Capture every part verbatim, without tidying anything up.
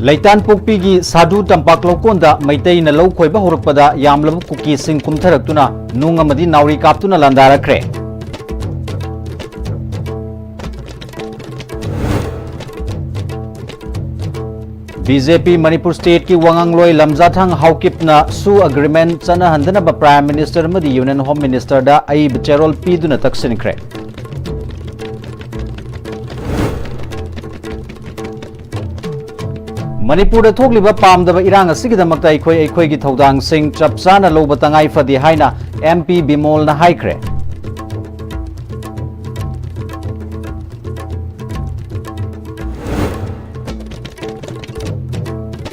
ꯂꯩꯇꯥꯟꯄꯣꯛꯄꯤꯒꯤ ꯁꯥꯗꯨ ꯇꯝꯄꯥꯛ ꯂꯧꯀꯣꯟꯗ ꯃꯩꯇꯩꯅ ꯂꯧ ꯈꯣꯏꯕ ꯍꯧꯔꯛꯄꯗ ꯌꯥꯝꯂꯕ ꯀꯨꯀꯤꯁꯤꯡ ꯀꯨꯝꯊꯔꯛꯇꯨꯅ ꯅꯨꯡ ꯑꯃꯗꯤ ꯅꯥꯎꯔꯤ ꯀꯥꯞꯇꯨꯅ ꯂꯥꯟꯗꯥꯔꯛꯈ꯭ꯔꯦ꯫ ꯕꯤ ꯖꯦ ꯄꯤ ꯃꯅꯤꯄꯨꯔ ꯁ꯭ꯇꯦꯠꯀꯤ ꯋꯥꯉꯥꯡꯂꯣꯏ ꯂꯝꯖꯥꯊꯥꯡ ꯍꯥꯎꯀꯤꯞꯅ ꯁꯨ ꯑꯦꯒ꯭ꯔꯤꯃꯦꯟ ꯆꯠꯅꯍꯟꯗꯅꯕ ꯄ꯭ꯔꯥꯏꯝ ꯃꯤꯅꯤꯁꯇꯔ ꯑꯃꯗꯤ ꯌꯨꯅꯤꯌꯟ ꯍꯣꯝ ꯃꯤꯅꯤꯁꯇꯔꯗ ꯑꯏꯕ ꯆꯦꯔꯣꯜ ꯄꯤꯗꯨꯅ ꯇꯛꯁꯤꯟꯈ꯭ꯔꯦ꯫ ꯃꯅꯤꯄꯨꯔꯗ ꯊꯣꯛꯂꯤꯕ ꯄꯥꯝꯗꯕ ꯏꯔꯥꯡ ꯑꯁꯤꯒꯤꯗꯃꯛꯇ ꯑꯩꯈꯣꯏ ꯑꯩꯈꯣꯏꯒꯤ ꯊꯧꯗꯥꯡꯁꯤꯡ ꯆꯞ ꯆꯥꯅ ꯂꯧꯕ ꯇꯉꯥꯏ ꯐꯗꯦ ꯍꯥꯏꯅ ꯑꯦꯝ ꯄꯤ ꯕꯤꯃꯣꯜꯅ ꯍꯥꯏꯈ꯭ꯔꯦ꯫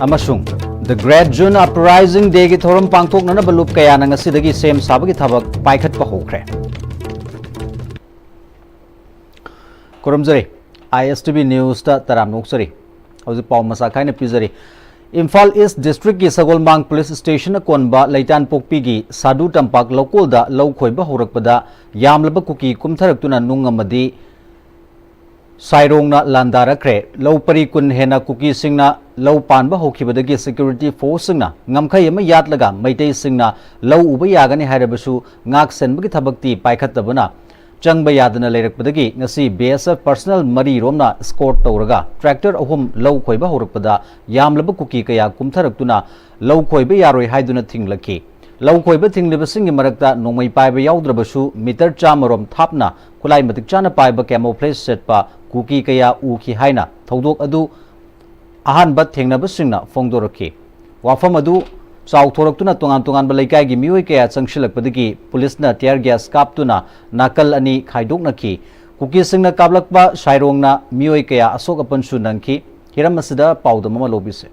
ꯑꯃꯁꯨꯡ The Great June Uprising Dayꯒꯤ ꯊꯧꯔꯝ ꯄꯥꯡꯊꯣꯛꯅꯅꯕ ꯂꯨꯞ ꯀꯌꯥꯅ ꯉꯁꯤꯗꯒꯤ ꯁꯦꯝ ꯁꯥꯕꯒꯤ ꯊꯕꯛ ꯄꯥꯏꯈꯠꯄ ꯍꯧꯈ꯭ꯔꯦ꯫ ꯈꯨꯔꯨꯝꯖꯔꯤ, ꯑꯥꯏ ꯑꯦꯁ ꯇꯤ ꯚꯤ ꯅ꯭ꯌꯨꯁꯇ ꯇꯔꯥꯝꯅ ꯑꯣꯛꯆꯔꯤ꯫ ꯍꯧꯖꯤꯛ ꯄꯥꯎ ꯃꯆꯥ ꯈꯥꯏꯅ ꯄꯤꯖꯔꯤ꯫ ꯏꯝꯐꯥꯜ ꯏꯁ ꯗꯤꯁꯇ꯭ꯔꯤꯛꯀꯤ ꯁꯒꯣꯜꯃꯥꯡ ꯄꯨꯂꯤꯁ ꯁ꯭ꯇꯦꯁꯟ ꯑꯀꯣꯟꯕ ꯂꯩꯇꯥꯟꯄꯣꯛꯄꯤꯒꯤ ꯁꯥꯗꯨ ꯇꯝꯄꯥꯛ ꯂꯧꯀꯣꯜꯗ ꯂꯧ ꯈꯣꯏꯕ ꯍꯧꯔꯛꯄꯗ ꯌꯥꯝꯂꯕ ꯀꯨꯀꯤ ꯀꯨꯝꯊꯔꯛꯇꯨꯅ ꯅꯨꯡ ꯑꯃꯗꯤ ꯁꯥꯏꯔꯣꯡꯅ ꯂꯥꯟꯗꯥꯔꯛꯈ꯭ꯔꯦ꯫ ꯂꯧ ꯄꯔꯤ ꯀꯨꯟ ꯍꯦꯟꯅ ꯀꯨꯀꯤꯁꯤꯡꯅ ꯂꯧ ꯄꯥꯟꯕ ꯍꯧꯈꯤꯕꯗꯒꯤ ꯁꯦꯀ꯭ꯌꯨꯔꯤꯇꯤ ꯐꯣꯔꯁꯁꯤꯡꯅ ꯉꯝꯈꯩ ꯑꯃ ꯌꯥꯠꯂꯒ ꯃꯩꯇꯩꯁꯤꯡꯅ ꯂꯧ ꯎꯕ ꯌꯥꯒꯅꯤ ꯍꯥꯏꯔꯕꯁꯨ ꯉꯥꯛ ꯁꯦꯟꯕꯒꯤ ꯊꯕꯛꯇꯤ ꯄꯥꯏꯈꯠꯇꯕꯅ ꯆꯪꯕ ꯌꯥꯗꯅ ꯂꯩꯔꯛꯄꯗꯒꯤ ꯉꯁꯤ ꯕꯤ ꯑꯦꯁ ꯑꯦꯐ ꯄꯔꯁꯅꯦꯜ ꯃꯔꯤ ꯔꯣꯝꯅ ꯏꯁꯀꯣꯔꯠ ꯇꯧꯔꯒ ꯇ꯭ꯔꯦꯛꯇꯔ ꯑꯍꯨꯝ ꯂꯧ ꯈꯣꯏꯕ ꯍꯧꯔꯛꯄꯗ ꯌꯥꯝꯂꯕ ꯀꯨꯀꯤ ꯀꯌꯥ ꯀꯨꯝꯊꯔꯛꯇꯨꯅ ꯂꯧ ꯈꯣꯏꯕ ꯌꯥꯔꯣꯏ ꯍꯥꯏꯗꯨꯅ ꯊꯤꯡꯂꯛꯈꯤ꯫ ꯂꯧ ꯈꯣꯏꯕ ꯊꯤꯡꯂꯤꯕꯁꯤꯡꯒꯤ ꯃꯔꯛꯇ ꯅꯣꯡꯃꯩ ꯄꯥꯏꯕ ꯌꯥꯎꯗ꯭ꯔꯕꯁꯨ ꯃꯤꯇꯔ ꯆꯥꯝꯃ ꯔꯣꯝ ꯊꯥꯞꯅ ꯈꯨꯠꯂꯥꯏ ꯃꯇꯤꯛ ꯆꯥꯅ ꯄꯥꯏꯕ camouflage ꯁꯦꯠꯄ ꯀꯨꯀꯤ ꯀꯌꯥ ꯎꯈꯤ ꯍꯥꯏꯅ ꯊꯧꯗꯣꯛ ꯑꯗꯨ ꯑꯍꯥꯟꯕ ꯊꯦꯡꯅꯕꯁꯤꯡꯅ ꯐꯣꯡꯗꯣꯔꯛꯈꯤ꯫ ꯋꯥꯐꯝ ꯑꯗꯨ ꯆꯥꯎꯊꯣꯔꯛꯇꯨꯅ ꯇꯣꯉꯥꯟ ꯇꯣꯉꯥꯟꯕ ꯂꯩꯀꯥꯏꯒꯤ ꯃꯤꯑꯣꯏ ꯀꯌꯥ ꯆꯪꯁꯤꯜꯂꯛꯄꯗꯒꯤ ꯄꯨꯂꯤꯁꯅ tear gas ꯀꯥꯞꯇꯨꯅ ꯅꯥꯀꯜ ꯑꯅꯤ ꯈꯥꯏꯗꯣꯛꯅꯈꯤ꯫ ꯀꯨꯀꯤꯁꯤꯡꯅ ꯀꯥꯞꯂꯛꯄ ꯁꯥꯏꯔꯣꯡꯅ ꯃꯤꯑꯣꯏ ꯀꯌꯥ ꯑꯁꯣꯛ ꯑꯄꯟꯁꯨ ꯅꯪꯈꯤ꯫ ꯍꯤꯔꯝ ꯑꯁꯤꯗ ꯄꯥꯎꯗꯝ ꯑꯃ ꯂꯧꯕꯤꯁꯦ꯫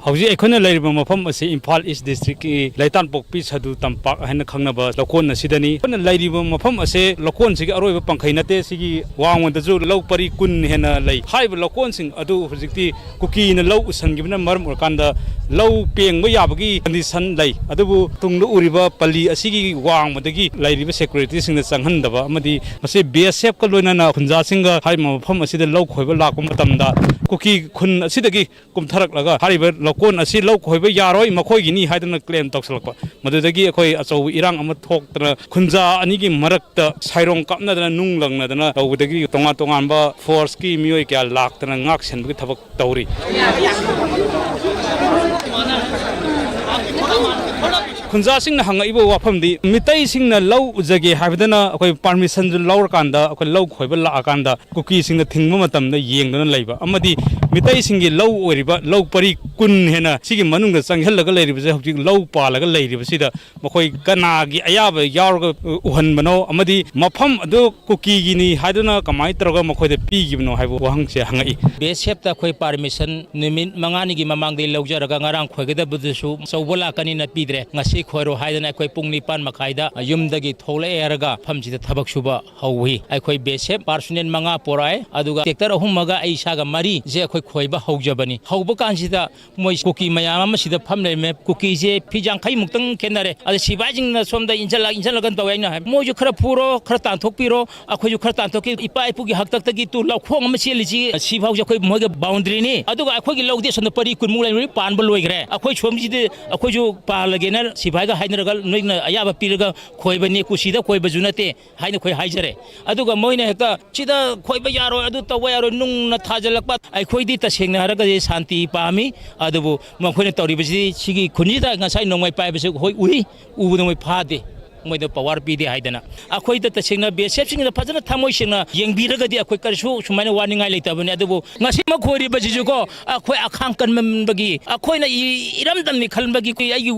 ꯍꯧꯖꯤꯛ ꯑꯩꯈꯣꯏꯅ ꯂꯩꯔꯤꯕ ꯃꯐꯝ ꯑꯁꯤ ꯏꯝꯐꯥꯜ ꯏꯁ ꯗꯤꯁꯇ꯭ꯔꯤꯛꯀꯤ ꯂꯩꯇꯥꯟꯄꯣꯛꯄꯤ ꯁꯥꯗꯨ ꯇꯝꯄꯥꯛ ꯍꯥꯏꯅ ꯈꯪꯅꯕ ꯂꯧꯀꯣꯟ ꯑꯁꯤꯗꯅꯤ꯫ ꯑꯩꯈꯣꯏꯅ ꯂꯩꯔꯤꯕ ꯃꯐꯝ ꯑꯁꯦ ꯂꯧꯀꯣꯟꯁꯤꯒꯤ ꯑꯔꯣꯏꯕ ꯄꯪꯈꯩ ꯅꯠꯇꯦ꯫ ꯁꯤꯒꯤ ꯋꯥꯡꯃꯗꯁꯨ ꯂꯧ ꯄꯔꯤ ꯀꯨꯟ ꯍꯦꯟꯅ ꯂꯩ꯫ ꯍꯥꯏꯔꯤꯕ ꯂꯧꯀꯣꯟꯁꯤꯡ ꯑꯗꯨ ꯍꯧꯖꯤꯛꯇꯤ ꯀꯨꯀꯤꯅ ꯂꯧ ꯎꯁꯟꯈꯤꯕꯅ ꯃꯔꯝ ꯑꯣꯏꯔꯀꯥꯟꯗ ꯂꯧ ꯄꯦꯡꯕ ꯌꯥꯕꯒꯤ ꯀꯟꯗꯤꯁꯟ ꯂꯩ꯫ ꯑꯗꯨꯕꯨ ꯇꯨꯡꯗ ꯎꯔꯤꯕ ꯄꯜꯂꯤ ꯑꯁꯤꯒꯤ ꯋꯥꯡꯃꯗꯒꯤ ꯂꯩꯔꯤꯕ ꯁꯦꯀ꯭ꯌꯨꯔꯤꯇꯤꯁꯤꯡꯅ ꯆꯪꯍꯟꯗꯕ ꯑꯃꯗꯤ ꯃꯁꯤ ꯕꯤ ꯑꯦꯁ ꯑꯦꯐꯀ ꯂꯣꯏꯅꯅ ꯈꯨꯟꯖꯥꯁꯤꯡꯒ ꯍꯥꯏꯔꯤꯕ ꯃꯐꯝ ꯑꯁꯤꯗ ꯂꯧ ꯈꯣꯏꯕ ꯂꯥꯛꯄ ꯃꯇꯝꯗ ꯀꯨꯀꯤ ꯈꯨꯟ ꯑꯁꯤꯗꯒꯤ ꯀꯨꯝꯊꯔꯛꯂꯒ ꯍꯥꯏꯔꯤꯕ ꯂꯧꯀꯣꯟ ꯑꯁꯤ ꯂꯧ ꯈꯣꯏꯕ ꯌꯥꯔꯣꯏ, ꯃꯈꯣꯏꯒꯤꯅꯤ ꯍꯥꯏꯗꯨꯅ ꯀ꯭ꯂꯦꯝ ꯇꯧꯁꯤꯜꯂꯛꯄ꯫ ꯃꯗꯨꯗꯒꯤ ꯑꯩꯈꯣꯏ ꯑꯆꯧꯕ ꯏꯔꯥꯡ ꯑꯃ ꯊꯣꯛꯇꯅ ꯈꯨꯟꯖꯥ ꯑꯅꯤꯒꯤ ꯃꯔꯛꯇ ꯁꯥꯏꯔꯣꯡ ꯀꯥꯞꯅꯗꯅ, ꯅꯨꯡ ꯂꯪꯅꯗꯅ ꯇꯧꯕꯗꯒꯤ ꯇꯣꯉꯥꯟ ꯇꯣꯉꯥꯟꯕ ꯐꯣꯔꯁꯀꯤ ꯃꯤꯑꯣꯏ ꯀꯌꯥ ꯂꯥꯛꯇꯅ ꯉꯥꯛ ꯁꯦꯟꯕꯒꯤ ꯊꯕꯛ ꯇꯧꯔꯤ꯫ ꯈꯨꯟꯖꯥꯁꯤꯡꯅ ꯍꯪꯉꯛꯏꯕ ꯋꯥꯐꯝꯗꯤ, ꯃꯤꯇꯩꯁꯤꯡꯅ ꯂꯧ ꯎꯖꯒꯦ ꯍꯥꯏꯕꯗꯅ ꯑꯩꯈꯣꯏ ꯄꯥꯔꯃꯤꯁꯟꯁꯨ ꯂꯧꯔꯀꯥꯟꯗ, ꯑꯩꯈꯣꯏ ꯂꯧ ꯈꯣꯏꯕ ꯂꯥꯛꯑꯀꯥꯟꯗ ꯀꯨꯀꯤꯁꯤꯡꯅ ꯊꯤꯡꯕ ꯃꯇꯝꯗ ꯌꯦꯡꯗꯨꯅ ꯂꯩꯕ, ꯑꯃꯗꯤ ꯃꯤꯇꯩꯁꯤꯡꯒꯤ ꯂꯧ ꯑꯣꯏꯔꯤꯕ ꯂꯧ ꯄꯔꯤ ꯀꯨꯟ ꯍꯦꯟꯅ ꯁꯤꯒꯤ ꯃꯅꯨꯡꯗ ꯆꯪꯁꯤꯜꯂꯒ ꯂꯩꯔꯤꯕꯁꯦ, ꯍꯧꯖꯤꯛ ꯂꯧ ꯄꯥꯜꯂꯒ ꯂꯩꯔꯤꯕꯁꯤꯗ ꯃꯈꯣꯏ ꯀꯅꯥꯒꯤ ꯑꯌꯥꯕ ꯌꯥꯎꯔꯒ ꯎꯍꯟꯕꯅꯣ, ꯑꯃꯗꯤ ꯃꯐꯝ ꯑꯗꯨ ꯀꯨꯀꯤꯒꯤꯅꯤ ꯍꯥꯏꯗꯨꯅ ꯀꯃꯥꯏꯅ ꯇꯧꯔꯒ ꯃꯈꯣꯏꯗ ꯄꯤꯈꯤꯕꯅꯣ ꯍꯥꯏꯕ ꯋꯥꯍꯪꯁꯦ ꯍꯪꯉꯛꯏ꯫ ꯕꯤ ꯑꯦꯁ ꯑꯦꯐꯇ ꯑꯩꯈꯣꯏ ꯄꯥꯔꯃꯤꯁꯟ ꯅꯨꯃꯤꯠ ꯃꯉꯥꯅꯤꯒꯤ ꯃꯃꯥꯡꯗꯒꯤ ꯂꯧꯖꯔꯒ ꯉꯔꯥꯡ ꯈꯣꯏꯒꯗꯕꯗꯨꯁꯨ ꯑꯆꯧꯕ ꯂꯥꯛꯀꯅꯤꯅ ꯄꯤꯗ꯭ꯔꯦ꯫ ꯉꯁꯤ ꯈꯣꯏꯔꯣ ꯍꯥꯏꯗꯅ ꯑꯩꯈꯣꯏ ꯄꯨꯡ ꯅꯤꯄꯥꯟ ꯃꯈꯥꯏꯗ ꯌꯨꯝꯗꯒꯤ ꯊꯣꯛꯂꯛꯑꯦ ꯍꯥꯏꯔꯒ ꯃꯐꯝꯁꯤꯗ ꯊꯕꯛ ꯁꯨꯕ ꯍꯧꯏ꯫ ꯑꯩꯈꯣꯏ ꯕꯤ ꯑꯦꯁ ꯑꯦꯐ ꯄꯥꯔꯁꯣꯅꯦꯜ ꯃꯉꯥ ꯄꯣꯔꯛꯑꯦ, ꯑꯗꯨꯒ ꯇ꯭ꯔꯦꯛꯇꯔ ꯑꯍꯨꯝ ꯑꯃꯒ ꯑꯩ ꯏꯁꯥꯒ ꯃꯔꯤꯁꯦ ꯑꯩꯈꯣꯏ ꯈꯣꯏꯕ ꯍꯧꯖꯕꯅꯤ꯫ ꯍꯧꯕ ꯀꯥꯟꯁꯤꯗ ꯃꯣꯏ ꯀꯨꯀꯤ ꯃꯌꯥꯝ ꯑꯃ ꯁꯤꯗ ꯐꯝ ꯂꯩꯔꯝꯃꯦ꯫ ꯀꯨꯀꯤꯁꯦ ꯐꯤꯠ ꯌꯥꯡꯈꯩ ꯃꯨꯛꯇꯪ ꯈꯦꯠꯅꯔꯦ꯫ ꯑꯗ ꯁꯤꯐꯥꯏꯁꯤꯡꯅ ꯁꯣꯝꯗ ꯏꯟꯁꯤꯜꯂꯛ ꯏꯟꯁꯤꯜꯂꯛꯀꯅ ꯇꯧꯋꯦ꯫ ꯑꯩꯅ ꯍꯥꯏ, ꯃꯣꯏꯁꯨ ꯈꯔ ꯐꯨꯔꯣ, ꯈꯔ ꯇꯥꯟꯊꯣꯛꯄꯤꯔꯣ, ꯑꯩꯈꯣꯏꯁꯨ ꯈꯔ ꯇꯥꯟꯊꯣꯛꯀꯦ꯫ ꯏꯄꯥ ꯏꯄꯨꯒꯤ ꯍꯥꯛꯇꯛꯇꯒꯤ ꯇꯨ ꯂꯧꯈꯣꯡ ꯑꯃ ꯆꯦꯜꯂꯤꯁꯤ ꯁꯤꯐꯥꯎꯁꯦ ꯑꯩꯈꯣꯏ ꯃꯣꯏꯒ ꯕꯥꯎꯟꯗꯔꯤꯅꯤ꯫ ꯑꯗꯨꯒ ꯑꯩꯈꯣꯏꯒꯤ ꯂꯧꯗꯤ ꯑꯁꯣꯝꯗ ꯄꯔꯤ ꯀꯨꯟꯃꯨꯛ ꯂꯩꯔꯝꯃꯤ, ꯄꯥꯟꯕ ꯂꯣꯏꯈ꯭ꯔꯦ꯫ ꯑꯩꯈꯣꯏ ꯁꯣꯝꯁꯤꯗꯤ ꯑꯩꯈꯣꯏꯁꯨ ꯄꯥꯜꯂꯒꯦꯅ ꯁꯤꯐꯥꯏꯒ ꯍꯥꯏꯅꯔꯒ ꯅꯣꯏꯅ ꯑꯌꯥꯕ ꯄꯤꯔꯒ ꯈꯣꯏꯕꯅꯤ, ꯀꯨꯁꯤꯗ ꯈꯣꯏꯕꯁꯨ ꯅꯠꯇꯦ ꯍꯥꯏꯅ ꯑꯩꯈꯣꯏ ꯍꯥꯏꯖꯔꯦ꯫ ꯑꯗꯨꯒ ꯃꯣꯏꯅ ꯍꯦꯛꯇ ꯁꯤꯗ ꯈꯣꯏꯕ ꯌꯥꯔꯣꯏ, ꯑꯗꯨ ꯇꯧꯕ ꯌꯥꯔꯣꯏ, ꯅꯨꯡꯅ ꯊꯥꯖꯤꯜꯂꯛꯄ꯫ ꯑꯩꯈꯣꯏꯗꯤ ꯇꯁꯦꯡꯅ ꯍꯥꯏꯔꯒꯗꯤ ꯁꯥꯟꯇꯤ ꯄꯥꯝꯃꯤ, ꯑꯗꯨꯕꯨ ꯃꯈꯣꯏꯅ ꯇꯧꯔꯤꯕꯁꯤ ꯁꯤꯒꯤ ꯈꯨꯟꯁꯤꯗ ꯉꯁꯥꯏ ꯅꯣꯡꯃꯩ ꯄꯥꯏꯕꯁꯤ ꯑꯩꯈꯣꯏ ꯎꯏ, ꯎꯕꯗ ꯃꯣꯏ ꯐꯥꯗꯦ꯫ ꯃꯣꯏꯗ ꯄꯋꯥꯔ ꯄꯤꯗꯦ ꯍꯥꯏꯗꯅ꯫ ꯑꯩꯈꯣꯏꯗ ꯇꯁꯦꯡꯅ ꯕꯤ ꯑꯦꯁ ꯑꯦꯐꯁꯤꯡꯅ ꯐꯖꯅ ꯊꯃꯣꯏ ꯁꯦꯡꯅ ꯌꯦꯡꯕꯤꯔꯒꯗꯤ ꯑꯩꯈꯣꯏ ꯀꯔꯤꯁꯨ ꯁꯨꯃꯥꯏꯅ ꯋꯥꯅꯤꯡꯉꯥꯏ ꯂꯩꯇꯕꯅꯤ꯫ ꯑꯗꯨꯕꯨ ꯉꯁꯤꯃꯛ ꯈꯣꯏꯔꯤꯕꯁꯤꯁꯨꯀꯣ, ꯑꯩꯈꯣꯏ ꯑꯈꯥꯡ ꯀꯟꯃꯟꯕꯒꯤ, ꯑꯩꯈꯣꯏꯅ ꯏ-, ꯏꯔꯝꯗꯝꯅꯤ ꯈꯟꯕꯒꯤ, ꯑꯩꯒꯤ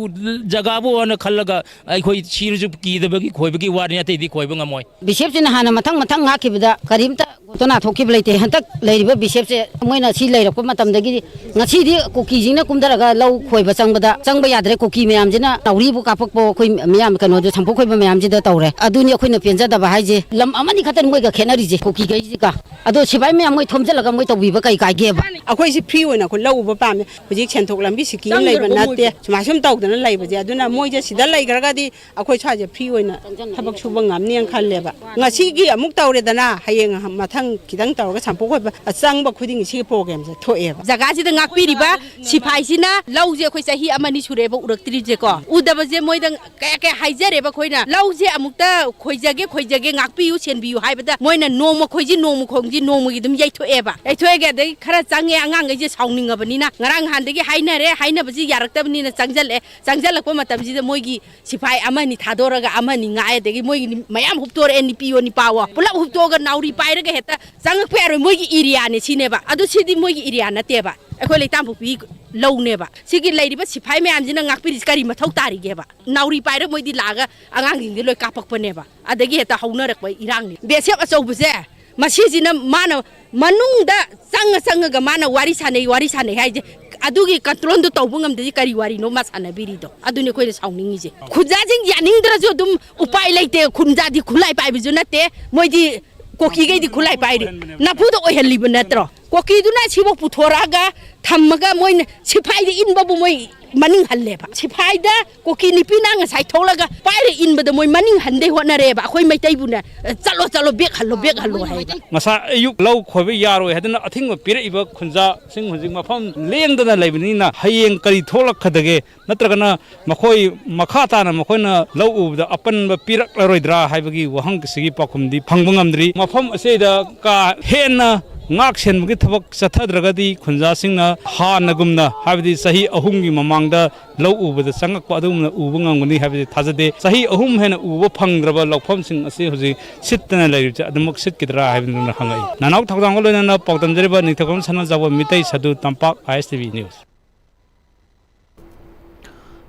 ꯖꯒꯥꯕꯨ ꯑꯣꯏꯅ ꯈꯜꯂꯒ ꯑꯩꯈꯣꯏ ꯁꯤꯔꯁꯨ ꯀꯤꯗꯕꯒꯤ ꯈꯣꯏꯕꯒꯤ ꯋꯥꯅꯤ, ꯑꯇꯩꯗꯤ ꯈꯣꯏꯕ ꯉꯝꯃꯣꯏ꯫ ꯕꯤ ꯑꯦꯁ ꯑꯦꯐꯁꯤꯅ ꯍꯥꯟꯅ ꯃꯊꯪ ꯃꯊꯪ ꯉꯥꯛꯈꯤꯕꯗ ꯀꯔꯤꯝꯇ ꯒꯣꯇꯣꯅꯥ ꯊꯣꯛꯈꯤꯕ ꯂꯩꯇꯦ꯫ ꯍꯟꯗꯛ ꯂꯩꯔꯤꯕ ꯕꯤ ꯑꯦꯁ ꯑꯦꯐꯁꯦ ꯃꯣꯏꯅ ꯁꯤ ꯂꯩꯔꯛꯄ ꯃꯇꯝꯗꯒꯤ ꯉꯁꯤꯗꯤ ꯀꯨꯀꯤꯁꯤꯡꯅ ꯀꯨꯝꯊꯔꯒ ꯂꯧ ꯈꯣꯏꯕ ꯆꯪꯕꯗ ꯆꯪꯕ ꯌꯥꯗ꯭ꯔꯦ꯫ ꯀꯨꯀꯤ ꯃꯌꯥꯝꯁꯤꯅ ꯅꯥꯎꯔꯤꯕꯨ ꯀꯥꯞꯄꯛꯄ, ꯑꯩꯈꯣꯏ ꯃꯤꯌꯥꯝ ꯀꯩꯅꯣꯗ ꯁꯝꯄꯣꯛ ꯈꯣꯏꯕ ꯃꯌꯥꯝꯁꯤꯗ ꯇꯧꯔꯦ꯫ ꯑꯗꯨꯅꯤ ꯑꯩꯈꯣꯏꯅ ꯄꯦꯟꯖꯗꯕ ꯍꯥꯏꯁꯦ꯫ ꯂꯝ ꯑꯃꯅꯤ ꯈꯛꯇꯅꯤ ꯃꯣꯏꯒ ꯈꯦꯠꯅꯔꯤꯁꯦ ꯀꯨꯀꯤꯈꯩꯁꯤꯒ꯫ ꯑꯗꯣ ꯁꯤꯐꯥꯏ ꯃꯌꯥꯝ ꯃꯣꯏ ꯊꯣꯝꯖꯤꯜꯂꯒ ꯃꯣꯏ ꯇꯧꯕꯤꯕ ꯀꯩ ꯀꯥꯏꯒꯦꯕ? ꯑꯩꯈꯣꯏꯁꯤ ꯐ꯭ꯔꯤ ꯑꯣꯏꯅ ꯑꯩꯈꯣꯏ ꯂꯧ ꯎꯕ ꯄꯥꯝꯃꯦ꯫ ꯍꯧꯖꯤꯛ ꯁꯦꯟꯊꯣꯛ ꯂꯝꯕꯤ ꯁꯤꯀꯤ ꯑꯃ ꯂꯩꯕ ꯅꯠꯇꯦ꯫ ꯁꯨꯃꯥꯏ ꯁꯨꯝ ꯇꯧꯗꯅ ꯂꯩꯕꯁꯦ꯫ ꯑꯗꯨꯅ ꯃꯣꯏꯁꯦ ꯁꯤꯗ ꯂꯩꯈ꯭ꯔꯒꯗꯤ ꯑꯩꯈꯣꯏ ꯁ꯭ꯋꯥꯏꯁꯦ ꯐ꯭ꯔꯤ ꯑꯣꯏꯅ ꯊꯕꯛ ꯁꯨꯕ ꯉꯝꯅꯦꯅ ꯈꯜꯂꯦꯕ꯫ ꯉꯁꯤꯒꯤ ꯑꯃꯨꯛ ꯇꯧꯔꯦꯗꯅ, ꯍꯌꯦꯡ ꯃꯊꯪ ꯈꯤꯇꯪ ꯇꯧꯔꯒ ꯁꯝꯄꯣꯛ ꯈꯣꯏꯕ ꯑꯆꯪꯕ ꯈꯨꯗꯤꯡꯒꯤ ꯁꯤꯒꯤ ꯄ꯭ꯔꯣꯒ꯭ꯔꯥꯝꯁꯦ ꯊꯣꯛꯑꯦꯕ꯫ ꯖꯒꯥꯁꯤꯗ ꯉꯥꯛꯄꯤꯔꯤꯕ ꯁꯤꯐꯥꯏꯁꯤꯅ ꯂꯧꯁꯦ ꯑꯩꯈꯣꯏ ꯆꯍꯤ ꯑꯃ ꯑꯅꯤ ꯁꯨꯔꯦꯕ ꯎꯔꯛꯇ꯭ꯔꯤꯁꯦꯀꯣ꯫ ꯎꯗꯕꯁꯦ ꯃꯣꯏꯗ ꯀꯌꯥ ꯀꯌꯥ ꯍꯥꯏꯖꯔꯦꯕ ꯑꯩꯈꯣꯏꯅ, "ꯂꯧꯁꯦ ꯑꯃꯨꯛꯇ ꯈꯣꯏꯖꯒꯦ, ꯈꯣꯏꯖꯒꯦ, ꯉꯥꯛꯄꯤꯌꯨ, ꯁꯦꯟꯕꯤꯌꯨ" ꯍꯥꯏꯕꯗ ꯃꯣꯏꯅ ꯅꯣꯡꯃ ꯈꯣꯏꯁꯤ, ꯅꯣꯡꯃ ꯈꯣꯏꯁꯤ, ꯅꯣꯡꯃꯒꯤ ꯑꯗꯨꯝ ꯌꯩꯊꯣꯛꯑꯦꯕ꯫ ꯌꯩꯊꯣꯛꯑꯒ ꯑꯗꯩ ꯈꯔ ꯆꯪꯉꯦ, ꯑꯉꯥꯡꯈꯩꯁꯦ ꯁꯥꯎꯅꯤꯡꯉꯕꯅꯤꯅ ꯉꯔꯥꯡ ꯅꯍꯥꯟꯗꯒꯤ ꯍꯥꯏꯅꯔꯦ, ꯍꯥꯏꯅꯕꯁꯤ ꯌꯥꯔꯛꯇꯕꯅꯤꯅ ꯆꯪꯁꯜꯂꯛꯑꯦ꯫ ꯆꯪꯁꯜꯂꯛꯄ ꯃꯇꯝꯁꯤꯗ ꯃꯣꯏꯒꯤ ꯁꯤꯐꯥꯏ ꯑꯃꯅꯤ ꯊꯥꯗꯣꯔꯒ ꯑꯃꯅꯤ ꯉꯥꯛꯑꯦ, ꯑꯗꯒꯤ ꯃꯣꯏꯒꯤ ꯃꯌꯥꯝ ꯍꯨꯞꯇꯣꯔꯛꯑꯦ, ꯅꯨꯄꯤꯌꯣ ꯅꯤꯄꯥꯋꯣ ꯄꯨꯂꯞ ꯍꯨꯞꯇꯣꯛꯑꯒ ꯅꯥꯎꯔꯤ ꯄꯥꯏꯔꯒ ꯍꯦꯛꯇ ꯆꯪꯉꯛꯄ ꯌꯥꯔꯣꯏ, ꯃꯣꯏꯒꯤ ꯑꯦꯔꯤꯌꯥꯅꯦ ꯁꯤꯅꯦꯕ꯫ ꯑꯗꯨ ꯁꯤꯗꯤ ꯃꯣꯏꯒꯤ ꯑꯦꯔꯤꯌꯥ ꯅꯠꯇꯦꯕ, ꯑꯩꯈꯣꯏ ꯂꯩꯇꯥꯝꯄꯣꯛꯄꯤ ꯂꯧꯅꯦꯕ꯫ ꯁꯤꯒꯤ ꯂꯩꯔꯤꯕ ꯁꯤꯐꯥꯏ ꯃꯌꯥꯝꯁꯤꯅ ꯉꯥꯛꯄꯤꯔꯤꯁꯤ ꯀꯔꯤ ꯃꯊꯧ ꯇꯥꯔꯤꯒꯦꯕ? ꯅꯥꯎꯔꯤ ꯄꯥꯏꯔꯒ ꯃꯣꯏꯗꯤ ꯂꯥꯛꯑꯒ ꯑꯉꯥꯡꯁꯤꯡꯗꯤ ꯂꯣꯏ ꯀꯥꯞꯄꯛꯄꯅꯦꯕ, ꯑꯗꯒꯤ ꯍꯦꯛꯇ ꯍꯧꯅꯔꯛꯄ ꯏꯔꯥꯡꯅꯤ꯫ ꯕꯤ ꯑꯦꯁ ꯑꯦꯐ ꯑꯆꯧꯕꯁꯦ ꯃꯁꯤꯁꯤꯅ ꯃꯥꯅ ꯃꯅꯨꯡꯗ ꯆꯪꯉ ꯆꯪꯉꯒ ꯃꯥꯅ ꯋꯥꯔꯤ ꯁꯥꯟꯅꯩ, ꯋꯥꯔꯤ ꯁꯥꯟꯅꯩ ꯍꯥꯏꯁꯦ, ꯑꯗꯨꯒꯤ ꯀꯟꯇ꯭ꯔꯣꯜꯗꯣ ꯇꯧꯕ ꯉꯝꯗ꯭ꯔꯗꯤ ꯀꯔꯤ ꯋꯥꯔꯤꯅꯣ ꯃꯥ ꯁꯥꯟꯅꯕꯤꯔꯤꯗꯣ? ꯑꯗꯨꯅꯤ ꯑꯩꯈꯣꯏꯅ ꯁꯥꯎꯅꯤꯡꯉꯤꯁꯦ꯫ ꯈꯨꯟꯖꯥꯁꯤꯡ ꯌꯥꯅꯤꯡꯗ꯭ꯔꯁꯨ ꯑꯗꯨꯝ ꯎꯄꯥꯏ ꯂꯩꯇꯦ꯫ ꯈꯨꯟꯖꯥꯗꯤ ꯈꯨꯠꯂꯥꯏ ꯄꯥꯏꯕꯁꯨ ꯅꯠꯇꯦ, ꯃꯣꯏꯗꯤ ꯀꯣꯀꯤꯈꯩꯗꯤ ꯈꯨꯠꯂꯥꯏ ꯄꯥꯏꯔꯤ, ꯅꯐꯨꯗ ꯑꯣꯏꯍꯜꯂꯤꯕ ꯅꯠꯇ꯭ꯔꯣ? ꯀꯣꯀꯤꯗꯨꯅ ꯁꯤꯐꯥꯎ ꯄꯨꯊꯣꯔꯛꯑꯒ ꯊꯝꯃꯒ ꯃꯣꯏꯅ ꯁꯤꯐꯥꯏꯗ ꯏꯟꯕꯕꯨ ꯃꯣꯏ ꯃꯅꯤꯡ ꯍꯜꯂꯦꯕ꯫ ꯁꯤꯐꯥꯏꯗ ꯀꯣꯀꯤ ꯅꯨꯄꯤꯅ ꯉꯁꯥꯏ ꯊꯣꯛꯂꯒ ꯄꯥꯏꯔ ꯏꯟꯕꯗ ꯃꯣꯏ ꯃꯅꯤꯡ ꯍꯟꯗꯦ ꯍꯣꯠꯅꯔꯦꯕ꯫ ꯑꯩꯈꯣꯏ ꯃꯩꯇꯩꯕꯨꯅꯦ, "ꯆꯠꯂꯣ, ꯆꯠꯂꯣ, ꯕꯦꯛ ꯍꯜꯂꯣ, ꯕꯦꯛ ꯍꯜꯂꯣ" ꯍꯥꯏꯕ꯫ ꯉꯁꯥꯏ ꯑꯌꯨꯛ ꯂꯧ ꯈꯣꯏꯕ ꯌꯥꯔꯣꯏ ꯍꯥꯏꯗꯨꯅ ꯑꯊꯤꯡꯕ ꯄꯤꯔꯛꯏꯕ ꯈꯨꯟꯖꯥꯁꯤꯡ ꯍꯧꯖꯤꯛ ꯃꯐꯝ ꯂꯦꯡꯗꯅ ꯂꯩꯕꯅꯤꯅ ꯍꯌꯦꯡ ꯀꯔꯤ ꯊꯣꯛꯂꯛꯀꯗꯒꯦ? ꯅꯠꯇ꯭ꯔꯒꯅ ꯃꯈꯣꯏ ꯃꯈꯥ ꯇꯥꯅ ꯃꯈꯣꯏꯅ ꯂꯧ ꯎꯕꯗ ꯑꯄꯟꯕ ꯄꯤꯔꯛꯂꯔꯣꯏꯗ꯭ꯔꯥ ꯍꯥꯏꯕꯒꯤ ꯋꯥꯍꯪꯁꯤꯒꯤ ꯄꯥꯎꯈꯨꯝꯗꯤ ꯐꯪꯕ ꯉꯝꯗ꯭ꯔꯤ꯫ ꯃꯐꯝ ꯑꯁꯤꯗ ꯀꯥ ꯍꯦꯟꯅ ꯉꯥꯛ ꯁꯦꯟꯕꯒꯤ ꯊꯕꯛ ꯆꯠꯊꯗ꯭ꯔꯒꯗꯤ ꯈꯨꯟꯖꯥꯁꯤꯡꯅ ꯍꯥꯟꯅꯒꯨꯝꯅ, ꯍꯥꯏꯕꯗꯤ ꯆꯍꯤ ꯑꯍꯨꯝꯒꯤ ꯃꯃꯥꯡꯗ ꯂꯧ ꯎꯕꯗ ꯆꯪꯉꯛꯄ ꯑꯗꯨꯒꯨꯝꯅ ꯎꯕ ꯉꯝꯒꯅꯤ ꯍꯥꯏꯕꯗꯤ ꯊꯥꯖꯗꯦ꯫ ꯆꯍꯤ ꯑꯍꯨꯝ ꯍꯦꯟꯅ ꯎꯕ ꯐꯪꯗ꯭ꯔꯕ ꯂꯧꯐꯝꯁꯤꯡ ꯑꯁꯤ ꯍꯧꯖꯤꯛ ꯁꯤꯠꯇꯅ ꯂꯩꯔꯤꯕꯁꯦ ꯑꯗꯨꯃꯛ ꯁꯤꯠꯀꯗ꯭ꯔꯥ ꯍꯥꯏꯕꯗꯨꯅ ꯍꯪꯉꯛꯏ꯫ ꯅꯅꯥꯎ ꯊꯧꯗꯥꯝꯒ ꯂꯣꯏꯅꯅ ꯄꯥꯎꯗꯝꯖꯔꯤꯕ ꯅꯤꯡꯊꯧꯖꯝ ꯁꯅꯥꯖꯥꯎꯕ, ꯃꯤꯇꯩ ꯁꯥꯗꯨ, ꯇꯝꯄꯥꯛ, I S T V News꯫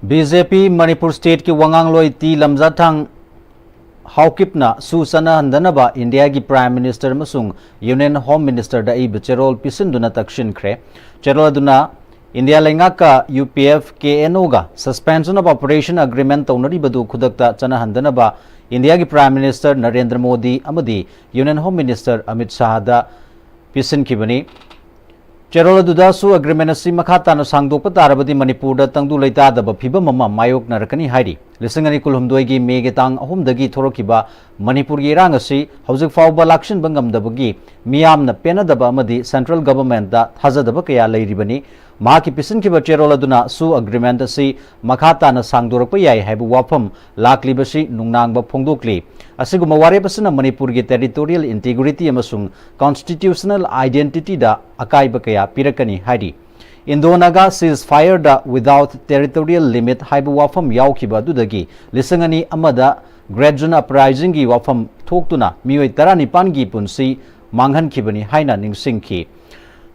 B J P Manipur stateꯀꯤ ꯋꯥꯉꯥꯡꯂꯣꯏ ꯇꯤ ꯂꯝꯖꯥꯊꯥꯡ ꯍꯥꯎꯀꯤꯞꯅ ꯁꯨ ꯆꯠꯅꯍꯟꯗꯅꯕ ꯏꯟꯗꯤꯌꯥꯒꯤ Prime Minister ꯑꯃꯁꯨꯡ Union Home Ministerꯗ ꯏꯕ ꯆꯦꯔꯣꯜ ꯄꯤꯁꯤꯟꯗꯨꯅ ꯇꯛꯁꯤꯟꯈ꯭ꯔꯦ꯫ ꯆꯦꯔꯣꯜ ꯑꯗꯨꯅ ꯏꯟꯗꯤꯌꯥ ꯂꯩꯉꯥꯛꯀ U P F K N Oꯒ Suspension of Operation Agreement ꯇꯧꯅꯔꯤꯕꯗꯨ ꯈꯨꯗꯛꯇ ꯆꯠꯅꯍꯟꯗꯅꯕ ꯏꯟꯗꯤꯌꯥꯒꯤ Prime Minister ꯅꯔꯦꯟꯗ꯭ꯔ ꯃꯣꯗꯤ ꯑꯃꯗꯤ Union Home Minister ꯑꯃꯤꯠ ꯁꯥꯍꯗ ꯄꯤꯁꯤꯟꯈꯤꯕꯅꯤ꯫ ꯆꯦꯔꯣꯜ ꯑꯗꯨꯗ ꯁꯨ agreement ꯑꯁꯤ ꯃꯈꯥ ꯇꯥꯅ ꯁꯥꯡꯗꯣꯛꯄ ꯇꯥꯔꯕꯗꯤ ꯃꯅꯤꯄꯨꯔꯗ ꯇꯪꯗꯨ ꯂꯩꯇꯥꯗꯕ ꯐꯤꯕꯝ ꯑꯃ ꯃꯥꯌꯣꯛꯅꯔꯛꯀꯅꯤ ꯍꯥꯏꯔꯤ꯫ ꯂꯤꯁꯤꯡ ꯑꯅꯤ ꯀꯨꯟꯍꯨꯝꯗꯣꯏꯒꯤ ꯃꯦꯒꯤ ꯇꯥꯡ ꯑꯍꯨꯝꯗꯒꯤ ꯊꯣꯔꯛꯈꯤꯕ ꯃꯅꯤꯄꯨꯔꯒꯤ ꯏꯔꯥꯡ ꯑꯁꯤ ꯍꯧꯖꯤꯛ ꯐꯥꯎꯕ ꯂꯥꯛꯁꯤꯟꯕ ꯉꯝꯗꯕꯒꯤ ꯃꯤꯌꯥꯝꯅ ꯄꯦꯟꯅꯗꯕ ꯑꯃꯗꯤ central governmentꯇ ꯊꯥꯖꯗꯕ ꯀꯌꯥ ꯂꯩꯔꯤꯕꯅꯤ꯫ ꯃꯍꯥꯛꯀꯤ ꯄꯤꯁꯤꯟꯈꯤꯕ ꯆꯦꯔꯣꯜ ꯑꯗꯨꯅ ꯁꯨ agreement ꯑꯁꯤ ꯃꯈꯥ ꯇꯥꯅ ꯁꯥꯡꯗꯣꯔꯛꯄ ꯌꯥꯏ ꯍꯥꯏꯕ ꯋꯥꯐꯝ ꯂꯥꯛꯂꯤꯕꯁꯤ ꯅꯨꯡꯅꯥꯡꯕ ꯐꯣꯡꯗꯣꯛꯂꯤ꯫ ꯑꯁꯤꯒꯨꯝꯕ ꯋꯥꯔꯦꯞ ꯑꯁꯤꯅ ꯃꯅꯤꯄꯨꯔꯒꯤ territorial integrity ꯑꯃꯁꯨꯡ constitutional identityꯗ ꯑꯀꯥꯏꯕ ꯀꯌꯥ ꯄꯤꯔꯛꯀꯅꯤ ꯍꯥꯏꯔꯤ꯫ Indo-Naga ceasefireꯗ without territorial limit ꯍꯥꯏꯕ ꯋꯥꯐꯝ ꯌꯥꯎꯈꯤꯕ ꯑꯗꯨꯗꯒꯤ ꯂꯤꯁꯤꯡ ꯑꯅꯤ ꯑꯃꯗ Great June Uprisingꯒꯤ ꯋꯥꯐꯝ ꯊꯣꯛꯇꯨꯅ ꯃꯤꯑꯣꯏ ꯇꯔꯥꯅꯤꯄꯥꯟꯒꯤ ꯄꯨꯟꯁꯤ ꯃꯥꯡꯍꯟꯈꯤꯕꯅꯤ ꯍꯥꯏꯅ ꯅꯤꯡꯁꯤꯡꯈꯤ꯫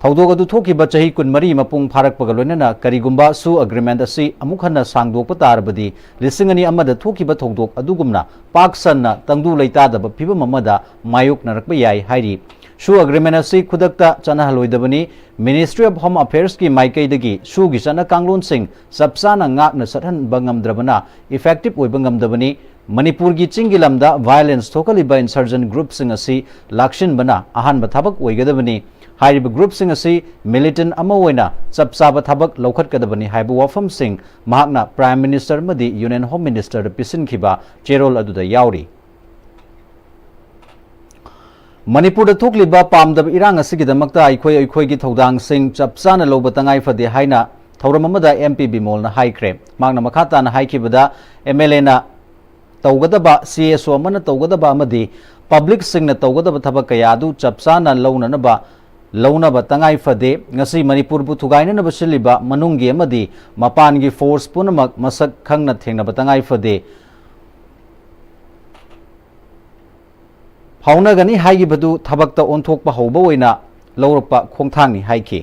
ꯊꯧꯗꯣꯛ ꯑꯗꯨ ꯊꯣꯛꯈꯤꯕ ꯆꯍꯤ ꯀꯨꯟꯃꯔꯤ ꯃꯄꯨꯡ ꯐꯥꯔꯛꯄꯒ ꯂꯣꯏꯅꯅ ꯀꯔꯤꯒꯨꯝꯕ ꯁꯨ agreement ꯑꯁꯤ ꯑꯃꯨꯛ ꯍꯟꯅ ꯁꯥꯡꯗꯣꯛꯄ ꯇꯥꯔꯕꯗꯤ ꯂꯤꯁꯤꯡ ꯑꯅꯤ ꯑꯃꯗ ꯊꯣꯛꯈꯤꯕ ꯊꯧꯗꯣꯛ ꯑꯗꯨꯒꯨꯝꯅ ꯄꯥꯛ ꯁꯟꯅ ꯇꯪꯗꯨ ꯂꯩꯇꯥꯗꯕ ꯐꯤꯕꯝ ꯑꯃꯗ ꯃꯥꯌꯣꯛꯅꯔꯛꯄ ꯌꯥꯏ ꯍꯥꯏꯔꯤ꯫ ꯁꯨ agreement ꯑꯁꯤ ꯈꯨꯗꯛꯇ ꯆꯠꯅꯍꯜꯂꯣꯏꯗꯕꯅꯤ꯫ Ministry of Home Affairsꯀꯤ ꯃꯥꯏꯀꯩꯗꯒꯤ ꯁꯨꯒꯤ ꯆꯠꯅ ꯀꯥꯡꯂꯣꯟꯁꯤꯡ ꯆꯞ ꯆꯥꯅ ꯉꯥꯛꯅ ꯆꯠꯍꯟꯕ ꯉꯝꯗ꯭ꯔꯕꯅ effective ꯑꯣꯏꯕ ꯉꯝꯗꯕꯅꯤ꯫ ꯃꯅꯤꯄꯨꯔꯒꯤ ꯆꯤꯡꯒꯤ ꯂꯝꯗ violence ꯊꯣꯛꯍꯜꯂꯤꯕ insurgent groupꯁꯤꯡ ꯑꯁꯤ ꯂꯥꯛꯁꯤꯟꯕꯅ ꯑꯍꯥꯟꯕ ꯊꯕꯛ ꯑꯣꯏꯒꯗꯕꯅꯤ꯫ ꯍꯥꯏꯔꯤꯕ groupꯁꯤꯡ ꯑꯁꯤ militant ꯑꯃ ꯑꯣꯏꯅ ꯆꯞ ꯆꯥꯕ ꯊꯕꯛ ꯂꯧꯈꯠꯀꯗꯕꯅꯤ ꯍꯥꯏꯕ ꯋꯥꯐꯝꯁꯤꯡ ꯃꯍꯥꯛꯅ Prime Minister ꯑꯃꯗꯤ Union Home Ministerꯗ ꯄꯤꯁꯤꯟꯈꯤꯕ ꯆꯦꯔꯣꯜ ꯑꯗꯨꯗ ꯌꯥꯎꯔꯤ꯫ ꯃꯅꯤꯄꯨꯔꯗ ꯊꯣꯛꯂꯤꯕ ꯄꯥꯝꯗꯕ ꯏꯔꯥꯡ ꯑꯁꯤꯒꯤꯗꯃꯛꯇ ꯑꯩꯈꯣꯏ ꯑꯩꯈꯣꯏꯒꯤ ꯊꯧꯗꯥꯡꯁꯤꯡ ꯆꯞ ꯆꯥꯅ ꯂꯧꯕ ꯇꯉꯥꯏ ꯐꯗꯦ ꯍꯥꯏꯅ ꯊꯧꯔꯝ ꯑꯃꯗ M P ꯕꯤꯃꯣꯜꯅ ꯍꯥꯏꯈ꯭ꯔꯦ꯫ ꯃꯍꯥꯛꯅ ꯃꯈꯥ ꯇꯥꯅ ꯍꯥꯏꯈꯤꯕꯗ, M L Aꯅ ꯇꯧꯒꯗꯕ, C S O ꯑꯃꯅ ꯇꯧꯒꯗꯕ ꯑꯃꯗꯤ publicꯁꯤꯡꯅ ꯇꯧꯒꯗꯕ ꯊꯕꯛ ꯀꯌꯥ ꯑꯗꯨ ꯆꯞ ꯆꯥꯅ ꯂꯧꯅꯅꯕ ꯂꯧꯅꯕ ꯇꯉꯥꯏ ꯐꯗꯦ꯫ ꯉꯁꯤ ꯃꯅꯤꯄꯨꯔꯕꯨ ꯊꯨꯒꯥꯏꯅꯅꯕ ꯁꯤꯜꯂꯤꯕ ꯃꯅꯨꯡꯒꯤ ꯑꯃꯗꯤ ꯃꯄꯥꯟꯒꯤ force ꯄꯨꯝꯅꯃꯛ ꯃꯁꯛ ꯈꯪꯅ ꯊꯦꯡꯅꯕ ꯇꯉꯥꯏ ꯐꯗꯦ꯫ ꯐꯥꯎꯅꯒꯅꯤ ꯍꯥꯏꯈꯤꯕꯗꯨ ꯊꯕꯛꯇ ꯑꯣꯟꯊꯣꯛꯄ ꯍꯧꯕ ꯑꯣꯏꯅ ꯂꯧꯔꯛꯄ ꯈꯣꯡꯊꯥꯡꯅꯤ ꯍꯥꯏꯈꯤ꯫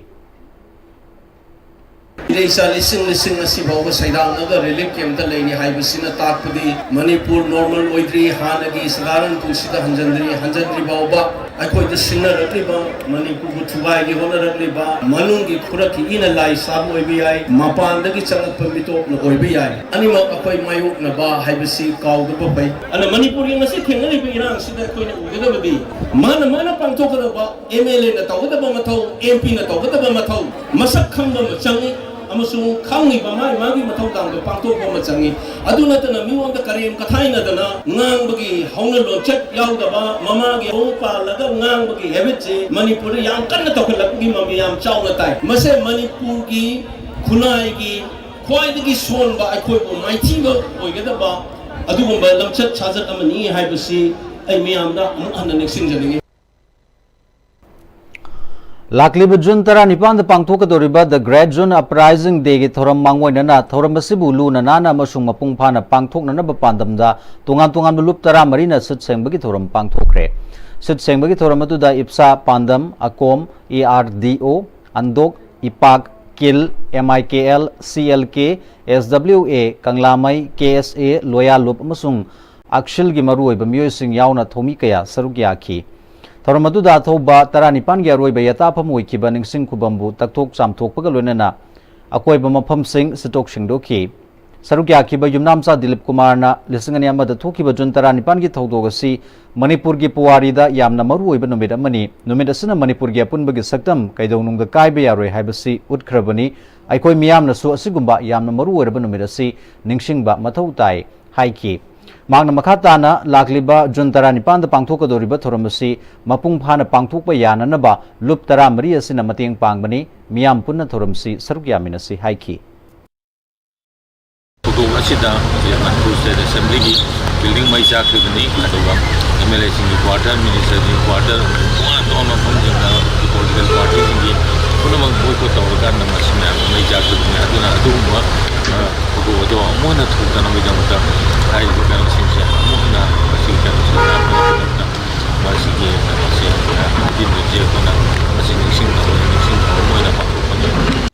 ꯏꯔꯩꯆꯥ ꯂꯤꯁꯤꯡ ꯂꯤꯁꯤꯡ ꯑꯁꯤ ꯐꯥꯎꯕ ꯁꯩꯗꯥꯡꯂꯒ relief camp ꯇ ꯂꯩꯔꯤ ꯍꯥꯏꯕꯁꯤꯅ ꯇꯥꯛꯄꯗꯤ ꯃꯅꯤꯄꯨꯔ normal ꯑꯣꯏꯗ꯭ꯔꯤ, ꯍꯥꯟꯅꯒꯤ ꯁꯗꯥꯔꯟ ꯄꯨꯟꯁꯤꯗ ꯍꯟꯖꯤꯟꯗ꯭ꯔꯤ, ꯍꯟꯖꯤꯟꯗ꯭ꯔꯤ ꯐꯥꯎꯕ ꯑꯩꯈꯣꯏꯗ ꯁꯤꯡꯅꯔꯛꯂꯤꯕ ꯃꯅꯤꯄꯨꯔꯕꯨ ꯊꯨꯒꯥꯏꯒꯦ ꯍꯣꯠꯅꯔꯛꯂꯤꯕ ꯃꯅꯨꯡꯒꯤ ꯈꯨꯔꯛꯀꯤ ꯏꯅ ꯂꯥꯏ ꯁꯥꯕ ꯑꯣꯏꯕ ꯌꯥꯏ, ꯃꯄꯥꯟꯗꯒꯤ ꯆꯪꯂꯛꯄ ꯃꯤꯇꯣꯞꯅ ꯑꯣꯏꯕ ꯌꯥꯏ, ꯑꯅꯤꯃꯛ ꯑꯩꯈꯣꯏ ꯃꯥꯌꯣꯛꯅꯕ ꯍꯥꯏꯕꯁꯤ ꯀꯥꯎꯗꯕ ꯐꯩ꯫ ꯑꯗꯨꯅ ꯃꯅꯤꯄꯨꯔꯒꯤ ꯉꯁꯤ ꯊꯦꯡꯅꯔꯤꯕ ꯏꯔꯥꯡꯁꯤꯗ ꯑꯩꯈꯣꯏꯅ ꯎꯒꯗꯕꯗꯤ ꯃꯥꯅ ꯃꯥꯅ ꯄꯥꯡꯊꯣꯛꯀꯗꯕ, M L A ꯅ ꯇꯧꯒꯗꯕ ꯃꯊꯧ, M P ꯅ ꯇꯧꯒꯗꯕ ꯃꯊꯧ ꯃꯁꯛ ꯈꯪꯕ ꯑꯃ ꯆꯪꯏ꯫ ꯑꯃꯁꯨꯡ ꯈꯪꯉꯤꯕ ꯃꯥꯒꯤ ꯃꯥꯒꯤ ꯃꯊꯧ ꯇꯥꯕꯗꯣ ꯄꯥꯡꯊꯣꯛꯄ ꯑꯃ ꯆꯪꯉꯤ꯫ ꯑꯗꯨ ꯅꯠꯇꯅ ꯃꯤꯉꯣꯟꯗ ꯀꯔꯦꯝ ꯀꯊꯥꯏꯅꯗꯅ ꯉꯥꯡꯕꯒꯤ ꯍꯧꯅ ꯂꯣꯟꯆꯠ ꯌꯥꯎꯗꯕ, ꯃꯃꯥꯒꯤ ꯃꯑꯣꯡ ꯄꯥꯜꯂꯒ ꯉꯥꯡꯕꯒꯤ habit ꯁꯤ ꯃꯅꯤꯄꯨꯔꯗ ꯌꯥꯝ ꯀꯟꯅ ꯇꯧꯈꯠꯂꯛꯄꯒꯤ ꯃꯃꯤ ꯌꯥꯝ ꯆꯥꯎꯅ ꯇꯥꯏ꯫ ꯃꯁꯦ ꯃꯅꯤꯄꯨꯔꯒꯤ ꯈꯨꯟꯅꯥꯏꯒꯤ ꯈ꯭ꯋꯥꯏꯗꯒꯤ ꯁꯣꯟꯕ, ꯑꯩꯈꯣꯏꯕꯨ ꯃꯥꯏꯊꯤꯕ ꯑꯣꯏꯒꯗꯕ ꯑꯗꯨꯒꯨꯝꯕ ꯂꯝꯆꯠ ꯁꯥꯖꯠ ꯑꯃꯅꯤ ꯍꯥꯏꯕꯁꯤ ꯑꯩ ꯃꯤꯌꯥꯝꯗ ꯑꯃꯨꯛ ꯍꯟꯅ ꯅꯤꯡꯁꯤꯡꯖꯅꯤꯡꯏ꯫ ꯂꯥꯛꯂꯤꯕ June ꯇꯔꯥꯅꯤꯄꯥꯟꯗ ꯄꯥꯡꯊꯣꯛꯀꯗꯧꯔꯤꯕ The Great June Uprising Day ꯒꯤ ꯊꯧꯔꯝ ꯃꯥꯡꯑꯣꯏꯅꯅ ꯊꯧꯔꯝ ꯑꯁꯤꯕꯨ ꯂꯨꯅ ꯅꯥꯟꯅ ꯑꯃꯁꯨꯡ ꯃꯄꯨꯡ ꯐꯥꯅ ꯄꯥꯡꯊꯣꯛꯅꯅꯕ ꯄꯥꯟꯗꯝꯗ ꯇꯣꯉꯥꯟ ꯇꯣꯉꯥꯟꯕ ꯂꯨꯞ ꯇꯔꯥꯃꯔꯤꯅ ꯁꯤꯠ ꯁꯦꯡꯕꯒꯤ ꯊꯧꯔꯝ ꯄꯥꯡꯊꯣꯛꯈ꯭ꯔꯦ꯫ ꯁꯤꯠ ꯁꯦꯡꯕꯒꯤ ꯊꯧꯔꯝ ꯑꯗꯨꯗ ꯏꯞꯁꯥ, ꯄꯥꯟꯗꯝ, ꯑꯀꯣꯝ, E R D O, ꯑꯟꯗꯣꯛ, ꯏꯄꯥꯛ, ꯀꯤꯜ, M I K L, C L K, S W A, ꯀꯪꯂꯥꯃꯩ, K S A, ꯂꯣꯌꯥ ꯂꯨꯞ ꯑꯃꯁꯨꯡ ꯑꯛꯁꯤꯜꯒꯤ ꯃꯔꯨꯑꯣꯏꯕ ꯃꯤꯑꯣꯏꯁꯤꯡ ꯌꯥꯎꯅ ꯊꯧꯃꯤ ꯀꯌꯥ ꯁꯔꯨꯛ ꯌꯥꯈꯤ꯫ ꯊꯧꯔꯝ ꯑꯗꯨꯗ ꯑꯊꯧꯕ ꯇꯔꯥꯅꯤꯄꯥꯟꯒꯤ ꯑꯔꯣꯏꯕ ꯌꯥꯇꯥꯐꯝ ꯑꯣꯏꯈꯤꯕ ꯅꯤꯡꯁꯤꯡ ꯈꯨꯕꯝꯕꯨ ꯇꯛꯊꯣꯛ ꯆꯥꯝꯊꯣꯛꯄꯒ ꯂꯣꯏꯅꯅ ꯑꯀꯣꯏꯕ ꯃꯐꯝꯁꯤꯡ ꯁꯤꯠꯇꯣꯛ ꯁꯦꯡꯗꯣꯛꯈꯤ꯫ ꯁꯔꯨꯛ ꯌꯥꯈꯤꯕ ꯌꯨꯝꯅꯥꯝꯆꯥ ꯗꯤꯂꯤꯞ ꯀꯨꯃꯥꯔꯅ ꯂꯤꯁꯤꯡ ꯑꯅꯤ ꯑꯃꯗ ꯊꯣꯛꯈꯤꯕ ꯖꯨꯟ ꯇꯔꯥꯅꯤꯄꯥꯟꯒꯤ ꯊꯧꯗꯣꯛ ꯑꯁꯤ ꯃꯅꯤꯄꯨꯔꯒꯤ ꯄꯨꯋꯥꯔꯤꯗ ꯌꯥꯝꯅ ꯃꯔꯨꯑꯣꯏꯕ ꯅꯨꯃꯤꯠ ꯑꯃꯅꯤ꯫ ꯅꯨꯃꯤꯠ ꯑꯁꯤꯅ ꯃꯅꯤꯄꯨꯔꯒꯤ ꯑꯄꯨꯟꯕꯒꯤ ꯁꯛꯇꯝ ꯀꯩꯗꯧꯅꯨꯡꯗ ꯀꯥꯏꯕ ꯌꯥꯔꯣꯏ ꯍꯥꯏꯕꯁꯤ ꯎꯠꯈ꯭ꯔꯕꯅꯤ꯫ ꯑꯩꯈꯣꯏ ꯃꯤꯌꯥꯝꯅꯁꯨ ꯑꯁꯤꯒꯨꯝꯕ ꯌꯥꯝꯅ ꯃꯔꯨꯑꯣꯏꯔꯕ ꯅꯨꯃꯤꯠ ꯑꯁꯤ ꯅꯤꯡꯁꯤꯡꯕ ꯃꯊꯧ ꯇꯥꯏ ꯍꯥꯏꯈꯤ꯫ ꯃꯍꯥꯛꯅ ꯃꯈꯥ ꯇꯥꯅ ꯂꯥꯛꯂꯤꯕ ꯖꯨꯟ ꯇꯔꯥꯅꯤꯄꯥꯟꯗ ꯄꯥꯡꯊꯣꯛꯀꯗꯧꯔꯤꯕ ꯊꯧꯔꯝ ꯑꯁꯤ ꯃꯄꯨꯡ ꯐꯥꯅ ꯄꯥꯡꯊꯣꯛꯄ ꯌꯥꯅꯅꯕ ꯂꯨꯞ ꯇꯔꯥꯃꯔꯤ ꯑꯁꯤꯅ ꯃꯇꯦꯡ ꯄꯥꯡꯕꯅꯤ, ꯃꯤꯌꯥꯝ ꯄꯨꯟꯅ ꯊꯧꯔꯝꯁꯤ ꯁꯔꯨꯛ ꯌꯥꯃꯤꯟꯅꯁꯤ ꯍꯥꯏꯈꯤ꯫ ꯊꯧꯗꯣꯛ ꯑꯁꯤꯗ ꯃꯅꯤꯄꯨꯔ ꯁ꯭ꯇꯦꯠ ꯑꯦꯁꯦꯝꯕ꯭ꯂꯤꯒꯤ ꯕꯤꯜꯗꯤꯡ ꯃꯩ ꯆꯥꯛꯈꯤꯕꯅꯤ, ꯑꯗꯨꯒ M L A ꯁꯤꯡꯒꯤ quarter, minister ꯁꯤꯡꯒꯤ quarter, ꯇꯣꯉꯥꯟ ꯇꯣꯉꯥꯟꯕ ꯃꯐꯝꯁꯤꯡꯗ ꯄꯣꯂꯤꯇꯤꯀꯦꯜ ꯄꯥꯔꯇꯤꯁꯤꯡꯒꯤ ꯄꯨꯝꯅꯃꯛ ꯕꯣꯏꯀꯣꯠ ꯇꯧꯔꯀꯥꯟꯗ ꯃꯁꯤ ꯃꯌꯥꯝ ꯃꯩ ꯆꯥꯛꯇꯣꯏꯅꯤ꯫ ꯑꯗꯨꯅ ꯑꯗꯨꯒꯨꯝꯕ, ꯑ, ꯊꯧꯗꯣꯛ ꯑꯗꯣ ꯑꯃꯨꯛ ꯍꯟꯅ ꯊꯣꯛꯇꯅꯕꯒꯤꯗꯃꯛꯇ ꯍꯥꯏꯔꯤꯕ ꯀꯩꯅꯣꯁꯤꯡꯁꯦ ꯑꯃꯨꯛ ꯍꯟꯅ ꯃꯁꯤꯒꯤ ꯀꯩꯅꯣꯁꯦ ꯂꯥꯛꯄ ꯃꯇꯝꯗ ꯃꯁꯤꯒꯤ ꯀꯩꯅꯣꯁꯦ, ꯑ, ꯍꯥꯏꯗꯤ ꯃꯁꯤ ꯑꯩꯈꯣꯏꯅ ꯃꯁꯤ ꯅꯤꯡꯁꯤꯡꯅꯕ, ꯅꯤꯡꯁꯤꯡꯅꯕ ꯑꯃ ꯑꯣꯏꯅ ꯄꯥꯡꯊꯣꯛꯄꯅꯤ꯫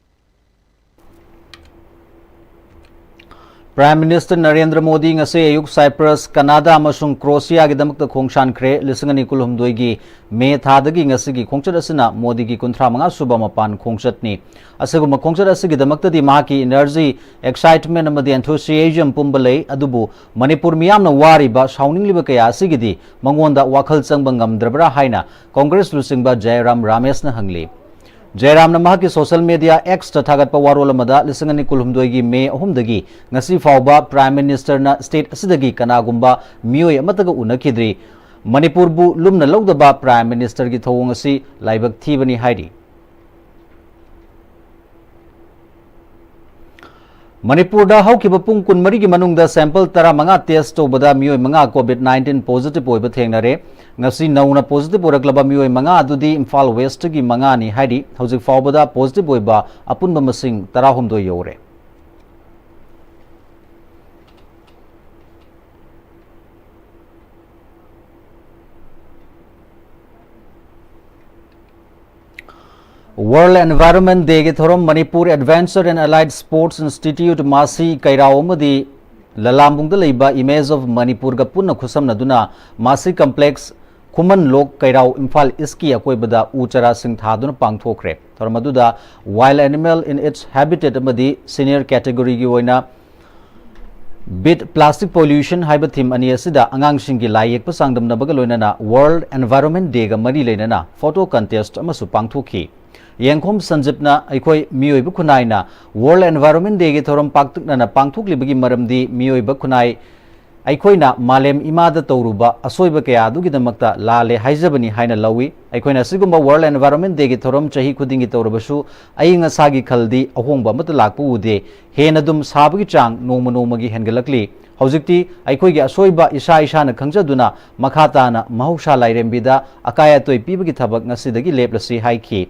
Prime Minister ꯅꯔꯦꯟꯗ꯭ꯔ ꯃꯣꯗꯤ ꯉꯁꯤ ꯑꯌꯨꯛ ꯁꯥꯏꯄ꯭ꯔꯁ, ꯀꯅꯥꯗꯥ ꯑꯃꯁꯨꯡ ꯀ꯭ꯔꯣꯁꯤꯌꯥꯒꯤꯗꯃꯛꯇ ꯈꯣꯡꯁꯥꯟꯈ꯭ꯔꯦ꯫ ꯂꯤꯁꯤꯡ ꯑꯅꯤ ꯀꯨꯟꯍꯨꯝꯗꯣꯏꯒꯤ ꯃꯦ ꯊꯥꯗꯒꯤ ꯉꯁꯤꯒꯤ ꯈꯣꯡꯆꯠ ꯑꯁꯤꯅ ꯃꯣꯗꯤꯒꯤ ꯀꯨꯟꯊ꯭ꯔꯥ ꯃꯉꯥ ꯁꯨꯕ ꯃꯄꯥꯟ ꯈꯣꯡꯆꯠꯅꯤ꯫ ꯑꯁꯤꯒꯨꯝꯕ ꯈꯣꯡꯆꯠ ꯑꯁꯤꯒꯤꯗꯃꯛꯇꯗꯤ ꯃꯍꯥꯛꯀꯤ energy, excitement ꯑꯃꯗꯤ enthusiasm ꯄꯨꯝꯕ ꯂꯩ, ꯑꯗꯨꯕꯨ ꯃꯅꯤꯄꯨꯔ ꯃꯤꯌꯥꯝꯅ ꯋꯥꯔꯤꯕ, ꯁꯥꯎꯅꯤꯡꯂꯤꯕ ꯀꯌꯥ ꯑꯁꯤꯒꯤꯗꯤ ꯃꯉꯣꯟꯗ ꯋꯥꯈꯜ ꯆꯪꯕ ꯉꯝꯗ꯭ꯔꯕ꯭ꯔꯥ ꯍꯥꯏꯅ ꯀꯣꯡꯒ꯭ꯔꯦꯁ ꯂꯨꯆꯤꯡꯕ ꯖꯌꯔꯥꯝ ꯔꯥꯃꯦꯁꯅ ꯍꯪꯂꯤ꯫ ꯖꯌꯔꯥꯝꯅ ꯃꯍꯥꯛꯀꯤ social media X ꯇ ꯊꯥꯒꯠꯄ ꯋꯥꯔꯣꯜ ꯑꯃꯗ ꯂꯤꯁꯤꯡ ꯑꯅꯤ ꯀꯨꯟꯍꯨꯝꯗꯣꯏꯒꯤ ꯃꯦ ꯑꯍꯨꯝꯗꯒꯤ ꯉꯁꯤ ꯐꯥꯎꯕ Prime Minister ꯅ state ꯑꯁꯤꯗꯒꯤ ꯀꯅꯥꯒꯨꯝꯕ ꯃꯤꯑꯣꯏ ꯑꯃꯠꯇꯒ ꯎꯅꯈꯤꯗ꯭ꯔꯤ꯫ ꯃꯅꯤꯄꯨꯔꯕꯨ ꯂꯨꯝꯅ ꯂꯧꯗꯕ Prime Minister ꯒꯤ ꯊꯧꯑꯣꯡ ꯑꯁꯤ ꯂꯥꯏꯕꯛ ꯊꯤꯕꯅꯤ ꯍꯥꯏꯔꯤ꯫ ꯃꯅꯤꯄꯨꯔꯗ ꯍꯧꯈꯤꯕ ꯄꯨꯡ ꯀꯨꯟꯃꯔꯤꯒꯤ ꯃꯅꯨꯡꯗ sample ꯇꯔꯥꯃꯉꯥ test ꯇꯧꯕꯗ ꯃꯤꯑꯣꯏ ꯃꯉꯥ COVID nineteen positive ꯑꯣꯏꯕ ꯊꯦꯡꯅꯔꯦ꯫ ꯉꯁꯤ ꯅꯧꯅ positive ꯑꯣꯏꯔꯛꯂꯕ ꯃꯤꯑꯣꯏ ꯃꯉꯥ ꯑꯗꯨꯗꯤ ꯏꯝꯐꯥꯜ West ꯀꯤ ꯃꯉꯥꯅꯤ ꯍꯥꯏꯔꯤ꯫ ꯍꯧꯖꯤꯛ ꯐꯥꯎꯕꯗ positive ꯑꯣꯏꯕ ꯑꯄꯨꯟꯕ ꯃꯁꯤꯡ ꯇꯔꯥꯍꯨꯝꯗꯣꯏ ꯌꯧꯔꯦ꯫ World Environment Day ꯒꯤ ꯊꯧꯔꯝ Manipur Adventure and Allied Sports Institute, ꯃꯥꯁꯤ ꯀꯩꯔꯥꯎ ꯑꯃꯗꯤ ꯂꯂꯥꯝꯕꯨꯡꯗ ꯂꯩꯕ Image of Manipur ꯒ ꯄꯨꯟꯅ ꯈꯨꯠꯁꯝꯅꯗꯨꯅ ꯃꯥꯁꯤ complex, ꯈꯨꯃꯟ ꯂꯣꯛ, ꯀꯩꯔꯥꯎ, ꯏꯝꯐꯥꯜ East ꯀꯤ ꯑꯀꯣꯏꯕꯗ ꯎ ꯆꯥꯔꯥꯁꯤꯡ ꯊꯥꯗꯨꯅ ꯄꯥꯡꯊꯣꯛꯈ꯭ꯔꯦ꯫ ꯊꯧꯔꯝ ꯑꯗꯨꯗ Wild Animal in its Habitat ꯑꯃꯗꯤ senior category ꯒꯤ ꯑꯣꯏꯅ Beat Plastic Pollution ꯍꯥꯏꯕ theme ꯑꯅꯤ ꯑꯁꯤꯗ ꯑꯉꯥꯡꯁꯤꯡꯒꯤ ꯂꯥꯏ ꯌꯦꯛꯄ ꯆꯥꯡꯗꯝꯅꯕꯒ ꯂꯣꯏꯅꯅ World Environment Day ꯒ ꯃꯔꯤ ꯂꯩꯅꯅ photo contest ꯑꯃꯁꯨ ꯄꯥꯡꯊꯣꯛꯈꯤ꯫ ꯌꯦꯡꯈꯣꯝ ꯁꯟꯖꯤꯞꯅ ꯑꯩꯈꯣꯏ ꯃꯤꯑꯣꯏꯕ ꯈꯨꯟꯅꯥꯏꯅ World Environment Day ꯒꯤ ꯊꯧꯔꯝ ꯄꯥꯛꯇꯛꯅꯅ ꯄꯥꯡꯊꯣꯛꯂꯤꯕꯒꯤ ꯃꯔꯝꯗꯤ ꯃꯤꯑꯣꯏꯕ ꯈꯨꯟꯅꯥꯏ ꯑꯩꯈꯣꯏꯅ ꯃꯥꯂꯦꯝ ꯏꯃꯥꯗ ꯇꯧꯔꯨꯕ ꯑꯁꯣꯏꯕ ꯀꯌꯥ ꯑꯗꯨꯒꯤꯗꯃꯛꯇ ꯂꯥꯜꯂꯦ ꯍꯥꯏꯖꯕꯅꯤ ꯍꯥꯏꯅ ꯂꯧꯏ꯫ ꯑꯩꯈꯣꯏꯅ ꯑꯁꯤꯒꯨꯝꯕ World Environment Day ꯒꯤ ꯊꯧꯔꯝ ꯆꯍꯤ ꯈꯨꯗꯤꯡꯒꯤ ꯇꯧꯔꯕꯁꯨ ꯑꯏꯪ ꯑꯁꯥꯒꯤ ꯈꯜꯗꯤ ꯑꯍꯣꯡꯕ ꯑꯃꯠꯇ ꯂꯥꯛꯄ ꯎꯗꯦ꯫ ꯍꯦꯟꯅ ꯑꯗꯨꯝ ꯁꯥꯕꯒꯤ ꯆꯥꯡ ꯅꯣꯡꯃ ꯅꯣꯡꯃꯒꯤ ꯍꯦꯟꯒꯠꯂꯛꯂꯤ꯫ ꯍꯧꯖꯤꯛꯇꯤ ꯑꯩꯈꯣꯏꯒꯤ ꯑꯁꯣꯏꯕ ꯏꯁꯥ ꯏꯁꯥꯅ ꯈꯪꯖꯗꯨꯅ ꯃꯈꯥ ꯇꯥꯅ ꯃꯍꯧꯁꯥ ꯂꯥꯏꯔꯦꯝꯕꯤꯗ ꯑꯀꯥꯏ ꯑꯇꯣꯏ ꯄꯤꯕꯒꯤ ꯊꯕꯛ ꯉꯁꯤꯗꯒꯤ ꯂꯦꯞꯂꯁꯤ ꯍꯥꯏꯈꯤ꯫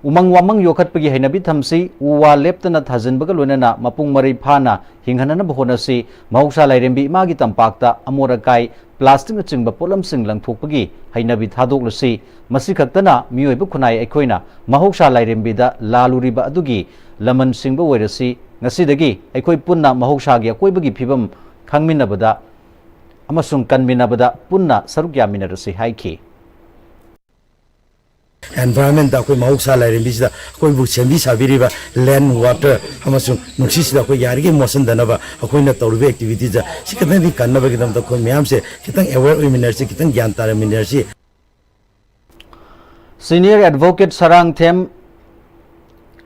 ꯎꯃꯪ ꯋꯥꯃꯪ ꯌꯣꯛꯈꯠꯄꯒꯤ ꯍꯩꯅꯕꯤ ꯊꯝꯁꯤ, ꯎ ꯋꯥ ꯂꯦꯞꯇꯅ ꯊꯥꯖꯤꯟꯕꯒ ꯂꯣꯏꯅꯅ ꯃꯄꯨꯡ ꯃꯔꯩ ꯐꯥꯅ ꯍꯤꯡꯍꯟꯅꯅꯕ ꯍꯣꯠꯅꯁꯤ, ꯃꯍꯧꯁꯥ ꯂꯥꯏꯔꯦꯝꯕꯤ ꯏꯃꯥꯒꯤ ꯇꯝꯄꯥꯛꯇ ꯑꯃꯣꯠ ꯑꯀꯥꯏ, ꯄ꯭ꯂꯥꯁꯇꯤꯛꯅꯆꯤꯡꯕ ꯄꯣꯠꯂꯝꯁꯤꯡ ꯂꯪꯊꯣꯛꯄꯒꯤ ꯍꯩꯅꯕꯤ ꯊꯥꯗꯣꯛꯂꯁꯤ꯫ ꯃꯁꯤ ꯈꯛꯇꯅ ꯃꯤꯑꯣꯏꯕ ꯈꯨꯟꯅꯥꯏ ꯑꯩꯈꯣꯏꯅ ꯃꯍꯧꯁꯥ ꯂꯥꯏꯔꯦꯝꯕꯤꯗ ꯂꯥꯜꯂꯨꯔꯤꯕ ꯑꯗꯨꯒꯤ ꯂꯃꯟ ꯁꯤꯡꯕ ꯑꯣꯏꯔꯁꯤ꯫ ꯉꯁꯤꯗꯒꯤ ꯑꯩꯈꯣꯏ ꯄꯨꯟꯅ ꯃꯍꯧꯁꯥꯒꯤ ꯑꯀꯣꯏꯕꯒꯤ ꯐꯤꯕꯝ ꯈꯪꯃꯤꯟꯅꯕꯗ ꯑꯃꯁꯨꯡ ꯀꯟꯃꯤꯟꯅꯕꯗ ꯄꯨꯟꯅ ꯁꯔꯨꯛ ꯌꯥꯃꯤꯟꯅꯔꯁꯤ ꯍꯥꯏꯈꯤ꯫ ꯑꯦꯟꯚꯥꯏꯔꯟꯃꯦꯟꯗ ꯑꯩꯈꯣꯏ ꯃꯍꯧꯁꯥ ꯂꯥꯏꯔꯦꯝꯕꯤꯁꯤꯗ ꯑꯩꯈꯣꯏꯕꯨ ꯁꯦꯝꯕꯤ ꯁꯥꯕꯤꯔꯤꯕ ꯂꯦꯟ, ꯋꯥꯇꯔ ꯑꯃꯁꯨꯡ ꯅꯨꯡꯁꯤꯠꯁꯤꯗ ꯑꯩꯈꯣꯏ ꯌꯥꯔꯤꯈꯩ ꯃꯣꯠꯁꯤꯟꯗꯅꯕ ꯑꯩꯈꯣꯏꯅ ꯇꯧꯔꯤꯕ ꯑꯦꯛꯇꯤꯚꯤꯇꯤꯁꯦ ꯁꯤ ꯈꯛꯇꯪꯗꯤ ꯀꯟꯅꯕꯒꯤꯗꯃꯛꯇ ꯑꯩꯈꯣꯏ ꯃꯌꯥꯝꯁꯦ ꯈꯤꯇꯪ ꯑꯦꯋꯦꯌꯔ ꯑꯣꯏꯃꯤꯟꯅꯔꯁꯤ, ꯈꯤꯇꯪ ꯒ꯭ꯌꯥꯟ ꯇꯥꯔꯃꯤꯟꯅꯔꯁꯤ꯫ Senior Advocate ꯁꯔꯥꯡꯊꯦꯝ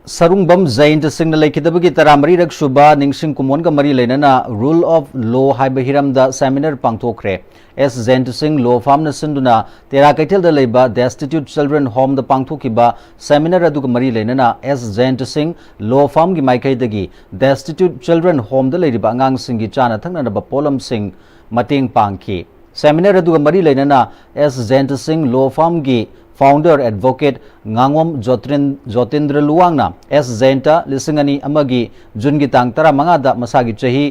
ꯁꯔꯨꯡꯕꯝ ꯖꯌꯟꯇ ꯁꯤꯡꯅ ꯂꯩꯈꯤꯗꯕꯒꯤ ꯇꯔꯥꯃꯔꯤꯔꯛ ꯁꯨꯕ ꯅꯤꯡꯁꯤꯡ ꯀꯨꯝꯑꯣꯟꯒ ꯃꯔꯤ ꯂꯩꯅꯅ Rule of Law ꯍꯥꯏꯕ ꯍꯤꯔꯝꯗ ꯁꯦꯃꯤꯅꯥꯔ ꯄꯥꯡꯊꯣꯛꯈ꯭ꯔꯦ꯫ ꯑꯦꯁ ꯖꯌꯟꯇ ꯁꯤꯡ ꯂꯣ ꯐꯥꯔꯝꯅ ꯁꯤꯟꯗꯨꯅ ꯇꯦꯔꯥ ꯀꯩꯊꯦꯜꯗ ꯂꯩꯕ Destitute Children Home ꯗ ꯄꯥꯡꯊꯣꯛꯈꯤꯕ ꯁꯦꯃꯤꯅꯥꯔ ꯑꯗꯨꯒ ꯃꯔꯤ ꯂꯩꯅꯅ ꯑꯦꯁ ꯖꯌꯟꯇ ꯁꯤꯡ ꯂꯣ ꯐꯥꯔꯝꯒꯤ ꯃꯥꯏꯀꯩꯗꯒꯤ Destitute Children Home ꯗ ꯂꯩꯔꯤꯕ ꯑꯉꯥꯡꯁꯤꯡꯒꯤ ꯆꯥꯅ ꯊꯛꯅꯅꯕ ꯄꯣꯠꯂꯝꯁꯤꯡ ꯃꯇꯦꯡ ꯄꯥꯡꯈꯤ꯫ ꯁꯦꯃꯤꯅꯥꯔ ꯑꯗꯨꯒ ꯃꯔꯤ ꯂꯩꯅꯅ ꯑꯦꯁ ꯖꯌꯟꯇ ꯁꯤꯡ ꯂꯣ ꯐꯥꯔꯝꯒꯤ ꯐꯥꯎꯟꯗꯔ ꯑꯦꯗꯚꯣꯀꯦꯠ ꯉꯥꯉꯣꯝ ꯖꯣꯇ꯭ꯔꯤꯟ-, ꯖꯣꯇꯤꯟꯗ꯭ꯔ ꯂꯨꯋꯥꯡꯅ ꯑꯦꯁ ꯖꯌꯟꯇ ꯂꯤꯁꯤꯡ ꯑꯅꯤ ꯑꯃꯒꯤ ꯖꯨꯟꯒꯤ ꯇꯥꯡ ꯇꯔꯥꯃꯉꯥꯗ ꯃꯁꯥꯒꯤ ꯆꯍꯤ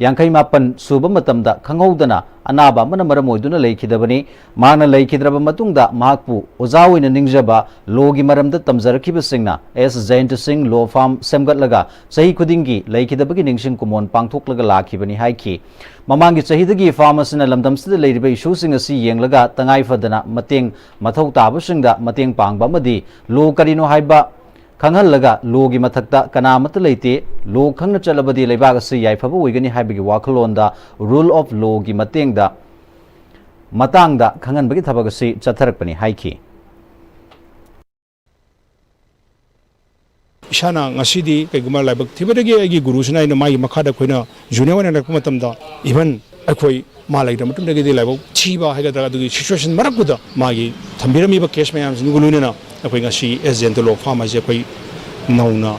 ꯌꯥꯡꯈꯩ ꯃꯥꯄꯟ ꯁꯨꯕ ꯃꯇꯝꯗ ꯈꯪꯍꯧꯗꯅ ꯑꯅꯥꯕ ꯑꯃꯅ ꯃꯔꯝ ꯑꯣꯏꯗꯨꯅ ꯂꯩꯈꯤꯗꯕꯅꯤ꯫ ꯃꯍꯥꯛꯅ ꯂꯩꯈꯤꯗ꯭ꯔꯕ ꯃꯇꯨꯡꯗ ꯃꯍꯥꯛꯄꯨ ꯑꯣꯖꯥ ꯑꯣꯏꯅ ꯅꯤꯡꯖꯕ ꯂꯣꯒꯤ ꯃꯔꯝꯗ ꯇꯝꯖꯔꯛꯈꯤꯕꯁꯤꯡꯅ ꯑꯦꯁ ꯖꯌꯟꯇ ꯁꯤꯡ ꯂꯣ ꯐꯥꯔꯝ ꯁꯦꯝꯒꯠꯂꯒ ꯆꯍꯤ ꯈꯨꯗꯤꯡꯒꯤ ꯂꯩꯈꯤꯗꯕꯒꯤ ꯅꯤꯡꯁꯤꯡ ꯀꯨꯝꯑꯣꯟ ꯄꯥꯡꯊꯣꯛꯂꯒ ꯂꯥꯛꯈꯤꯕꯅꯤ ꯍꯥꯏꯈꯤ꯫ ꯃꯃꯥꯡꯒꯤ ꯆꯍꯤꯗꯒꯤ ꯐꯥꯔꯝ ꯑꯁꯤꯅ ꯂꯝꯗꯝꯁꯤꯗ ꯂꯩꯔꯤꯕ ꯏꯁꯨꯁꯤꯡ ꯑꯁꯤ ꯌꯦꯡꯂꯒ ꯇꯉꯥꯏ ꯐꯗꯅ ꯃꯇꯦꯡ ꯃꯊꯧ ꯇꯥꯕꯁꯤꯡꯗ ꯃꯇꯦꯡ ꯄꯥꯡꯕ ꯑꯃꯗꯤ ꯂꯣ ꯀꯔꯤꯅꯣ ꯍꯥꯏꯕ ꯈꯪꯍꯜꯂꯒ ꯂꯣꯒꯤ ꯃꯊꯛꯇ ꯀꯅꯥ ꯑꯃꯠꯇ ꯂꯩꯇꯦ, ꯂꯣ ꯈꯪꯅ ꯆꯠꯂꯕꯗꯤ ꯂꯩꯕꯥꯛ ꯑꯁꯤ ꯌꯥꯏꯐꯕ ꯑꯣꯏꯒꯅꯤ ꯍꯥꯏꯕꯒꯤ ꯋꯥꯈꯜꯂꯣꯟꯗ Rule of Law ꯒꯤ ꯃꯇꯦꯡꯗ, ꯃꯇꯥꯡꯗ ꯈꯪꯍꯟꯕꯒꯤ ꯊꯕꯛ ꯑꯁꯤ ꯆꯠꯊꯔꯛꯄꯅꯤ ꯍꯥꯏꯈꯤ꯫ ꯏꯁꯥꯅ ꯉꯁꯤꯗꯤ ꯀꯩꯒꯨꯝꯕ ꯂꯥꯏꯕꯛ ꯊꯤꯕꯗꯒꯤ ꯑꯩꯒꯤ ꯒꯨꯔꯨꯁꯤꯅ ꯑꯩꯅ ꯃꯥꯒꯤ ꯃꯈꯥꯗ ꯑꯩꯈꯣꯏꯅ ꯖꯨꯅꯤꯌꯔ ꯑꯣꯏꯅ ꯂꯥꯛꯄ ꯃꯇꯝꯗ, even ꯑꯩꯈꯣꯏ ꯃꯥ ꯂꯩꯇ꯭ꯔ ꯃꯇꯨꯡꯗꯒꯤꯗꯤ ꯂꯥꯏꯕꯛ ꯊꯤꯕ ꯍꯥꯏꯒꯗ꯭ꯔꯥ, ꯑꯗꯨꯒꯤ ꯁꯤꯆꯨꯋꯦꯁꯟ ꯃꯔꯛꯇꯨꯗ ꯃꯥꯒꯤ ꯊꯝꯕꯤꯔꯝꯃꯤꯕ ꯀꯦꯁ ꯃꯌꯥꯝꯁꯤꯡꯗꯨꯒ ꯂꯣꯏꯅꯅ ꯑꯩꯈꯣꯏ ꯉꯁꯤ ꯑꯦꯁ ꯖꯌꯟꯇ ꯂꯣ ꯐꯥꯔꯝ ꯍꯥꯏꯁꯦ ꯑꯩꯈꯣꯏ ꯅꯧꯅ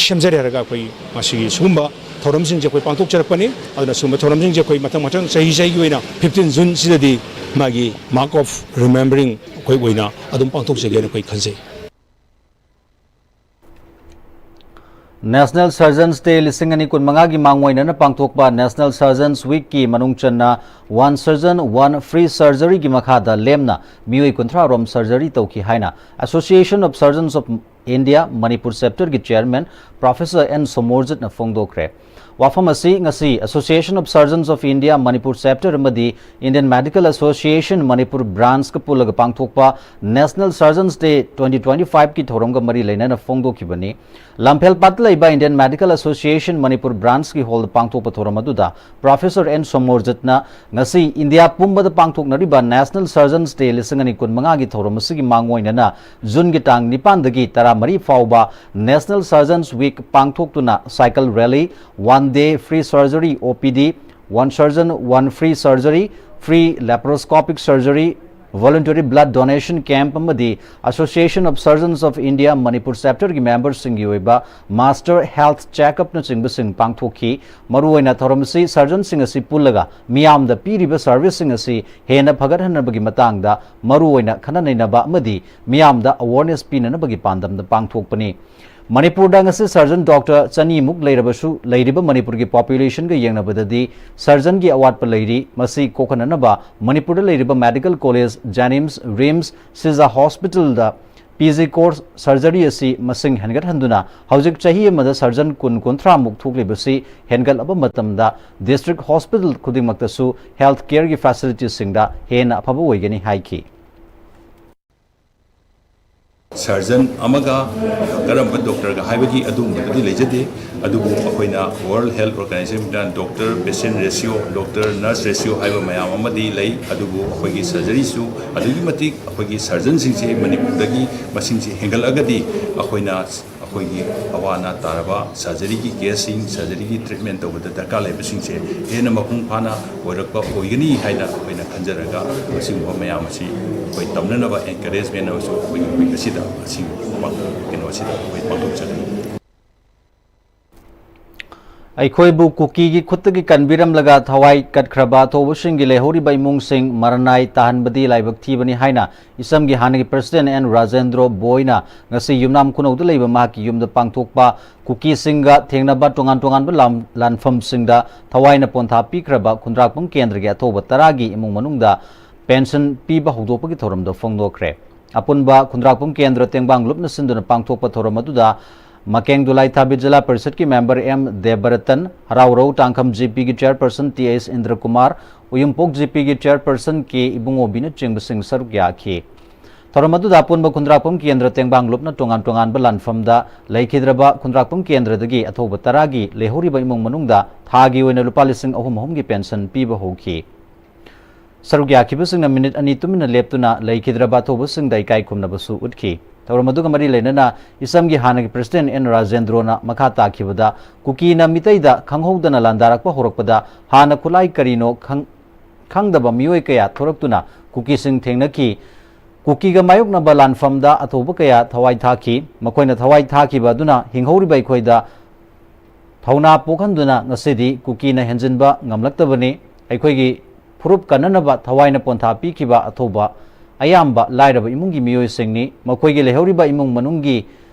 ꯁꯦꯝꯖꯔꯦ ꯍꯥꯏꯔꯒ ꯑꯩꯈꯣꯏ ꯉꯁꯤꯒꯤ ꯁꯤꯒꯨꯝꯕ ꯊꯧꯔꯝꯁꯤꯡꯁꯦ ꯑꯩꯈꯣꯏ ꯄꯥꯡꯊꯣꯛꯆꯔꯛꯄꯅꯤ꯫ ꯑꯗꯨꯅ ꯁꯤꯒꯨꯝꯕ ꯊꯧꯔꯝꯁꯤꯡꯁꯦ ꯑꯩꯈꯣꯏ ꯃꯊꯪ ꯃꯊꯪ ꯆꯍꯤ ꯆꯍꯤꯒꯤ ꯑꯣꯏꯅ fifteen June ꯁꯤꯗꯗꯤ ꯃꯥꯒꯤ mark of remembering ꯑꯩꯈꯣꯏ ꯑꯣꯏꯅ ꯑꯗꯨꯝ ꯄꯥꯡꯊꯣꯛꯆꯒꯦꯅ ꯑꯩꯈꯣꯏ ꯈꯟꯖꯩ꯫ National Surgeons Day ꯂꯤꯁꯤꯡ ꯑꯅꯤ ꯀꯨꯟꯃꯉꯥꯒꯤ ꯃꯥꯡꯑꯣꯏꯅꯅ ꯄꯥꯡꯊꯣꯛꯄ National Surgeons Weekꯀꯤ ꯃꯅꯨꯡ ꯆꯟꯅ One Surgeon, One Free Surgeryꯒꯤ ꯃꯈꯥꯗ ꯂꯦꯝꯅ ꯃꯤꯑꯣꯏ ꯀꯨꯟꯊ꯭ꯔꯥ ꯔꯣꯝ surgery ꯇꯧꯈꯤ ꯍꯥꯏꯅ Association of Surgeons of India Manipur Chapterꯒꯤ Chairman Professor N ꯁꯣꯃꯣꯔꯖꯤꯠꯅ ꯐꯣꯡꯗꯣꯛꯈ꯭ꯔꯦ꯫ ꯋꯥꯐꯝ ꯑꯁꯤ ꯉꯁꯤ Association of Surgeons of India Manipur Chapter ꯑꯃꯗꯤ Indian Medical Association Manipur Branchꯀ ꯄꯨꯜꯂꯒ ꯄꯥꯡꯊꯣꯛꯄ National Surgeons Day twenty twenty fiveꯀꯤ ꯊꯧꯔꯝꯒ ꯃꯔꯤ ꯂꯩꯅꯅ ꯐꯣꯡꯗꯣꯛꯈꯤꯕꯅꯤ꯫ ꯂꯝꯐꯦꯜꯄꯥꯠꯇ ꯂꯩꯕ Indian Medical Association Manipur Branchꯀꯤ hallꯗ ꯄꯥꯡꯊꯣꯛꯄ ꯊꯧꯔꯝ ꯑꯗꯨꯗ Professor N ꯁꯣꯃꯣꯔꯖꯤꯠꯅ ꯉꯁꯤ ꯏꯟꯗꯤꯌꯥ ꯄꯨꯝꯕꯗ ꯄꯥꯡꯊꯣꯛꯅꯔꯤꯕ National Surgeons Day ꯂꯤꯁꯤꯡ ꯑꯅꯤ ꯀꯨꯟꯃꯉꯥꯒꯤ ꯊꯧꯔꯝ ꯑꯁꯤꯒꯤ ꯃꯥꯡꯑꯣꯏꯅꯅ ꯖꯨꯟꯒꯤ ꯇꯥꯡ ꯅꯤꯄꯥꯟꯗꯒꯤ ꯇꯔꯥꯃꯔꯤ ꯐꯥꯎꯕ National Surgeons Week ꯄꯥꯡꯊꯣꯛꯇꯨꯅ cycle rally, one day free surgery, O P D, one surgeon, one free surgery, free laparoscopic surgery, voluntary blood donation camp ꯑꯃꯗꯤ Association of Surgeons of India Manipur Chapterꯒꯤ memberꯁꯤꯡꯒꯤ ꯑꯣꯏꯕ master health check-upꯅꯆꯤꯡꯕꯁꯤꯡ ꯄꯥꯡꯊꯣꯛꯈꯤ꯫ ꯃꯔꯨꯑꯣꯏꯅ ꯊꯧꯔꯝ ꯑꯁꯤ surgeonꯁꯤꯡ ꯑꯁꯤ ꯄꯨꯜꯂꯒ ꯃꯤꯌꯥꯝꯗ ꯄꯤꯔꯤꯕ serviceꯁꯤꯡ ꯑꯁꯤ ꯍꯦꯟꯅ ꯐꯒꯠꯍꯟꯅꯕꯒꯤ ꯃꯇꯥꯡꯗ ꯃꯔꯨꯑꯣꯏꯅ ꯈꯟꯅ ꯅꯩꯅꯕ ꯑꯃꯗꯤ ꯃꯤꯌꯥꯝꯗ awareness ꯄꯤꯅꯅꯕꯒꯤ ꯄꯥꯟꯗꯝꯗ ꯄꯥꯡꯊꯣꯛꯄꯅꯤ꯫ ꯃꯅꯤꯄꯨꯔꯗ ꯉꯁꯤ surgeon doctor ꯆꯅꯤꯃꯨꯛ ꯂꯩꯔꯕꯁꯨ, ꯂꯩꯔꯤꯕ ꯃꯅꯤꯄꯨꯔꯒꯤ populationꯒ ꯌꯦꯡꯅꯕꯗꯗꯤ surgeonꯒꯤ ꯑꯋꯥꯠꯄ ꯂꯩꯔꯤ꯫ ꯃꯁꯤ ꯀꯣꯛꯍꯟꯅꯅꯕ ꯃꯅꯤꯄꯨꯔꯗ ꯂꯩꯔꯤꯕ medical college, JNIMS, RIMS, ꯁꯤꯖ hospitalꯗ P G course surgery ꯑꯁꯤ ꯃꯁꯤꯡ ꯍꯦꯟꯒꯠꯍꯟꯗꯨꯅ ꯍꯧꯖꯤꯛ ꯆꯍꯤ ꯑꯃꯗ surgeon ꯀꯨꯟ, ꯀꯨꯟꯊ꯭ꯔꯥꯃꯨꯛ ꯊꯣꯛꯂꯤꯕꯁꯤ ꯍꯦꯟꯒꯠꯂꯕ ꯃꯇꯝꯗ district hospital ꯈꯨꯗꯤꯡꯃꯛꯇꯁꯨ health careꯒꯤ facilitiesꯁꯤꯡꯗ ꯍꯦꯟꯅ ꯑꯐꯕ ꯑꯣꯏꯒꯅꯤ ꯍꯥꯏꯈꯤ꯫ Surgeon ꯑꯃꯒ ꯀꯔꯝꯕ doctorꯒ ꯍꯥꯏꯕꯒꯤ ꯑꯗꯨꯒꯨꯝꯕꯗꯨꯗꯤ ꯂꯩꯖꯗꯦ꯫ ꯑꯗꯨꯕꯨ ꯑꯩꯈꯣꯏꯅ World Health Organizationꯗ doctor patient ratio, doctor nurse ratio ꯍꯥꯏꯕ ꯃꯌꯥꯝ ꯑꯃꯗꯤ ꯂꯩ꯫ ꯑꯗꯨꯕꯨ ꯑꯩꯈꯣꯏꯒꯤ surgeryꯁꯨ ꯑꯗꯨꯛꯀꯤ ꯃꯇꯤꯛ ꯑꯩꯈꯣꯏꯒꯤ surgeonꯁꯤꯡꯁꯦ ꯃꯅꯤꯄꯨꯔꯗꯒꯤ ꯃꯁꯤꯡꯁꯦ ꯍꯦꯟꯒꯠꯂꯛꯑꯒꯗꯤ ꯑꯩꯈꯣꯏꯅ ꯑꯩꯈꯣꯏꯒꯤ ꯑꯋꯥ ꯑꯅꯥ ꯇꯥꯔꯕ surgeryꯒꯤ caseꯁꯤꯡ, surgeryꯒꯤ treatment ꯇꯧꯕꯗ ꯗꯔꯀꯥꯔ ꯂꯩꯕꯁꯤꯡꯁꯦ ꯍꯦꯟꯅ ꯃꯄꯨꯡ ꯐꯥꯅ ꯑꯣꯏꯔꯛꯄ ꯑꯣꯏꯒꯅꯤ ꯍꯥꯏꯅ ꯑꯩꯈꯣꯏꯅ ꯈꯟꯖꯔꯒ ꯑꯁꯤꯒꯨꯝꯕ ꯃꯌꯥꯝ ꯑꯁꯤ ꯑꯩꯈꯣꯏ ꯇꯝꯅꯅꯕ encouragement ꯑꯃꯁꯨ ꯑꯩꯈꯣꯏꯒꯤ week ꯑꯁꯤꯗ ꯑꯁꯤꯒꯨꯝꯕ ꯀꯩꯅꯣ ꯑꯁꯤꯗ ꯑꯩꯈꯣꯏ ꯄꯥꯡꯊꯣꯛꯆꯒꯅꯤ꯫ ꯑꯩꯈꯣꯏꯕꯨ ꯀꯨꯀꯤꯒꯤ ꯈꯨꯠꯇꯒꯤ ꯀꯟꯕꯤꯔꯝꯂꯒ ꯊꯋꯥꯏ ꯀꯠꯈ꯭ꯔꯕ ꯑꯊꯧꯕꯁꯤꯡꯒꯤ ꯂꯩꯍꯧꯔꯤꯕ ꯏꯃꯨꯡꯁꯤꯡ ꯃꯔꯅꯥꯏ ꯇꯥꯍꯟꯕꯗꯤ ꯂꯥꯏꯕꯛ ꯊꯤꯕꯅꯤ ꯍꯥꯏꯅ ꯏꯁꯝꯒꯤ ꯍꯥꯟꯅꯒꯤ ꯄ꯭ꯔꯁꯤꯗꯦꯟ ꯑꯦꯟ ꯔꯥꯖꯦꯟꯗ꯭ꯔꯣ ꯕꯣꯏꯅ ꯉꯁꯤ ꯌꯨꯝꯅꯥꯝ ꯈꯨꯅꯧꯗ ꯂꯩꯕ ꯃꯍꯥꯛꯀꯤ ꯌꯨꯝꯗ ꯄꯥꯡꯊꯣꯛꯄ ꯀꯨꯀꯤꯁꯤꯡꯒ ꯊꯦꯡꯅꯕ ꯇꯣꯉꯥꯟ ꯇꯣꯉꯥꯟꯕ ꯂꯥꯟꯐꯝꯁꯤꯡꯗ ꯊꯋꯥꯏꯅ ꯄꯣꯟꯊꯥ ꯄꯤꯈ꯭ꯔꯕ ꯈꯨꯟꯗ꯭ꯔꯥꯛꯄꯝ ꯀꯦꯟꯗ꯭ꯔꯒꯤ ꯑꯊꯧꯕ ꯇꯔꯥꯒꯤ ꯏꯃꯨꯡ ꯃꯅꯨꯡꯗ ꯄꯦꯟꯁꯟ ꯄꯤꯕ ꯍꯧꯗꯣꯛꯄꯒꯤ ꯊꯧꯔꯝꯗ ꯐꯣꯡꯗꯣꯛꯈ꯭ꯔꯦ꯫ ꯑꯄꯨꯟꯕ ꯈꯨꯟꯗ꯭ꯔꯥꯛꯄꯝ ꯀꯦꯟꯗ꯭ꯔ ꯇꯦꯡꯕꯥꯡ ꯂꯨꯞꯅ ꯁꯤꯟꯗꯨꯅ ꯄꯥꯡꯊꯣꯛꯄ ꯊꯧꯔꯝ ꯑꯗꯨꯗ ꯃꯀꯦꯡ ꯗꯨꯂꯥꯏꯊꯥꯕꯤ ꯖꯤꯂꯥ ꯄꯔꯤꯁꯠꯀꯤ ꯃꯦꯝꯕꯔ ꯑꯦꯝ ꯗꯦꯕꯔꯇꯟ, ꯍꯔꯥꯎꯔꯧ ꯇꯥꯡꯈꯝ ꯖꯤꯄꯤꯒꯤ ꯆꯦꯌꯔꯄꯔꯁꯟ ꯇꯤ ꯑꯦꯁ ꯏꯟꯗ꯭ꯔꯀꯨꯃꯥꯔ, ꯎꯌꯨꯝꯄꯣꯛ ꯖꯤꯄꯤꯒꯤ ꯆꯦꯌꯔꯄꯔꯁꯟ ꯀꯦ ꯏꯕꯨꯡꯉꯣꯕꯤꯅꯆꯤꯡꯕꯁꯤꯡ ꯁꯔꯨꯛ ꯌꯥꯈꯤ꯫ ꯊꯧꯔꯝ ꯑꯗꯨꯗ ꯑꯄꯨꯟꯕ ꯈꯨꯟꯗ꯭ꯔꯥꯛꯄꯝ ꯀꯦꯟꯗ꯭ꯔ ꯇꯦꯡꯕꯥꯡ ꯂꯨꯞꯅ ꯇꯣꯉꯥꯟ ꯇꯣꯉꯥꯟꯕ ꯂꯥꯟꯐꯝꯗ ꯂꯩꯈꯤꯗ꯭ꯔꯕ ꯈꯨꯟꯗ꯭ꯔꯥꯛꯄꯝ ꯀꯦꯟꯗ꯭ꯔꯗꯒꯤ ꯑꯊꯧꯕ ꯇꯔꯥꯒꯤ ꯂꯩꯍꯧꯔꯤꯕ ꯏꯃꯨꯡ ꯃꯅꯨꯡꯗ ꯊꯥꯒꯤ ꯑꯣꯏꯅ ꯂꯨꯄꯥ ꯂꯤꯁꯤꯡ ꯑꯍꯨꯝ ꯑꯍꯨꯝꯒꯤ ꯄꯦꯟꯁꯟ ꯄꯤꯕ ꯍꯧꯈꯤ꯫ ꯁꯔꯨꯛ ꯌꯥꯈꯤꯕꯁꯤꯡꯅ ꯃꯤꯅꯤꯠ ꯑꯅꯤ ꯇꯨꯃꯤꯟꯅ ꯂꯦꯞꯇꯨꯅ ꯂꯩꯈꯤꯗ꯭ꯔꯕ ꯑꯊꯧꯕꯁꯤꯡꯗ ꯏꯀꯥꯏ ꯈꯨꯝꯅꯕꯁꯨ ꯎꯠꯈꯤ꯫ ꯊꯧꯔꯝ ꯑꯗꯨꯒ ꯃꯔꯤ ꯂꯩꯅꯅ ꯏꯁꯝꯒꯤ ꯍꯥꯟꯅꯒꯤ ꯄ꯭ꯔꯁꯤꯗꯦꯟ ꯑꯦꯟ ꯔꯥꯖꯦꯟꯗ꯭ꯔꯣꯅ ꯃꯈꯥ ꯇꯥꯈꯤꯕꯗ ꯀꯨꯀꯤꯅ ꯃꯤꯇꯩꯗ ꯈꯪꯍꯧꯗꯅ ꯂꯥꯟꯗꯥꯔꯛꯄ ꯍꯧꯔꯛꯄꯗ ꯍꯥꯟꯅ ꯈꯨꯠꯂꯥꯏ ꯀꯔꯤꯅꯣ ꯈꯪ-, ꯈꯪꯗꯕ ꯃꯤꯑꯣꯏ ꯀꯌꯥ ꯊꯣꯔꯛꯇꯨꯅ ꯀꯨꯀꯤꯁꯤꯡ ꯊꯦꯡꯅꯈꯤ꯫ ꯀꯨꯀꯤꯒ ꯃꯥꯌꯣꯛꯅꯕ ꯂꯥꯟꯐꯝꯗ ꯑꯊꯧꯕ ꯀꯌꯥ ꯊꯋꯥꯏ ꯊꯥꯈꯤ꯫ ꯃꯈꯣꯏꯅ ꯊꯋꯥꯏ ꯊꯥꯈꯤꯕ ꯑꯗꯨꯅ ꯍꯤꯡꯍꯧꯔꯤꯕ ꯑꯩꯈꯣꯏꯗ ꯊꯧꯅꯥ ꯄꯣꯛꯍꯟꯗꯨꯅ ꯉꯁꯤꯗꯤ ꯀꯨꯀꯤꯅ ꯍꯦꯟꯖꯤꯟꯕ ꯉꯝꯂꯛꯇꯕꯅꯤ꯫ ꯑꯩꯈꯣꯏꯒꯤ ꯐꯨꯔꯨꯞ ꯀꯟꯅꯅꯕ ꯊꯋꯥꯏꯅ ꯄꯣꯟꯊꯥ ꯄꯤꯈꯤꯕ ꯑꯊꯧꯕ ꯑꯌꯥꯝꯕ ꯂꯥꯏꯔꯕ ꯏꯃꯨꯡꯒꯤ ꯃꯤꯑꯣꯏꯁꯤꯡꯅꯤ꯫ ꯃꯈꯣꯏꯒꯤ ꯂꯩꯍꯧꯔꯤꯕ ꯏꯃꯨꯡ ꯃꯅꯨꯡꯒꯤ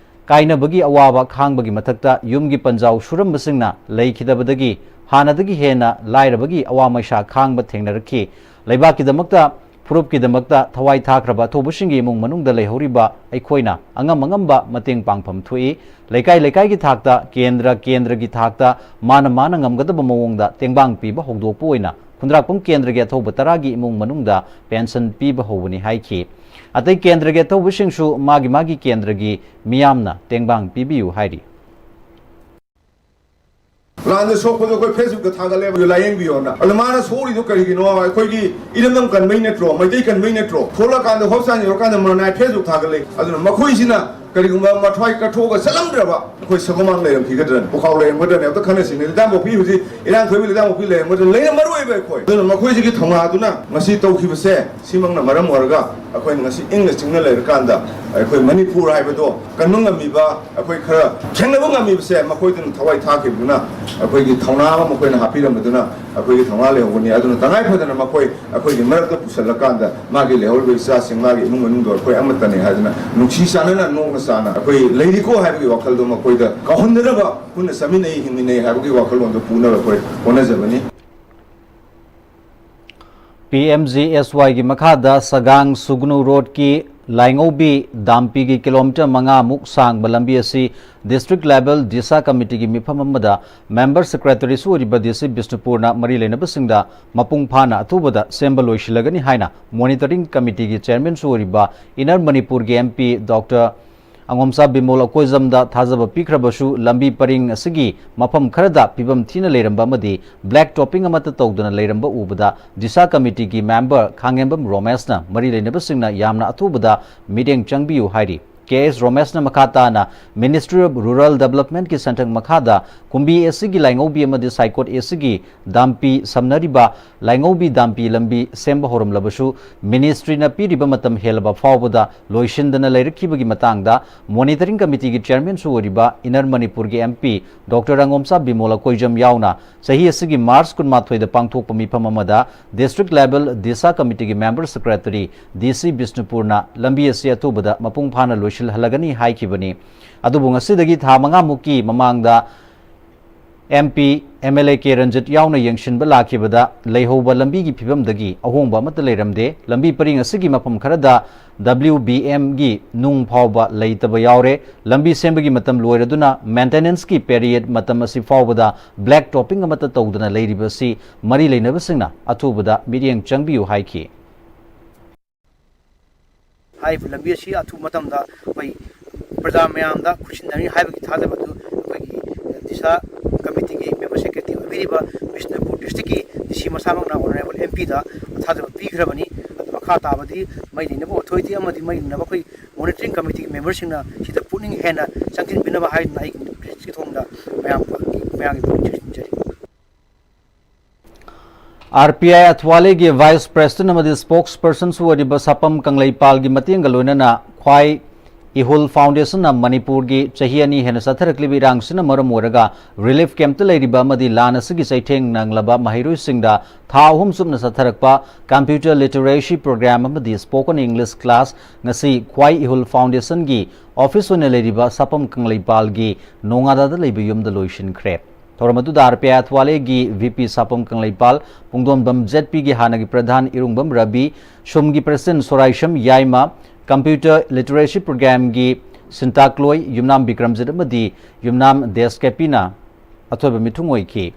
ꯀꯥꯏꯅꯕꯒꯤ ꯑꯋꯥꯕ ꯈꯥꯡꯕꯒꯤ ꯃꯊꯛꯇ ꯌꯨꯝꯒꯤ ꯄꯟꯖꯥꯎ ꯁꯨꯔꯝꯕꯁꯤꯡꯅ ꯂꯩꯈꯤꯗꯕꯗꯒꯤ ꯍꯥꯟꯅꯗꯒꯤ ꯍꯦꯟꯅ ꯂꯥꯏꯔꯕꯒꯤ ꯑꯋꯥ ꯃꯩꯁꯥ ꯈꯥꯡꯕ ꯊꯦꯡꯅꯔꯛꯈꯤ꯫ ꯂꯩꯕꯥꯛꯀꯤꯗꯃꯛꯇ, ꯐꯨꯔꯨꯞꯀꯤꯗꯃꯛꯇ ꯊꯋꯥꯏ ꯊꯥꯈ꯭ꯔꯕ ꯑꯊꯧꯕꯁꯤꯡꯒꯤ ꯏꯃꯨꯡ ꯃꯅꯨꯡꯗ ꯂꯩꯍꯧꯔꯤꯕ ꯑꯩꯈꯣꯏꯅ ꯑꯉꯝ ꯑꯉꯝꯕ ꯃꯇꯦꯡ ꯄꯥꯡꯐꯝ ꯊꯣꯛꯏ꯫ ꯂꯩꯀꯥꯏ ꯂꯩꯀꯥꯏꯒꯤ ꯊꯥꯛꯇ, ꯀꯦꯟꯗ꯭ꯔ ꯀꯦꯟꯗ꯭ꯔꯒꯤ ꯊꯥꯛꯇ ꯃꯥꯅ ꯃꯥꯅ ꯉꯝꯒꯗꯕ ꯃꯑꯣꯡꯗ ꯇꯦꯡꯕꯥꯡ ꯄꯤꯕ ꯍꯧꯗꯣꯛꯄ ꯑꯣꯏꯅ ꯈꯨꯟꯗ꯭ꯔꯥꯛꯄꯝ ꯀꯦꯟꯗ꯭ꯔꯒꯤ ꯑꯊꯧꯕ ꯇꯔꯥꯒꯤ ꯏꯃꯨꯡ ꯃꯅꯨꯡꯗ ꯄꯦꯟꯁꯟ ꯄꯤꯕ ꯍꯧꯕꯅꯤ ꯍꯥꯏꯈꯤ꯫ ꯑꯇꯩ ꯀꯦꯟꯗ꯭ꯔꯒꯤ ꯑꯊꯧꯕꯁꯤꯡꯁꯨ ꯃꯥꯒꯤ ꯃꯥꯒꯤ ꯀꯦꯟꯗ꯭ꯔꯒꯤ ꯃꯤꯌꯥꯝꯅ ꯇꯦꯡꯕꯥꯡ ꯄꯤꯕꯤꯌꯨ ꯍꯥꯏꯔꯤ꯫ ꯂꯥꯟꯗ ꯁꯣꯛꯄꯗꯣ ꯑꯩꯈꯣꯏ Facebook ꯊꯥꯒꯠꯂꯦꯕ, ꯂꯥꯌꯦꯡꯕꯤꯌꯣꯅ꯫ ꯑꯗꯣ ꯃꯥꯅ ꯁꯣꯛꯏꯗꯣ ꯀꯔꯤꯒꯤꯅꯣ? ꯑꯩꯈꯣꯏꯒꯤ ꯏꯔꯝꯗꯝ ꯀꯟꯕꯩ ꯅꯠꯇ꯭ꯔꯣ? ꯃꯩꯇꯩ ꯀꯟꯕꯩ ꯅꯠꯇ꯭ꯔꯣ? ꯊꯣꯛꯂꯛꯀꯥꯟꯗ, ꯍꯣꯁꯄꯤꯇꯥꯜ ꯌꯧꯔꯀꯥꯟꯗ ꯃꯔꯅꯥꯏ Facebook ꯊꯥꯒꯠꯂꯦ꯫ ꯑꯗꯨꯅ ꯃꯈꯣꯏꯁꯤꯅ ꯀꯔꯤꯒꯨꯝꯕ ꯃꯊ꯭ꯋꯥꯏ ꯀꯠꯊꯣꯛꯑꯒ ꯆꯠꯂꯝꯗ꯭ꯔꯕ ꯑꯩꯈꯣꯏ ꯁꯒꯣꯜꯕꯟ ꯂꯩꯔꯝꯈꯤꯒꯗ꯭ꯔꯅꯦ, ꯄꯨꯈꯥꯎ ꯂꯩꯔꯝꯒꯗ꯭ꯔꯅꯦ? ꯑꯝꯇ ꯈꯟꯅꯁꯤꯅꯦ꯫ ꯂꯤꯇꯥꯟꯄꯣꯛꯄꯤ ꯍꯧꯖꯤꯛ ꯏꯔꯥꯡ ꯊꯣꯛꯏꯕ ꯂꯤꯇꯥꯟꯄꯣꯛꯄꯤ ꯂꯩꯔꯝꯒꯗ꯭ꯔꯅꯦ? ꯂꯩꯔꯝꯃꯔꯣꯏꯕ ꯑꯩꯈꯣꯏ꯫ ꯑꯗꯨꯅ ꯃꯈꯣꯏꯁꯤꯒꯤ ꯊꯧꯅꯥꯗꯨꯅ ꯉꯁꯤ ꯇꯧꯈꯤꯕꯁꯦ, ꯁꯤꯃꯛꯅ ꯃꯔꯝ ꯑꯣꯏꯔꯒ ꯑꯩꯈꯣꯏꯅ ꯉꯁꯤ ꯏꯪꯅ ꯆꯤꯡꯅ ꯂꯩꯔꯀꯥꯟꯗ ꯑꯩꯈꯣꯏ ꯃꯅꯤꯄꯨꯔ ꯍꯥꯏꯕꯗꯣ ꯀꯟꯕ ꯉꯝꯃꯤꯕ, ꯑꯩꯈꯣꯏ ꯈꯔ ꯊꯦꯡꯅꯕ ꯉꯝꯃꯤꯕꯁꯦ ꯃꯈꯣꯏꯗꯨꯅ ꯊꯋꯥꯏ ꯊꯥꯈꯤꯕꯗꯨꯅ, ꯑꯩꯈꯣꯏꯒꯤ ꯊꯧꯅꯥ ꯑꯃ ꯃꯈꯣꯏꯅ ꯍꯥꯞꯄꯤꯔꯝꯕꯗꯨꯅ ꯑꯩꯈꯣꯏꯒꯤ ꯊꯧꯅꯥ ꯂꯩꯍꯧꯕꯅꯤ꯫ ꯑꯗꯨꯅ ꯇꯉꯥꯏ ꯐꯗꯅ ꯃꯈꯣꯏ ꯑꯩꯈꯣꯏꯒꯤ ꯃꯔꯛꯇ ꯄꯨꯁꯜꯂꯀꯥꯟꯗ ꯃꯥꯒꯤ ꯂꯩꯍꯧꯔꯤꯕ ꯏꯆꯥꯁꯤꯡ, ꯃꯥꯒꯤ ꯏꯃꯨꯡ ꯃꯅꯨꯡꯗꯣ ꯑꯩꯈꯣꯏ ꯑꯃꯠꯇꯅꯤ ꯍꯥꯏꯗꯅ ꯅꯨꯡꯁꯤ ꯆꯥꯟꯅꯅ ꯅꯣꯛꯅ ꯆꯥꯅ ꯑꯩꯈꯣꯏ ꯂꯩꯔꯤꯀꯣ ꯍꯥꯏꯕꯒꯤ ꯋꯥꯈꯜꯗꯣ ꯃꯈꯣꯏꯗ ꯀꯥꯎꯍꯟꯗꯅꯕ ꯄꯨꯟꯅ ꯆꯥꯃꯤꯟꯅꯩ, ꯍꯤꯡꯃꯤꯟꯅꯩ ꯍꯥꯏꯕꯒꯤ ꯋꯥꯈꯜꯂꯣꯟꯗꯣ ꯄꯨꯅꯕ ꯑꯩꯈꯣꯏ ꯍꯣꯠꯅꯖꯕꯅꯤ꯫ ꯄꯤ ꯑꯦꯝ ꯖꯤ ꯑꯦꯁ ꯋꯥꯏꯒꯤ ꯃꯈꯥꯗ ꯁꯒꯥꯡ ꯁꯨꯒꯅꯨ ꯔꯣꯗꯀꯤ ꯂꯥꯏꯉꯧꯕꯤ ꯗꯥꯝꯄꯤꯒꯤ ꯀꯤꯂꯣꯃꯤꯇꯔ ꯃꯉꯥꯃꯨꯛ ꯁꯥꯡꯕ ꯂꯝꯕꯤ ꯑꯁꯤ ꯗꯤꯁꯇ꯭ꯔꯤꯛ ꯂꯦꯚꯦꯜ ꯗꯤꯁꯥ ꯀꯃꯤꯇꯤꯒꯤ ꯃꯤꯐꯝ ꯑꯃꯗ ꯃꯦꯝꯕꯔ ꯁꯦꯀ꯭ꯔꯦꯇꯔꯤꯁꯨ ꯑꯣꯏꯔꯤꯕ ꯗꯤ ꯁꯤ ꯕꯤꯁꯅꯨꯄꯨꯔꯅ ꯃꯔꯤ ꯂꯩꯅꯕꯁꯤꯡꯗ ꯃꯄꯨꯡ ꯐꯥꯅ ꯑꯊꯨꯕꯗ ꯁꯦꯝꯕ ꯂꯣꯏꯁꯤꯜꯂꯒꯅꯤ ꯍꯥꯏꯅ ꯃꯣꯅꯤꯇꯔꯤꯡ ꯀꯃꯤꯇꯤꯒꯤ ꯆꯦꯌꯔꯃꯦꯟꯁꯨ ꯑꯣꯏꯔꯤꯕ ꯏꯟꯅꯔ ꯃꯅꯤꯄꯨꯔꯒꯤ M P doctor Angomcha Bimol ꯑꯀꯣꯏꯖꯝꯗ ꯊꯥꯖꯕ ꯄꯤꯈ꯭ꯔꯕꯁꯨ, ꯂꯝꯕꯤ ꯄꯔꯤꯡ ꯑꯁꯤꯒꯤ ꯃꯐꯝ ꯈꯔꯗ ꯐꯤꯕꯝ ꯊꯤꯅ ꯂꯩꯔꯝꯕ ꯑꯃꯗꯤ ꯕ꯭ꯂꯦꯛ ꯇꯣꯞꯄꯤꯡ ꯑꯃꯠꯇ ꯇꯧꯗꯅ ꯂꯩꯔꯝꯕ ꯎꯕꯗ ꯗꯤꯁꯥ ꯀꯃꯤꯇꯤꯒꯤ ꯃꯦꯝꯕꯔ ꯈꯥꯡꯉꯦꯝꯕꯝ ꯔꯣꯃꯦꯁꯅ ꯃꯔꯤ ꯂꯩꯅꯕꯁꯤꯡꯅ ꯌꯥꯝꯅ ꯑꯊꯨꯕꯗ ꯃꯤꯠꯌꯦꯡ ꯆꯪꯕꯤꯌꯨ ꯍꯥꯏꯔꯤ꯫ ꯀꯦ ꯑꯦꯁ ꯔꯣꯃꯦꯁꯅ ꯃꯈꯥ ꯇꯥꯅ Ministry of Rural Developmentꯀꯤ ꯁꯦꯟꯊꯪ ꯃꯈꯥꯗ ꯀꯨꯝꯕꯤ ꯑꯦꯁꯤꯒꯤ ꯂꯥꯏꯉꯧꯕꯤ ꯑꯃꯗꯤ ꯁꯥꯏꯀꯣꯠ ꯑꯦꯁꯤꯒꯤ ꯗꯥꯝꯄꯤ ꯁꯝꯅꯔꯤꯕ ꯂꯥꯏꯉꯧꯕꯤ ꯗꯥꯝꯄꯤ ꯂꯝꯕꯤ ꯁꯦꯝꯕ ꯍꯧꯔꯝꯂꯕꯁꯨ, ꯃꯤꯅꯤꯁꯇ꯭ꯔꯤꯅ ꯄꯤꯔꯤꯕ ꯃꯇꯝ ꯍꯦꯜꯂꯕ ꯐꯥꯎꯕꯗ ꯂꯣꯏꯁꯤꯟꯗꯅ ꯂꯩꯔꯛꯈꯤꯕꯒꯤ ꯃꯇꯥꯡꯗ ꯃꯣꯅꯤꯇꯔꯤꯡ ꯀꯃꯤꯇꯤꯒꯤ ꯆꯦꯌꯔꯃꯦꯟꯁꯨ ꯑꯣꯏꯔꯤꯕ ꯏꯟꯅꯔ ꯃꯅꯤꯄꯨꯔꯒꯤ M P doctor Angomcha Bimol Akoijam ꯌꯥꯎꯅ ꯆꯍꯤ ꯑꯁꯤꯒꯤ ꯃꯥꯔꯆ ꯀꯨꯟꯃꯥꯊꯣꯏꯗ ꯄꯥꯡꯊꯣꯛꯄ ꯃꯤꯐꯝ ꯑꯃꯗ district level Disha ꯀꯃꯤꯇꯤꯒꯤ member secretary ꯗꯤ ꯁꯤ ꯕꯤꯁꯅꯨꯄꯨꯔꯅ ꯂꯝꯕꯤ ꯑꯁꯤ ꯑꯊꯨꯕꯗ ꯃꯄꯨꯡ ꯐꯥꯅ ꯂꯣꯏꯁꯤꯜꯍꯜꯂꯒꯅꯤ ꯍꯥꯏꯈꯤꯕꯅꯤ꯫ ꯑꯗꯨꯕꯨ ꯉꯁꯤꯗꯒꯤ ꯊꯥ ꯃꯉꯥꯃꯨꯛꯀꯤ ꯃꯃꯥꯡꯗ M P, M L A K Ranjit ꯌꯥꯎꯅ ꯌꯦꯡꯁꯤꯟꯕ ꯂꯥꯛꯈꯤꯕꯗ ꯂꯩꯍꯧꯕ ꯂꯝꯕꯤꯒꯤ ꯐꯤꯕꯝꯗꯒꯤ ꯑꯍꯣꯡꯕ ꯑꯃꯠꯇ ꯂꯩꯔꯝꯗꯦ꯫ ꯂꯝꯕꯤ ꯄꯔꯤꯡ ꯑꯁꯤꯒꯤ ꯃꯐꯝ ꯈꯔꯗ W B Mꯒꯤ ꯅꯨꯡ ꯐꯥꯎꯕ ꯂꯩꯇꯕ ꯌꯥꯎꯔꯦ꯫ ꯂꯝꯕꯤ ꯁꯦꯝꯕꯒꯤ ꯃꯇꯝ ꯂꯣꯏꯔꯗꯨꯅ maintenanceꯀꯤ period ꯃꯇꯝ ꯑꯁꯤ ꯐꯥꯎꯕꯗ black topping ꯑꯃꯠꯇ ꯇꯧꯗꯅ ꯂꯩꯔꯤꯕ ꯑꯁꯤ ꯃꯔꯤ ꯂꯩꯅꯕꯁꯤꯡꯅ ꯑꯊꯨꯕꯗ ꯃꯤꯠꯌꯦꯡ ꯆꯪꯕꯤꯌꯨ ꯍꯥꯏꯈꯤ꯫ ꯍꯥꯏꯔꯤꯕ ꯂꯝꯕꯤ ꯑꯁꯤ ꯑꯊꯨꯕ ꯃꯇꯝꯗ ꯑꯩꯈꯣꯏ ꯄ꯭ꯔꯖꯥ ꯃꯌꯥꯝꯗ ꯈꯨꯠꯁꯤꯟꯅꯔꯤ ꯍꯥꯏꯕꯒꯤ ꯊꯥꯖꯕ ꯑꯗꯨ ꯑꯩꯈꯣꯏꯒꯤ ꯗꯤꯁꯥ ꯀꯃꯤꯇꯤꯒꯤ ꯃꯦꯝꯕꯔ ꯁꯦꯀ꯭ꯔꯦꯇꯔꯤ ꯑꯣꯏꯕꯤꯔꯤꯕ ꯕꯤꯁꯅꯨꯄꯨꯔ ꯗꯤꯁꯇ꯭ꯔꯤꯛꯀꯤ ꯗꯤ ꯁꯤ ꯃꯁꯥꯃꯛꯅ ꯑꯣꯅꯔꯦꯕꯜ ꯑꯦꯝ ꯄꯤꯗ ꯊꯥꯖꯕ ꯄꯤꯈ꯭ꯔꯕꯅꯤ꯫ ꯑꯗꯨ ꯃꯈꯥ ꯇꯥꯕꯗꯤ ꯃꯔꯤ ꯂꯩꯅꯕ ꯑꯣꯊꯣꯔꯤꯇꯤ ꯑꯃꯗꯤ ꯃꯔꯤ ꯂꯩꯅꯕ ꯑꯩꯈꯣꯏ ꯃꯣꯅꯤꯇꯔꯤꯡ ꯀꯃꯤꯇꯤꯒꯤ ꯃꯦꯝꯕꯔꯁꯤꯡꯅ ꯁꯤꯗ ꯄꯨꯛꯅꯤꯡ ꯍꯦꯟꯅ ꯆꯪꯁꯤꯟꯕꯤꯅꯕ ꯍꯥꯏꯗꯨꯅ ꯑꯩꯒꯤ ꯗꯤꯁꯇ꯭ꯔꯤꯛꯀꯤ ꯊꯣꯡꯗ ꯃꯌꯥꯝ ꯃꯌꯥꯝꯒꯤ ꯄꯨꯛꯅꯤꯡ ꯆꯤꯡꯁꯤꯟꯖꯔꯤ꯫ ꯑꯥꯔ ꯄꯤ ꯑꯥꯏ ꯑꯊꯋꯥꯂꯦꯒꯤ ꯚꯥꯏꯁ ꯄ꯭ꯔꯦꯁꯤꯗꯦꯟꯠ ꯑꯃꯗꯤ ꯁ꯭ꯄꯣꯛꯁ ꯄꯔꯁꯟꯁꯨ ꯑꯣꯏꯔꯤꯕ ꯁꯥꯄꯝ ꯀꯪꯂꯩꯄꯥꯜꯒꯤ ꯃꯇꯦꯡꯒ ꯂꯣꯏꯅꯅ ꯈ꯭ꯋꯥꯏ ꯏꯍꯨꯜ ꯐꯥꯎꯟꯗꯦꯁꯟꯅ ꯃꯅꯤꯄꯨꯔꯒꯤ ꯆꯍꯤ ꯑꯅꯤ ꯍꯦꯟꯅ ꯆꯠꯊꯔꯛꯂꯤꯕ ꯏꯔꯥꯡꯁꯤꯅ ꯃꯔꯝ ꯑꯣꯏꯔꯒ ꯔꯤꯂꯤꯐ ꯀꯦꯝꯞꯇ ꯂꯩꯔꯤꯕ ꯑꯃꯗꯤ ꯂꯥꯟ ꯑꯁꯤꯒꯤ ꯆꯩꯊꯦꯡ ꯅꯪꯂꯕ ꯃꯍꯩꯔꯣꯏꯁꯤꯡꯗ ꯊꯥ ꯑꯍꯨꯝ ꯆꯨꯞꯅ ꯆꯠꯊꯔꯛꯄ ꯀꯝꯄ꯭ꯌꯨꯇꯔ ꯂꯤꯇꯔꯦꯁꯤ ꯄ꯭ꯔꯣꯒ꯭ꯔꯥꯝ ꯑꯃꯗꯤ ꯁ꯭ꯄꯣꯀꯟ ꯏꯪꯂꯤꯁ ꯀ꯭ꯂꯥꯁ ꯉꯁꯤ ꯈ꯭ꯋꯥꯏ ꯏꯍꯨꯜ ꯐꯥꯎꯟꯗꯦꯁꯟꯒꯤ ꯑꯣꯐꯤꯁ ꯑꯣꯏꯅ ꯂꯩꯔꯤꯕ ꯁꯥꯄꯝ ꯀꯪꯂꯩꯄꯥꯜꯒꯤ ꯅꯣꯡꯉꯥꯗꯥꯗ ꯂꯩꯕ ꯌꯨꯝꯗ ꯂꯣꯏꯁꯤꯟꯈ꯭ꯔꯦ꯫ ꯊꯧꯔꯝ ꯑꯗꯨꯗ ꯑꯥꯔ ꯄꯤ ꯑꯥꯏ ꯑꯊꯋꯥꯂꯦꯒꯤ V P Sapam Kangleipal, Pungdonbam Z ꯄꯤꯒꯤ ꯍꯥꯟꯅꯒꯤ ꯄ꯭ꯔꯙꯥꯟ ꯏꯔꯨꯡꯕꯝ ꯔꯕꯤ, ꯁꯨꯝꯒꯤ ꯄ꯭ꯔꯦꯁꯤꯗꯦꯟꯠ ꯁꯣꯔꯥꯏꯁꯝ ꯌꯥꯏꯃ, ꯀꯝꯄ꯭ꯌꯨꯇꯔ ꯂꯤꯇꯔꯦꯁꯤ ꯄ꯭ꯔꯣꯒ꯭ꯔꯥꯝꯒꯤ ꯁꯤꯟꯇꯥꯛꯂꯣꯏ ꯌꯨꯝꯅꯥꯝ ꯕꯤꯀ꯭ꯔꯝꯖꯤꯠ ꯑꯃꯗꯤ ꯌꯨꯝꯅꯥꯝ ꯗꯦꯁ ꯀꯦꯄꯤꯅ ꯑꯊꯣꯏꯕ ꯃꯤꯊꯨꯡ ꯑꯣꯏꯈꯤ꯫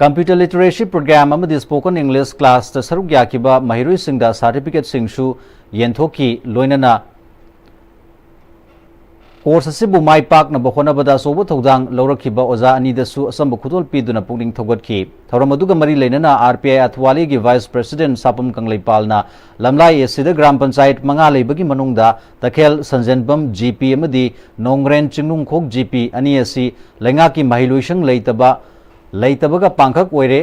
ꯀꯝꯄ꯭ꯌꯨꯇꯔ ꯂꯤꯇꯔꯦꯁꯤ ꯄ꯭ꯔꯣꯒ꯭ꯔꯥꯝ ꯑꯃꯗꯤ ꯁ꯭ꯄꯣꯀꯟ ꯏꯪꯂꯤꯁ ꯀ꯭ꯂꯥꯁꯇ ꯁꯔꯨꯛ ꯌꯥꯈꯤꯕ ꯃꯍꯩꯔꯣꯏꯁꯤꯡꯗ ꯁꯥꯔꯇꯤꯐꯤꯀꯦꯠꯁꯤꯡꯁꯨ ꯌꯦꯟꯊꯣꯛꯈꯤ꯫ ꯂꯣꯏꯅꯅ ꯀꯣꯔꯁ ꯑꯁꯤꯕꯨ ꯃꯥꯏ ꯄꯥꯛꯅꯕ ꯍꯣꯠꯅꯕꯗ ꯑꯆꯧꯕ ꯊꯧꯗꯥꯡ ꯂꯧꯔꯛꯈꯤꯕ ꯑꯣꯖꯥ ꯑꯅꯤꯗꯁꯨ ꯑꯆꯝꯕ ꯈꯨꯗꯣꯜ ꯄꯤꯗꯨꯅ ꯄꯨꯛꯅꯤꯡ ꯊꯧꯒꯠꯈꯤ꯫ ꯊꯧꯔꯝ ꯑꯗꯨꯒ ꯃꯔꯤ ꯂꯩꯅꯅ ꯑꯥꯔ ꯄꯤ ꯑꯥꯏ ꯑꯊꯋꯥꯂꯦꯒꯤ ꯚꯥꯏꯁ ꯄ꯭ꯔꯦꯁꯤꯗꯦꯟꯠ ꯁꯥꯄꯝ ꯀꯪꯂꯩꯄꯥꯜꯅ ꯂꯝꯂꯥꯏ ꯑꯦ ꯁꯤꯗ ꯒ꯭ꯔꯥꯝ ꯄꯟꯆꯥꯌꯠ ꯃꯉꯥ ꯂꯩꯕꯒꯤ ꯃꯅꯨꯡꯗ ꯇꯈꯦꯜ ꯁꯟꯖꯦꯟꯕꯝ ꯖꯤ ꯄꯤ ꯑꯃꯗꯤ ꯅꯣꯡꯒ꯭ꯔꯦꯟ ꯆꯤꯡꯅꯨꯡꯈꯣꯛ ꯖꯤ ꯄꯤ ꯑꯅꯤ ꯑꯁꯤ ꯂꯩꯉꯥꯛꯀꯤ ꯃꯍꯩꯂꯣꯏꯁꯪ ꯂꯩꯇꯕ, ꯂꯩꯇꯕꯒ ꯄꯥꯡꯈꯛ ꯑꯣꯏꯔꯦ꯫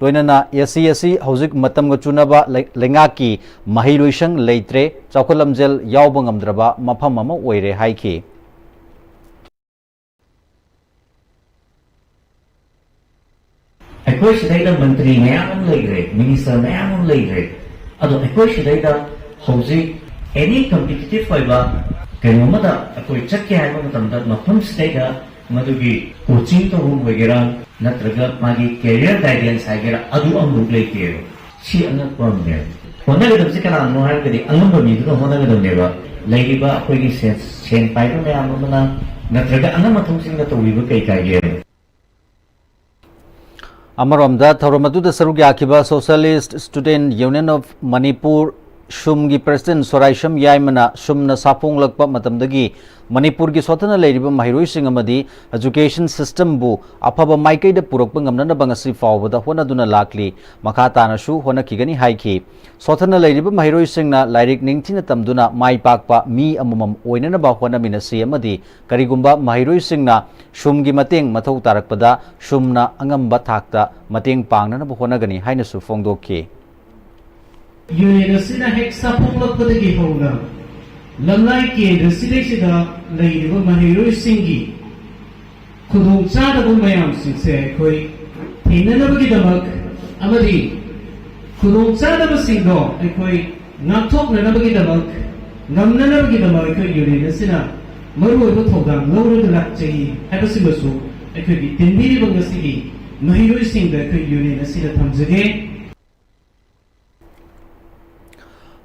ꯂꯣꯏꯅꯅ ꯑꯦ ꯁꯤ ꯑꯁꯤ ꯍꯧꯖꯤꯛ ꯃꯇꯝꯒ ꯆꯨꯅꯕ ꯂꯩ-, ꯂꯩꯉꯥꯛꯀꯤ ꯃꯍꯩꯂꯣꯏꯁꯪ ꯂꯩꯇ꯭ꯔꯦ, ꯆꯥꯎꯈꯠ ꯂꯝꯖꯦꯜ ꯌꯥꯎꯕ ꯉꯝꯗ꯭ꯔꯕ ꯃꯐꯝ ꯑꯃ ꯑꯣꯏꯔꯦ ꯍꯥꯏꯈꯤ꯫ ꯑꯩꯈꯣꯏ ꯁꯤꯗꯩꯗ ꯃꯟꯇ꯭ꯔꯤ ꯃꯌꯥꯝ ꯑꯃ ꯂꯩꯈ꯭ꯔꯦ, ꯃꯤꯅꯤꯁꯇꯔ ꯃꯌꯥꯝ ꯑꯃ ꯂꯩꯈ꯭ꯔꯦ꯫ ꯑꯗꯣ ꯑꯩꯈꯣꯏ ꯁꯤꯗꯩꯗ ꯍꯧꯖꯤꯛ ꯑꯦꯅꯤ ꯀꯝꯄꯤꯇꯤꯇꯤꯚ ꯑꯣꯏꯕ ꯀꯩꯅꯣꯝꯃꯗ ꯑꯩꯈꯣꯏ ꯆꯠꯀꯦ ꯍꯥꯏꯕ ꯃꯇꯝꯗ ꯃꯐꯝ ꯁꯤꯗꯩꯗ ꯃꯗꯨꯒꯤ ꯀꯣꯆꯤꯡ ꯇꯧꯐꯝ ꯑꯣꯏꯒꯦꯔꯥ, ꯅꯠꯇ꯭ꯔꯒ ꯃꯥꯒꯤ ꯀꯦꯔꯤꯌꯔ ꯒꯥꯏꯗꯦꯟꯁ ꯍꯥꯏꯒꯦꯔꯥ, ꯑꯗꯨ ꯑꯃꯐꯥꯎ ꯂꯩꯇꯦꯕ꯫ ꯁꯤ ꯑꯉꯛꯄ ꯑꯃꯅꯦꯕ꯫ ꯍꯣꯠꯅꯒꯗꯕꯁꯦ ꯀꯅꯥꯅꯣ ꯍꯥꯏꯔꯒꯗꯤ ꯑꯉꯝꯕ ꯃꯤꯗꯨꯅ ꯍꯣꯠꯅꯒꯗꯕꯅꯦꯕ꯫ ꯂꯩꯔꯤꯕ ꯑꯩꯈꯣꯏꯒꯤ ꯁꯦꯟ, ꯁꯦꯟ ꯄꯥꯏꯕ ꯃꯌꯥꯝ ꯑꯃꯅ ꯅꯠꯇ꯭ꯔꯒ ꯑꯉꯝ ꯑꯊꯧꯁꯤꯡꯅ ꯇꯧꯕꯤꯕ ꯀꯩ ꯀꯥꯏꯒꯦꯕ? ꯑꯃꯔꯣꯝꯗ ꯊꯧꯔꯝ ꯑꯗꯨꯗ ꯁꯔꯨꯛ ꯌꯥꯈꯤꯕ Socialist Student Union of Manipur, ꯁꯨꯝꯒꯤ ꯄ꯭ꯔꯁꯤꯗꯦꯟ ꯁꯣꯔꯥꯏꯁꯝ ꯌꯥꯏꯃꯅ ꯁꯨꯝꯅ ꯁꯥꯐꯣꯡꯂꯛꯄ ꯃꯇꯝꯗꯒꯤ ꯃꯅꯤꯄꯨꯔꯒꯤ ꯁꯣꯠꯊꯅ ꯂꯩꯔꯤꯕ ꯃꯍꯩꯔꯣꯏꯁꯤꯡ ꯑꯃꯗꯤ ꯑꯦꯖꯨꯀꯦꯁꯟ ꯁꯤꯁꯇꯝꯕꯨ ꯑꯐꯕ ꯃꯥꯏꯀꯩꯗ ꯄꯨꯔꯛꯄ ꯉꯝꯅꯅꯕ ꯉꯁꯤ ꯐꯥꯎꯕꯗ ꯍꯣꯠꯅꯗꯨꯅ ꯂꯥꯛꯂꯤ꯫ ꯃꯈꯥ ꯇꯥꯅꯁꯨ ꯍꯣꯠꯅꯈꯤꯒꯅꯤ ꯍꯥꯏꯈꯤ꯫ ꯁꯣꯠꯊꯅ ꯂꯩꯔꯤꯕ ꯃꯍꯩꯔꯣꯏꯁꯤꯡꯅ ꯂꯥꯏꯔꯤꯛ ꯅꯤꯡꯊꯤꯅ ꯇꯝꯗꯨꯅ ꯃꯥꯏ ꯄꯥꯛꯄ ꯃꯤ ꯑꯃꯃꯝ ꯑꯣꯏꯅꯅꯕ ꯍꯣꯠꯅꯃꯤꯟꯅꯁꯤ ꯑꯃꯗꯤ ꯀꯔꯤꯒꯨꯝꯕ ꯃꯍꯩꯔꯣꯏꯁꯤꯡꯅ ꯁꯨꯝꯒꯤ ꯃꯇꯦꯡ ꯃꯊꯧ ꯇꯥꯔꯛꯄꯗ ꯁꯨꯝꯅ ꯑꯉꯝꯕ ꯊꯥꯛꯇ ꯃꯇꯦꯡ ꯄꯥꯡꯅꯅꯕ ꯍꯣꯠꯅꯒꯅꯤ ꯍꯥꯏꯅꯁꯨ ꯐꯣꯡꯗꯣꯛꯈꯤ꯫ ꯌꯨꯅꯤꯌꯟ ꯑꯁꯤꯅ ꯍꯦꯛ ꯁꯥꯐꯣꯡꯂꯛꯄꯗꯒꯤ ꯍꯧꯅ ꯂꯝꯂꯥꯏ ꯀꯦꯟꯗ꯭ꯔꯁꯤꯗꯩꯁꯤꯗ ꯂꯩꯔꯤꯕ ꯃꯍꯩꯔꯣꯏꯁꯤꯡꯒꯤ ꯈꯨꯗꯣꯡꯆꯥꯗꯕ ꯃꯌꯥꯝꯁꯤꯡꯁꯦ ꯑꯩꯈꯣꯏ ꯊꯦꯡꯅꯅꯕꯒꯤꯗꯃꯛ ꯑꯃꯗꯤ ꯈꯨꯗꯣꯡꯆꯥꯗꯕꯁꯤꯡꯗꯣ ꯑꯩꯈꯣꯏ ꯉꯥꯛꯊꯣꯛꯅꯅꯕꯒꯤꯗꯃꯛ, ꯉꯝꯅꯅꯕꯒꯤꯗꯃꯛ ꯑꯩꯈꯣꯏ ꯌꯨꯅꯤꯌꯟ ꯑꯁꯤꯅ ꯃꯔꯨꯑꯣꯏꯕ ꯊꯧꯗꯥꯡ ꯂꯧꯔꯒ ꯂꯥꯛꯆꯩ ꯍꯥꯏꯕꯁꯤꯃꯁꯨ ꯑꯩꯈꯣꯏꯒꯤ ꯇꯤꯟꯕꯤꯔꯤꯕ ꯉꯁꯤꯒꯤ ꯃꯍꯩꯔꯣꯏꯁꯤꯡꯗ ꯑꯩꯈꯣꯏ ꯌꯨꯅꯤꯌꯟ ꯑꯁꯤꯅ ꯊꯝꯖꯒꯦ꯫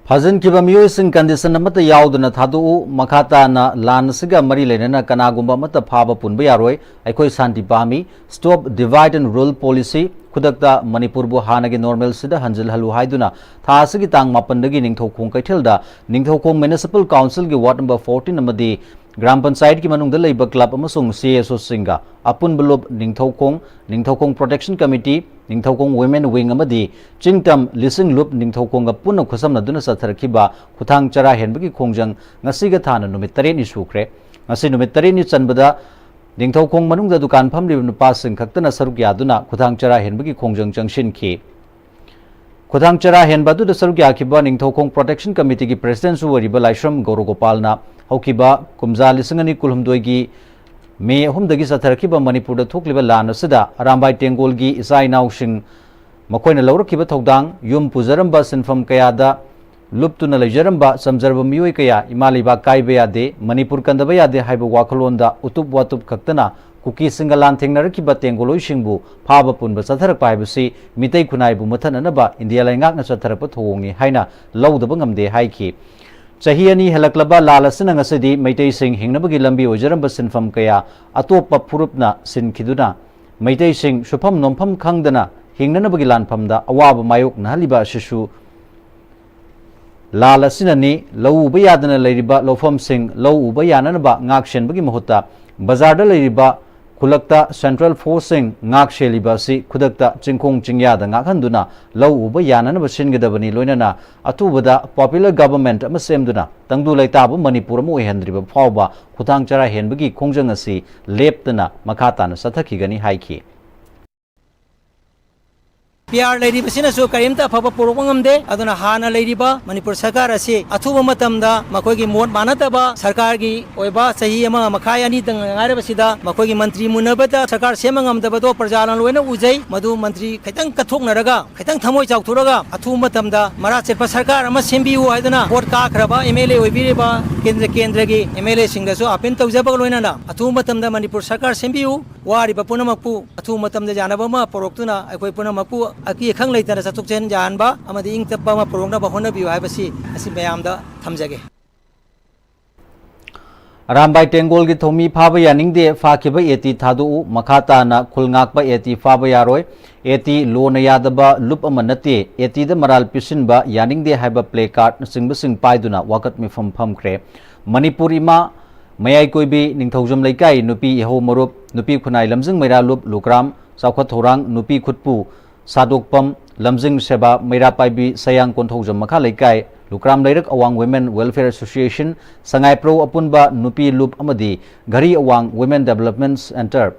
ꯐꯥꯖꯤꯟꯈꯤꯕ ꯃꯤꯑꯣꯏꯁꯤꯡ ꯀꯟꯗꯤꯁꯟ ꯑꯃꯠꯇ ꯌꯥꯎꯗꯅ ꯊꯥꯗꯣꯛꯎ꯫ ꯃꯈꯥ ꯇꯥꯅ ꯂꯥꯟ ꯑꯁꯤꯒ ꯃꯔꯤ ꯂꯩꯅꯅ ꯀꯅꯥꯒꯨꯝꯕ ꯑꯃꯠꯇ ꯐꯥꯕ ꯄꯨꯟꯕ ꯌꯥꯔꯣꯏ꯫ ꯑꯩꯈꯣꯏ ꯁꯥꯟꯇꯤ ꯄꯥꯝꯃꯤ꯫ Stop Divide and Rule Policy, ꯈꯨꯗꯛꯇ ꯃꯅꯤꯄꯨꯔꯕꯨ ꯍꯥꯟꯅꯒꯤ ꯅꯣꯔꯃꯦꯜꯁꯤꯗ ꯍꯟꯖꯤꯜꯍꯜꯂꯨ ꯍꯥꯏꯗꯨꯅ ꯊꯥ ꯑꯁꯤꯒꯤ ꯇꯥꯡ ꯃꯥꯄꯟꯗꯒꯤ ꯅꯤꯡꯊꯧꯈꯣꯡ ꯀꯩꯊꯦꯜꯗ ꯅꯤꯡꯊꯧꯈꯣꯡ ꯃ꯭ꯌꯨꯅꯤꯁꯤꯄꯥꯜ ꯀꯥꯎꯟꯁꯤꯜꯒꯤ ꯋꯥꯔꯗ ꯅꯝꯕꯔ ꯐꯣꯔꯇꯤꯟ ꯑꯃꯗꯤ ꯒ꯭ꯔꯥꯝ ꯄꯟꯆꯥꯌꯠꯀꯤ ꯃꯅꯨꯡꯗ ꯂꯩꯕ ꯀ꯭ꯂꯕ ꯑꯃꯁꯨꯡ ꯁꯤ ꯑꯦꯁ ꯑꯣꯁꯤꯡꯒ ꯑꯄꯨꯟꯕ ꯂꯨꯞ Ningthoukhong, Ningthoukhong protection committee, Ningthoukhong women wing ꯑꯃꯗꯤ ꯆꯤꯡꯇꯝ ꯂꯤꯁꯤꯡ ꯂꯨꯞ ꯅꯤꯡꯊꯧꯈꯣꯡꯒ ꯄꯨꯟꯅ ꯈꯨꯠꯁꯝꯅꯗꯨꯅ ꯆꯠꯊꯔꯛꯈꯤꯕ ꯈꯨꯊꯥꯡ ꯆꯔꯥ ꯍꯦꯟꯕꯒꯤ ꯈꯣꯡꯖꯪ ꯉꯁꯤꯒ ꯊꯥꯅ ꯅꯨꯃꯤꯠ ꯇꯔꯦꯠꯅꯤ ꯁꯨꯈ꯭ꯔꯦ꯫ ꯉꯁꯤ ꯅꯨꯃꯤꯠ ꯇꯔꯦꯠꯅꯤ ꯆꯟꯕꯗ ꯅꯤꯡꯊꯧꯈꯣꯡ ꯃꯅꯨꯡꯗ ꯗꯨꯀꯥꯟ ꯐꯝꯂꯤꯕ ꯅꯨꯄꯥꯁꯤꯡ ꯈꯛꯇꯅ ꯁꯔꯨꯛ ꯌꯥꯗꯨꯅ ꯈꯨꯊꯥꯡ ꯆꯔꯥ ꯍꯦꯟꯕꯒꯤ ꯈꯣꯡꯖꯪ ꯆꯪꯁꯤꯟꯈꯤ꯫ ꯈꯨꯊꯥꯡ ꯆꯔꯥ ꯍꯦꯟꯕ ꯑꯗꯨꯗ ꯁꯔꯨꯛ ꯌꯥꯈꯤꯕ ꯅꯤꯡꯊꯧꯈꯣꯡ ꯄ꯭ꯔꯣꯇꯦꯛꯁꯟ ꯀꯃꯤꯇꯤꯒꯤ ꯄ꯭ꯔꯁꯤꯗꯦꯟꯁꯨ ꯑꯣꯏꯔꯤꯕ ꯂꯥꯏꯁ꯭ꯔꯝ ꯒꯧꯔꯒꯣꯄꯥꯜꯅ ꯍꯧꯈꯤꯕ ꯀꯨꯝꯖꯥ ꯂꯤꯁꯤꯡ ꯑꯅꯤ ꯀꯨꯟꯍꯨꯝꯗꯣꯏꯒꯤ ꯃꯦ ꯑꯍꯨꯝꯗꯒꯤ ꯆꯠꯊꯔꯛꯈꯤꯕ ꯃꯅꯤꯄꯨꯔꯗ ꯊꯣꯛꯂꯤꯕ ꯂꯥꯟ ꯑꯁꯤꯗ ꯑꯔꯥꯝꯕꯥꯏ ꯇꯦꯡꯒꯣꯜꯒꯤ ꯏꯆꯥ ꯏꯅꯥꯎꯁꯤꯡ, ꯃꯈꯣꯏꯅ ꯂꯧꯔꯛꯈꯤꯕ ꯊꯧꯗꯥꯡ, ꯌꯨꯝ ꯄꯨꯖꯔꯝꯕ ꯁꯤꯟꯐꯝ ꯀꯌꯥꯗ ꯂꯨꯞꯇꯨꯅ ꯂꯩꯖꯔꯝꯕ ꯆꯝꯖꯔꯕ ꯃꯤꯑꯣꯏ ꯀꯌꯥ ꯏꯃꯥ ꯂꯩꯕꯥꯛ ꯀꯥꯏꯕ ꯌꯥꯗꯦ, ꯃꯅꯤꯄꯨꯔ ꯀꯟꯗꯕ ꯌꯥꯗꯦ ꯍꯥꯏꯕ ꯋꯥꯈꯜꯂꯣꯟꯗ ꯎꯇꯨꯞ ꯋꯥꯇꯨꯞ ꯈꯛꯇꯅ ꯀꯨꯀꯤꯁꯤꯡꯒ ꯂꯥꯟꯊꯦꯡꯅꯔꯛꯈꯤꯕ ꯇꯦꯡꯒꯣꯂꯣꯏꯁꯤꯡꯕꯨ ꯐꯥꯕ ꯄꯨꯟꯕ ꯆꯠꯊꯔꯛꯄ ꯍꯥꯏꯕꯁꯤ ꯃꯤꯇꯩ ꯈꯨꯟꯅꯥꯏꯕꯨ ꯃꯨꯠꯊꯠꯅꯅꯕ ꯏꯟꯗꯤꯌꯥ ꯂꯩꯉꯥꯛꯅ ꯆꯠꯊꯔꯛꯄ ꯊꯧꯑꯣꯡꯅꯤ ꯍꯥꯏꯅ ꯂꯧꯗꯕ ꯉꯝꯗꯦ ꯍꯥꯏꯈꯤ꯫ ꯆꯍꯤ ꯑꯅꯤ ꯍꯦꯜꯂꯛꯂꯕ ꯂꯥꯜ ꯑꯁꯤꯅ ꯉꯁꯤꯗꯤ ꯃꯩꯇꯩꯁꯤꯡ ꯍꯤꯡꯅꯕꯒꯤ ꯂꯝꯕꯤ ꯑꯣꯏꯖꯔꯝꯕ ꯁꯤꯟꯐꯝ ꯀꯌꯥ ꯑꯇꯣꯞꯄ ꯐꯨꯔꯨꯞꯅ ꯁꯤꯟꯈꯤꯗꯨꯅ ꯃꯩꯇꯩꯁꯤꯡ ꯁꯨꯐꯝ ꯅꯣꯝꯐꯝ ꯈꯪꯗꯅ ꯍꯤꯡꯅꯅꯕꯒꯤ ꯂꯥꯟꯐꯝꯗ ꯑꯋꯥꯕ ꯃꯥꯌꯣꯛꯅꯍꯜꯂꯤꯕ ꯑꯁꯤꯁꯨ ꯂꯥꯜ ꯑꯁꯤꯅꯅꯤ꯫ ꯂꯧ ꯎꯕ ꯌꯥꯗꯅ ꯂꯩꯔꯤꯕ ꯂꯧꯐꯝꯁꯤꯡ ꯂꯧ ꯎꯕ ꯌꯥꯅꯅꯕ ꯉꯥꯛ ꯁꯦꯟꯕꯒꯤ ꯃꯍꯨꯠꯇ ꯕꯖꯥꯔꯗ ꯂꯩꯔꯤꯕ ꯈꯨꯜꯂꯛꯇ ꯁꯦꯟꯇ꯭ꯔꯦꯜ ꯐꯣꯔꯁꯁꯤꯡ ꯉꯥꯛ ꯁꯦꯜꯂꯤꯕ ꯑꯁꯤ ꯈꯨꯗꯛꯇ ꯆꯤꯡꯈꯣꯡ ꯆꯤꯡꯌꯥꯗ ꯉꯥꯛꯍꯟꯗꯨꯅ ꯂꯧ ꯎꯕ ꯌꯥꯅꯅꯕ ꯁꯤꯟꯒꯗꯕꯅꯤ꯫ ꯂꯣꯏꯅꯅ ꯑꯊꯨꯕꯗ popular government ꯑꯃ ꯁꯦꯝꯗꯨꯅ ꯇꯪꯗꯨ ꯂꯩꯇꯥꯕ ꯃꯅꯤꯄꯨꯔ ꯑꯃ ꯑꯣꯏꯍꯟꯗ꯭ꯔꯤꯕ ꯐꯥꯎꯕ ꯈꯨꯊꯥꯡ ꯆꯔꯥ ꯍꯦꯟꯕꯒꯤ ꯈꯣꯡꯖꯪ ꯑꯁꯤ ꯂꯦꯞꯇꯅ ꯃꯈꯥ ꯇꯥꯅ ꯆꯠꯊꯈꯤꯒꯅꯤ ꯍꯥꯏꯈꯤ꯫ ꯄꯤ ꯑꯥꯔ ꯂꯩꯔꯤꯕꯁꯤꯅꯁꯨ ꯀꯔꯤꯝꯇ ꯑꯐꯕ ꯄꯨꯔꯛꯄ ꯉꯝꯗꯦ꯫ ꯑꯗꯨꯅ ꯍꯥꯟꯅ ꯂꯩꯔꯤꯕ ꯃꯅꯤꯄꯨꯔ ꯁꯔꯀꯥꯔ ꯑꯁꯤ ꯑꯊꯨꯕ ꯃꯇꯝꯗ ꯃꯈꯣꯏꯒꯤ ꯃꯣꯠ ꯃꯥꯟꯅꯗꯕ ꯁꯔꯀꯥꯔꯒꯤ ꯑꯣꯏꯕ ꯆꯍꯤ ꯑꯃ ꯃꯈꯥꯏ ꯑꯅꯤꯗꯪ ꯉꯥꯏꯔꯕꯁꯤꯗ ꯃꯈꯣꯏꯒꯤ ꯃꯟꯇ꯭ꯔꯤ ꯃꯨꯟꯅꯕꯗ ꯁꯔꯀꯥꯔ ꯁꯦꯝꯕ ꯉꯝꯗꯕꯗꯣ ꯄ꯭ꯔꯖꯥꯅ ꯂꯣꯏꯅ ꯎꯖꯩ꯫ ꯃꯗꯨ ꯃꯟꯇ꯭ꯔꯤ ꯈꯤꯇꯪ ꯀꯠꯊꯣꯛꯅꯔꯒ ꯈꯤꯇꯪ ꯊꯃꯣꯏ ꯆꯥꯎꯊꯣꯛꯂꯒ ꯑꯊꯨꯕ ꯃꯇꯝꯗ ꯃꯔꯥ ꯆꯦꯠꯄ ꯁꯔꯀꯥꯔ ꯑꯃ ꯁꯦꯝꯕꯤꯌꯨ ꯍꯥꯏꯗꯨꯅ ꯚꯣꯠ ꯀꯥꯈ꯭ꯔꯕ ꯑꯦꯝ ꯑꯦꯜ ꯑꯦ ꯑꯣꯏꯕꯤꯔꯤꯕ ꯀꯦꯟꯗ꯭ꯔ ꯀꯦꯟꯗ꯭ꯔꯒꯤ ꯑꯦꯝ ꯑꯦꯜ ꯑꯦꯁꯤꯡꯗꯁꯨ ꯑꯥꯄꯤꯜ ꯇꯧꯖꯕꯒ ꯂꯣꯏꯅꯅ ꯑꯊꯨꯕ ꯃꯇꯝꯗ ꯃꯅꯤꯄꯨꯔ ꯁꯔꯀꯥꯔ ꯁꯦꯝꯕꯤꯌꯨ꯫ ꯋꯥꯔꯤꯕ ꯄꯨꯝꯅꯃꯛꯄꯨ ꯑꯊꯨꯕ ꯃꯇꯝꯗ ꯌꯥꯅꯕ ꯑꯃ ꯄꯨꯔꯛꯇꯨꯅ ꯑꯩꯈꯣꯏ ꯄꯨꯝꯅꯃꯛꯄꯨ ꯑꯀꯤ ꯑꯈꯪ ꯂꯩꯇꯅ ꯆꯠꯊꯣꯛ ꯆꯠꯁꯤꯟ ꯌꯥꯍꯟꯕ ꯑꯃꯗꯤ ꯏꯪ ꯇꯞꯄ ꯑꯃ ꯄꯨꯔꯛꯅꯕ ꯍꯣꯠꯅꯕꯤꯌꯨ ꯍꯥꯏꯕꯁꯤ ꯑꯁꯤ ꯃꯌꯥꯝꯗ ꯊꯝꯖꯒꯦ꯫ ꯑꯔꯥꯝꯕꯥꯏ ꯇꯦꯡꯒꯣꯜꯒꯤ ꯊꯧꯃꯤ ꯐꯥꯕ ꯌꯥꯅꯤꯡꯗꯦ, ꯐꯥꯈꯤꯕ ꯑꯦ ꯇꯤ ꯊꯥꯗꯣꯛꯎ, ꯃꯈꯥ ꯇꯥꯅ ꯈꯨꯜ ꯉꯥꯛꯄ ꯑꯦ ꯇꯤ ꯐꯥꯕ ꯌꯥꯔꯣꯏ, ꯑꯦ ꯇꯤ ꯂꯣꯅ ꯌꯥꯗꯕ ꯂꯨꯞ ꯑꯃ ꯅꯠꯇꯦ, ꯑꯦ ꯇꯤꯗ ꯃꯔꯥꯜ ꯄꯤꯁꯤꯟꯕ ꯌꯥꯅꯤꯡꯗꯦ ꯍꯥꯏꯕ ꯄ꯭ꯂꯦ ꯀꯥꯔꯠꯅꯆꯤꯡꯕꯁꯤꯡ ꯄꯥꯏꯗꯨꯅ ꯋꯥꯀꯠ ꯃꯤꯐꯝ ꯐꯝꯈ꯭ꯔꯦ꯫ ꯃꯅꯤꯄꯨꯔ ꯏꯃꯥ, ꯃꯌꯥꯏ ꯀꯣꯏꯕꯤ, ꯅꯤꯡꯊꯧꯖꯝ ꯂꯩꯀꯥꯏ ꯅꯨꯄꯤ ꯏꯍꯧ ꯃꯔꯨꯞ, ꯅꯨꯄꯤ ꯈꯨꯟꯅꯥꯏ ꯂꯝꯖꯤꯡ ꯃꯩꯔꯥ ꯂꯨꯞ, ꯂꯨꯀ꯭ꯔꯥꯝ, ꯆꯥꯎꯈꯠ ꯊꯧꯔꯥꯡ, ꯅꯨꯄꯤ ꯈꯨꯠꯄꯨ, ꯁꯥꯗꯣꯛꯄꯝ, ꯂꯝꯖꯤꯡ ꯁꯦꯕꯥ, ꯃꯩꯔꯥ ꯄꯥꯏꯕꯤ, ꯁꯌꯥꯡ ꯀꯣꯟꯊꯧꯖꯝ ꯃꯈꯥ ꯂꯩꯀꯥꯏ, ꯂꯨꯀ꯭ꯔꯥꯝ ꯂꯩꯔꯛ ꯑꯋꯥꯡ Women Welfare Association, ꯁꯉꯥꯏꯄ꯭ꯔꯧ ꯑꯄꯨꯟꯕ ꯅꯨꯄꯤ ꯂꯨꯞ ꯑꯃꯗꯤ ꯘꯔꯤ ꯑꯋꯥꯡ Women Development Centre,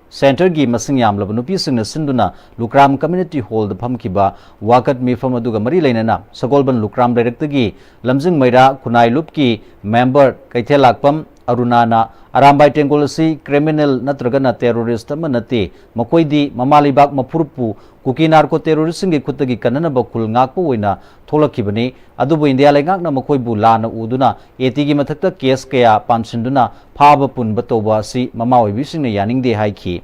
ꯁꯦꯟꯇꯔꯒꯤ ꯃꯁꯤꯡ ꯌꯥꯝꯂꯕ ꯅꯨꯄꯤꯁꯤꯡꯅ ꯁꯤꯟꯗꯨꯅ ꯂꯨꯀ꯭ꯔꯥꯝ ꯀꯝꯃ꯭ꯌꯨꯅꯤꯇꯤ ꯍꯣꯜꯗ ꯐꯝꯈꯤꯕ ꯋꯥꯀꯠ ꯃꯤꯐꯝ ꯑꯗꯨꯒ ꯃꯔꯤ ꯂꯩꯅꯅ ꯁꯒꯣꯜꯕꯟ ꯂꯨꯀ꯭ꯔꯥꯝ ꯂꯩꯔꯛꯇꯒꯤ ꯂꯝꯖꯤꯡ ꯃꯩꯔꯥ ꯈꯨꯟꯅꯥꯏ ꯂꯨꯞꯀꯤ ꯃꯦꯝꯕꯔ ꯀꯩꯊꯦꯜꯂꯥꯛꯄꯝ ꯑꯔꯨꯅꯥꯅ ꯑꯔꯥꯝꯕꯥꯏ ꯇꯦꯡꯒꯣꯜ ꯑꯁꯤ ꯀ꯭ꯔꯤꯃꯤꯅꯦꯜ ꯅꯠꯇ꯭ꯔꯒꯅ ꯇꯦꯔꯣꯔꯤꯁ꯭ꯠ ꯑꯃ ꯅꯠꯇꯦ, ꯃꯈꯣꯏꯗꯤ ꯃꯃꯥ ꯂꯩꯕꯥꯛ ꯃꯄꯨꯔꯨꯞꯄꯨ ꯀꯨꯀꯤ ꯅꯥꯔꯀꯣ ꯇꯦꯔꯣꯔꯤꯁ꯭ꯠꯁꯤꯡꯒꯤ ꯈꯨꯠꯇꯒꯤ ꯀꯟꯅꯅꯕ ꯈꯨꯜ ꯉꯥꯛꯄ ꯑꯣꯏꯅ ꯊꯣꯛꯂꯛꯈꯤꯕꯅꯤ꯫ ꯑꯗꯨꯕꯨ ꯏꯟꯗꯤꯌꯥ ꯂꯩꯉꯥꯛꯅ ꯃꯈꯣꯏꯕꯨ ꯂꯥꯟꯅ ꯎꯗꯨꯅ ꯑꯦ ꯇꯤꯒꯤ ꯃꯊꯛꯇ ꯀꯦꯁ ꯀꯌꯥ ꯄꯥꯟꯁꯤꯟꯗꯨꯅ ꯐꯥꯕ ꯄꯨꯟꯕ ꯇꯧꯕ ꯑꯁꯤ ꯃꯃꯥ ꯑꯣꯏꯕꯤꯁꯤꯡꯅ ꯌꯥꯅꯤꯡꯗꯦ ꯍꯥꯏꯈꯤ꯫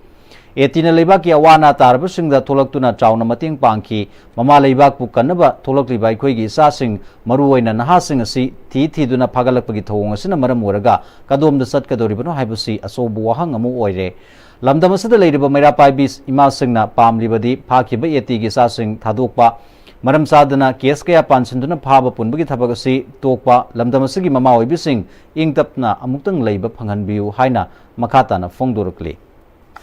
ꯑꯦ ꯇꯤꯅ ꯂꯩꯕꯥꯛꯀꯤ ꯑꯋꯥ ꯑꯅꯥ ꯇꯥꯔꯕꯁꯤꯡꯗ ꯊꯣꯛꯂꯛꯇꯨꯅ ꯆꯥꯎꯅ ꯃꯇꯦꯡ ꯄꯥꯡꯈꯤ꯫ ꯃꯃꯥ ꯂꯩꯕꯥꯛꯄꯨ ꯀꯟꯅꯕ ꯊꯣꯛꯂꯛꯂꯤꯕ ꯑꯩꯈꯣꯏꯒꯤ ꯏꯆꯥꯁꯤꯡ, ꯃꯔꯨꯑꯣꯏꯅ ꯅꯍꯥꯁꯤꯡ ꯑꯁꯤ ꯊꯤ ꯊꯤꯗꯨꯅ ꯐꯥꯒꯠꯂꯛꯄꯒꯤ ꯊꯧꯑꯣꯡ ꯑꯁꯤꯅ ꯃꯔꯝ ꯑꯣꯏꯔꯒ ꯀꯗꯣꯝꯗ ꯆꯠꯀꯗꯧꯔꯤꯕꯅꯣ ꯍꯥꯏꯕꯁꯤ ꯑꯆꯧꯕ ꯋꯥꯍꯪ ꯑꯃ ꯑꯣꯏꯔꯦ꯫ ꯂꯝꯗꯝ ꯑꯁꯤꯗ ꯂꯩꯔꯤꯕ ꯃꯩꯔꯥ ꯄꯥꯏꯕꯤ ꯏꯃꯥꯁꯤꯡꯅ ꯄꯥꯝꯂꯤꯕꯗꯤ ꯐꯥꯈꯤꯕ ꯑꯦ ꯇꯤꯒꯤ ꯏꯆꯥꯁꯤꯡ ꯊꯥꯗꯣꯛꯄ, ꯃꯔꯝ ꯆꯥꯗꯅ ꯀꯦꯁ ꯀꯌꯥ ꯄꯥꯟꯁꯤꯟꯗꯨꯅ ꯐꯥꯕ ꯄꯨꯟꯕꯒꯤ ꯊꯕꯛ ꯑꯁꯤ ꯇꯣꯛꯄ, ꯂꯝꯗꯝ ꯑꯁꯤꯒꯤ ꯃꯃꯥ ꯑꯣꯏꯕꯤꯁꯤꯡ ꯏꯪ ꯇꯞꯅ ꯑꯃꯨꯛꯇꯪ ꯂꯩꯕ ꯐꯪꯍꯟꯕꯤꯌꯨ ꯍꯥꯏꯅ ꯃꯈꯥ ꯇꯥꯅ ꯐꯣꯡꯗꯣꯔꯛꯂꯤ꯫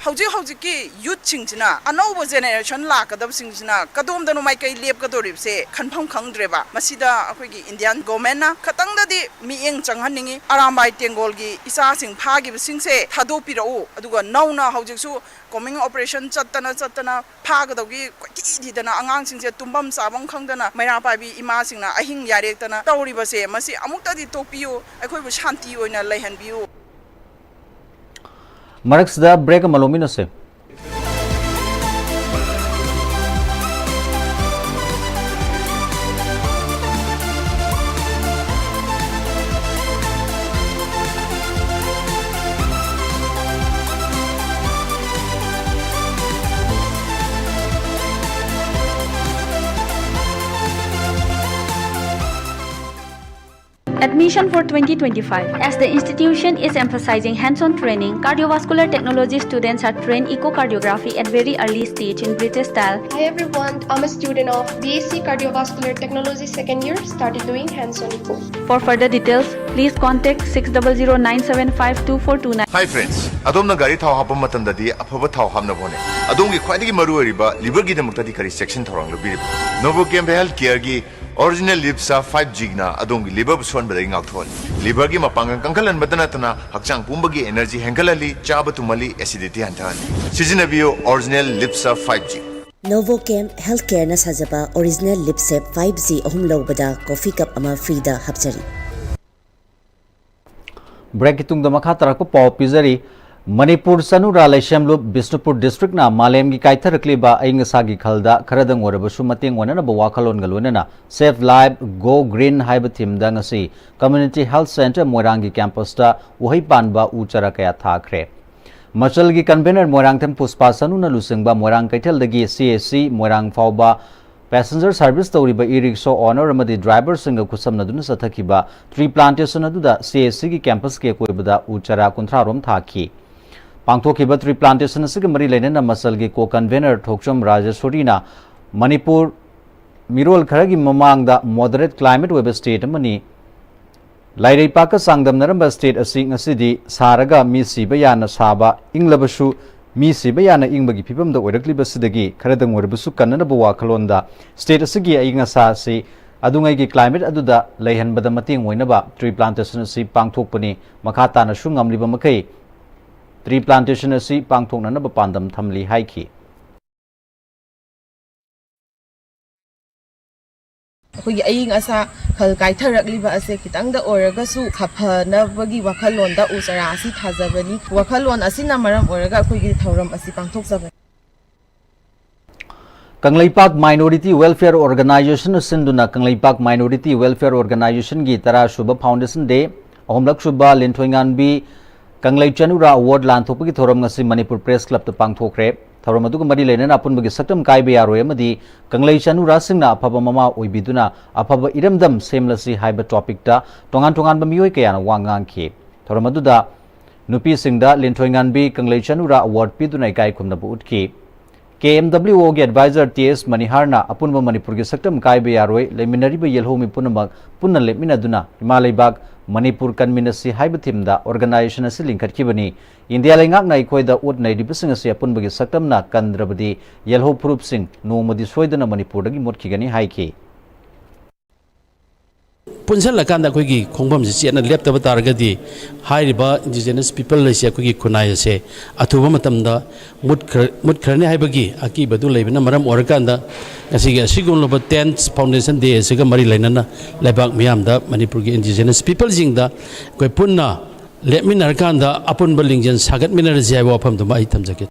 ꯍꯧꯖꯤꯛ ꯍꯧꯖꯤꯛꯀꯤ ꯌꯨꯠꯁꯤꯡꯁꯤꯅ, ꯑꯅꯧꯕ ꯖꯦꯅꯦꯔꯦꯁꯟ ꯂꯥꯛꯀꯗꯕꯁꯤꯡꯁꯤꯅ ꯀꯗꯣꯝꯗꯅꯣ ꯃꯥꯏꯀꯩ ꯂꯦꯞꯀꯗꯧꯔꯤꯕꯁꯦ ꯈꯟꯐꯝ ꯈꯪꯗ꯭ꯔꯦꯕ꯫ ꯃꯁꯤꯗ ꯑꯩꯈꯣꯏꯒꯤ ꯏꯟꯗꯤꯌꯥꯟ ꯒꯣꯔꯃꯦꯟꯅ ꯈꯇꯪꯗꯗꯤ ꯃꯤꯠꯌꯦꯡ ꯆꯪꯍꯟꯅꯤꯡꯉꯤ꯫ ꯑꯔꯥꯝꯕꯥꯏ ꯇꯦꯡꯒꯣꯜꯒꯤ ꯏꯆꯥꯁꯤꯡ ꯐꯥꯈꯤꯕꯁꯤꯡꯁꯦ ꯊꯥꯗꯣꯛꯄꯤꯔꯛꯎ, ꯑꯗꯨꯒ ꯅꯧꯅ ꯍꯧꯖꯤꯛꯁꯨ ꯀꯣꯃꯤꯡ ꯑꯣꯄꯔꯦꯁꯟ ꯆꯠꯇꯅ ꯆꯠꯇꯅ ꯐꯥꯒꯗꯧꯒꯤ ꯀꯣꯏꯊꯤ ꯊꯤꯗꯅ ꯑꯉꯥꯡꯁꯤꯡꯁꯦ ꯇꯨꯝꯐꯝ ꯆꯥꯐꯝ ꯈꯪꯗꯅ ꯃꯩꯔꯥ ꯄꯥꯏꯕꯤ ꯏꯃꯥꯁꯤꯡꯅ ꯑꯍꯤꯡ ꯌꯥꯔꯦꯛꯇꯅ ꯇꯧꯔꯤꯕꯁꯦ, ꯃꯁꯤ ꯑꯃꯨꯛꯇꯗꯤ ꯇꯣꯛꯄꯤꯌꯨ, ꯑꯩꯈꯣꯏꯕꯨ ꯁꯥꯟꯇꯤ ꯑꯣꯏꯅ ꯂꯩꯍꯟꯕꯤꯌꯨ꯫ ꯃꯔꯛꯁꯤꯗ ꯕ꯭ꯔꯦꯛ ꯑꯃ ꯂꯧꯃꯤꯟꯅꯁꯦ꯫ Admission for twenty twenty-five. As the institution is emphasizing hands-on training, cardiovascular technology students are trained echocardiography at very early stage in British style. Hi everyone, I'm a student of B S C Cardiovascular Technology second year, started doing hands-on echo. For further details, please contact six double zero nine seven five two four two nine. Hi friends, ꯑꯗꯣꯝꯅ ꯒꯥꯔꯤ ꯊꯥꯎ ꯍꯥꯞꯄ ꯃꯇꯝꯗꯗꯤ ꯑꯐꯕ ꯊꯥꯎ ꯍꯥꯞꯅꯕ ꯍꯣꯠꯅꯩ꯫ ꯑꯗꯣꯝꯒꯤ ꯈ꯭ꯋꯥꯏꯗꯒꯤ ꯃꯔꯨ ꯑꯣꯏꯔꯤꯕ ꯂꯤꯚꯔꯒꯤꯗꯃꯛꯇꯗꯤ ꯀꯔꯤ ꯆꯦꯛꯁꯤꯟ ꯊꯧꯔꯥꯡ ꯂꯧꯕꯤꯔꯤꯕ? Novochem Health Careꯒꯤ Original Lip Sub five Gꯅ ꯑꯗꯣꯝꯒꯤ ꯂꯤꯚꯔꯕꯨ ꯁꯣꯟꯕꯗꯒꯤ ꯉꯥꯛꯊꯣꯛꯍꯜꯂꯤ꯫ ꯂꯤꯚꯔꯒꯤ ꯃꯄꯥꯡꯒꯜ ꯀꯟꯈꯠꯍꯟꯕꯇ ꯅꯠꯇꯅ ꯍꯛꯆꯥꯡ ꯄꯨꯝꯕꯒꯤ ꯑꯦꯅꯔꯖꯤ ꯍꯦꯟꯒꯠꯍꯜꯂꯤ, ꯆꯥꯕ ꯇꯨꯝꯍꯜꯂꯤ, ꯑꯦꯁꯤꯗꯤꯇꯤ ꯍꯟꯊꯍꯜꯂꯤ꯫ ꯁꯤꯖꯤꯟꯅꯕꯤꯌꯨ Original Lip Sub five G꯫ Novochem Health Careꯅ ꯁꯥꯖꯕ Original Lip Sub five G ꯑꯍꯨꯝ ꯂꯧꯕꯗ ꯀꯣꯐꯤ ꯀꯞ ꯑꯃ ꯐ꯭ꯔꯤꯗ ꯍꯥꯞꯆꯔꯤ꯫ ꯕ꯭ꯔꯦꯛꯀꯤ ꯇꯨꯡꯗ ꯃꯈꯥ ꯇꯥꯔꯛꯄ ꯄꯥꯎ ꯄꯤꯖꯔꯤ꯫ ꯃꯅꯤꯄꯨꯔ ꯆꯅꯨꯔꯥ ꯂꯩꯁꯦꯝꯂꯨꯞ ꯕꯤꯁꯅꯨꯄꯨꯔ ꯗꯤꯁꯇ꯭ꯔꯤꯛꯅ ꯃꯥꯂꯦꯝꯒꯤ ꯀꯥꯏꯊꯔꯛꯂꯤꯕ ꯑꯏꯪ ꯑꯁꯥꯒꯤ ꯈꯜꯗ ꯈꯔꯗꯪ ꯑꯣꯏꯔꯕꯁꯨ ꯃꯇꯦꯡ ꯑꯣꯏꯅꯅꯕ ꯋꯥꯈꯜꯂꯣꯟꯒ ꯂꯣꯏꯅꯅ Save Life, Go Green ꯍꯥꯏꯕ ꯊꯤꯝꯗ ꯉꯁꯤ Community Health Centre ꯃꯣꯏꯔꯥꯡꯒꯤ ꯀꯦꯝꯄꯁꯇ ꯎꯍꯩ ꯄꯥꯟꯕ ꯎ ꯆꯥꯔꯥ ꯀꯌꯥ ꯊꯥꯈ꯭ꯔꯦ꯫ ꯃꯆꯜꯒꯤ ꯀꯟꯚꯦꯅꯔ ꯃꯣꯏꯔꯥꯡꯊꯦꯝ ꯄꯨꯁꯄꯥ ꯁꯅꯨꯅ ꯂꯨꯆꯤꯡꯕ ꯃꯣꯏꯔꯥꯡ ꯀꯩꯊꯦꯜꯗꯒꯤ C S C ꯃꯣꯏꯔꯥꯡ ꯐꯥꯎꯕ passenger service ꯇꯧꯔꯤꯕ e-rickshaw owner ꯑꯃꯗꯤ driverꯁꯤꯡꯒ ꯈꯨꯠꯁꯝꯅꯗꯨꯅ ꯆꯠꯊꯈꯤꯕ tree plantation ꯑꯗꯨꯗ C S Cꯒꯤ campusꯀꯤ ꯑꯀꯣꯏꯕꯗ ꯎ ꯆꯥꯔꯥ ꯀꯨꯟꯊ꯭ꯔꯥ ꯔꯣꯝ ꯊꯥꯈꯤ꯫ ꯄꯥꯡꯊꯣꯛꯈꯤꯕ tree plantation ꯑꯁꯤꯒ ꯃꯔꯤ ꯂꯩꯅꯅ ꯃꯆꯜꯒꯤ co-convenor ꯊꯣꯛꯆꯣꯝ ꯔꯥꯖꯦꯁꯣꯔꯤꯅ ꯃꯅꯤꯄꯨꯔ ꯃꯤꯔꯣꯜ ꯈꯔꯒꯤ ꯃꯃꯥꯡꯗ moderate climate ꯑꯣꯏꯕ state ꯑꯃꯅꯤ꯫ ꯂꯥꯏꯔꯩꯄꯥꯛꯀ ꯆꯥꯡꯗꯝꯅꯔꯝꯕ state ꯑꯁꯤ ꯉꯁꯤꯗꯤ ꯁꯥꯔꯒ ꯃꯤ ꯁꯤꯕ ꯌꯥꯅ ꯁꯥꯕ, ꯏꯪꯂꯕꯁꯨ ꯃꯤ ꯁꯤꯕ ꯌꯥꯅ ꯏꯪꯕꯒꯤ ꯐꯤꯕꯝꯗ ꯑꯣꯏꯔꯛꯂꯤꯕꯁꯤꯗꯒꯤ ꯈꯔꯗꯪ ꯑꯣꯏꯔꯕꯁꯨ ꯀꯟꯅꯅꯕ ꯋꯥꯈꯜꯂꯣꯟꯗ state ꯑꯁꯤꯒꯤ ꯑꯏꯪ ꯑꯁꯥ ꯑꯁꯤ ꯑꯗꯨꯉꯩꯒꯤ climate ꯑꯗꯨꯗ ꯂꯩꯍꯟꯕꯗ ꯃꯇꯦꯡ ꯑꯣꯏꯅꯕ tree plantation ꯑꯁꯤ ꯄꯥꯡꯊꯣꯛꯄꯅꯤ꯫ ꯃꯈꯥ ꯇꯥꯅꯁꯨ ꯉꯝꯂꯤꯕ ꯃꯈꯩ tree plantation ꯑꯁꯤ ꯄꯥꯡꯊꯣꯛꯅꯅꯕ ꯄꯥꯟꯗꯝ ꯊꯝꯂꯤ ꯍꯥꯏꯈꯤ꯫ ꯑꯩꯈꯣꯏꯒꯤ ꯑꯏꯪ ꯑꯁꯥ ꯈꯜ ꯀꯥꯏꯊꯔꯛꯂꯤꯕ ꯑꯁꯦ ꯈꯤꯇꯪꯗ ꯑꯣꯏꯔꯒꯁꯨ ꯁꯥꯐꯅꯕꯒꯤ ꯋꯥꯈꯜꯂꯣꯟꯗ ꯎ ꯆꯥꯔꯥ ꯑꯁꯤ ꯊꯥꯖꯕꯅꯤ꯫ ꯋꯥꯈꯜꯂꯣꯟ ꯑꯁꯤꯅ ꯃꯔꯝ ꯑꯣꯏꯔꯒ ꯑꯩꯈꯣꯏꯒꯤ ꯊꯧꯔꯝ ꯑꯁꯤ ꯄꯥꯡꯊꯣꯛꯆꯕꯅꯤ꯫ ꯀꯪꯂꯩꯄꯥꯛ Minority Welfare Organization ꯁꯤꯟꯗꯨꯅ ꯀꯪꯂꯩꯄꯥꯛ Minority Welfare Organizationꯒꯤ ꯇꯔꯥ ꯁꯨꯕ Foundation Day, ꯑꯍꯨꯝꯂꯛ ꯁꯨꯕ ꯂꯤꯟꯊꯣꯏꯉꯥꯟꯕꯤ ꯀꯪꯂꯩ ꯆꯅꯨꯔꯥ Award ꯂꯥꯟꯊꯣꯛꯄꯒꯤ ꯊꯧꯔꯝ ꯉꯁꯤ ꯃꯅꯤꯄꯨꯔ Press Clubꯇ ꯄꯥꯡꯊꯣꯛꯈ꯭ꯔꯦ꯫ ꯊꯧꯔꯝ ꯑꯗꯨꯒ ꯃꯔꯤ ꯂꯩꯅꯅ ꯑꯄꯨꯟꯕꯒꯤ ꯁꯛꯇꯝ ꯀꯥꯏꯕ ꯌꯥꯔꯣꯏ ꯑꯃꯗꯤ ꯀꯪꯂꯩ ꯆꯅꯨꯔꯥꯁꯤꯡꯅ ꯑꯐꯕ ꯃꯃꯥ ꯑꯣꯏꯕꯤꯗꯨꯅ ꯑꯐꯕ ꯏꯔꯝꯗꯝ ꯁꯦꯝꯂꯁꯤ ꯍꯥꯏꯕ topicꯇ ꯇꯣꯉꯥꯟ ꯇꯣꯉꯥꯟꯕ ꯃꯤꯑꯣꯏ ꯀꯌꯥꯅ ꯋꯥ ꯉꯥꯡꯈꯤ꯫ ꯊꯧꯔꯝ ꯑꯗꯨꯗ ꯅꯨꯄꯤꯁꯤꯡꯗ ꯂꯤꯟꯊꯣꯏꯉꯥꯟꯕꯤ ꯀꯪꯂꯩ ꯆꯅꯨꯔꯥ Award ꯄꯤꯗꯨꯅ ꯏꯀꯥꯏ ꯈꯨꯝꯅꯕ ꯎꯠꯈꯤ꯫ KMWOꯒꯤ advisor ꯇꯤ ꯑꯦꯁ ꯃꯅꯤꯍꯥꯔꯅ ꯑꯄꯨꯟꯕ ꯃꯅꯤꯄꯨꯔꯒꯤ ꯁꯛꯇꯝ ꯀꯥꯏꯕ ꯌꯥꯔꯣꯏ, ꯂꯩꯃꯤꯟꯅꯔꯤꯕ ꯌꯦꯜꯍꯧꯃꯤ ꯄꯨꯝꯅꯃꯛ ꯄꯨꯟꯅ ꯂꯦꯞꯃꯤꯟꯅꯗꯨꯅ ꯏꯃꯥ ꯂꯩꯕꯥꯛ ꯃꯅꯤꯄꯨꯔ ꯀꯟꯃꯤꯟꯅꯁꯤ ꯍꯥꯏꯕ themeꯗ organization ꯑꯁꯤ ꯂꯤꯡꯈꯠꯈꯤꯕꯅꯤ꯫ ꯏꯟꯗꯤꯌꯥ ꯂꯩꯉꯥꯛꯅ ꯑꯩꯈꯣꯏꯗ ꯎꯠ ꯅꯩꯔꯤꯕꯁꯤꯡ ꯑꯁꯤ ꯑꯄꯨꯟꯕꯒꯤ ꯁꯛꯇꯝꯅ ꯀꯟꯗ꯭ꯔꯕꯗꯤ ꯌꯦꯜꯍꯧ ꯐꯨꯔꯨꯞꯁꯤꯡ ꯅꯣꯡꯃꯗꯤ ꯁꯣꯏꯗꯅ ꯃꯅꯤꯄꯨꯔꯗꯒꯤ ꯃꯨꯠꯈꯤꯒꯅꯤ ꯍꯥꯏꯈꯤ꯫ ꯄꯨꯟꯁꯤꯜꯂꯀꯥꯟꯗ ꯑꯩꯈꯣꯏꯒꯤ ꯈꯣꯡꯐꯝꯁꯤ ꯆꯦꯠꯅ ꯂꯦꯞꯇꯕ ꯇꯥꯔꯒꯗꯤ ꯍꯥꯏꯔꯤꯕ indigenous people ꯑꯁꯤ ꯑꯩꯈꯣꯏꯒꯤ ꯈꯨꯟꯅꯥꯏ ꯑꯁꯦ ꯑꯊꯨꯕ ꯃꯇꯝꯗ ꯃꯨꯠꯈ꯭ꯔ-, ꯃꯨꯠꯈ꯭ꯔꯅꯤ ꯍꯥꯏꯕꯒꯤ ꯑꯀꯤꯕꯗꯨ ꯂꯩꯕꯅ ꯃꯔꯝ ꯑꯣꯏꯔꯀꯥꯟꯗ ꯉꯁꯤꯒꯤ ꯑꯁꯤꯒꯨꯝꯂꯕ tenth Foundation Day ꯑꯁꯤꯒ ꯃꯔꯤ ꯂꯩꯅꯅ ꯂꯩꯕꯥꯛ ꯃꯤꯌꯥꯝꯗ ꯃꯅꯤꯄꯨꯔꯒꯤ indigenous peopleꯁꯤꯡꯗ ꯑꯩꯈꯣꯏ ꯄꯨꯟꯅ ꯂꯦꯞꯃꯤꯟꯅꯔꯀꯥꯟꯗ ꯑꯄꯨꯟꯕ ꯂꯤꯡꯖꯦꯜ ꯁꯥꯒꯠꯃꯤꯟꯅꯔꯁꯤ ꯍꯥꯏꯕ ꯋꯥꯐꯝꯗꯨꯃ ꯑꯩ ꯊꯝꯖꯒꯦ꯫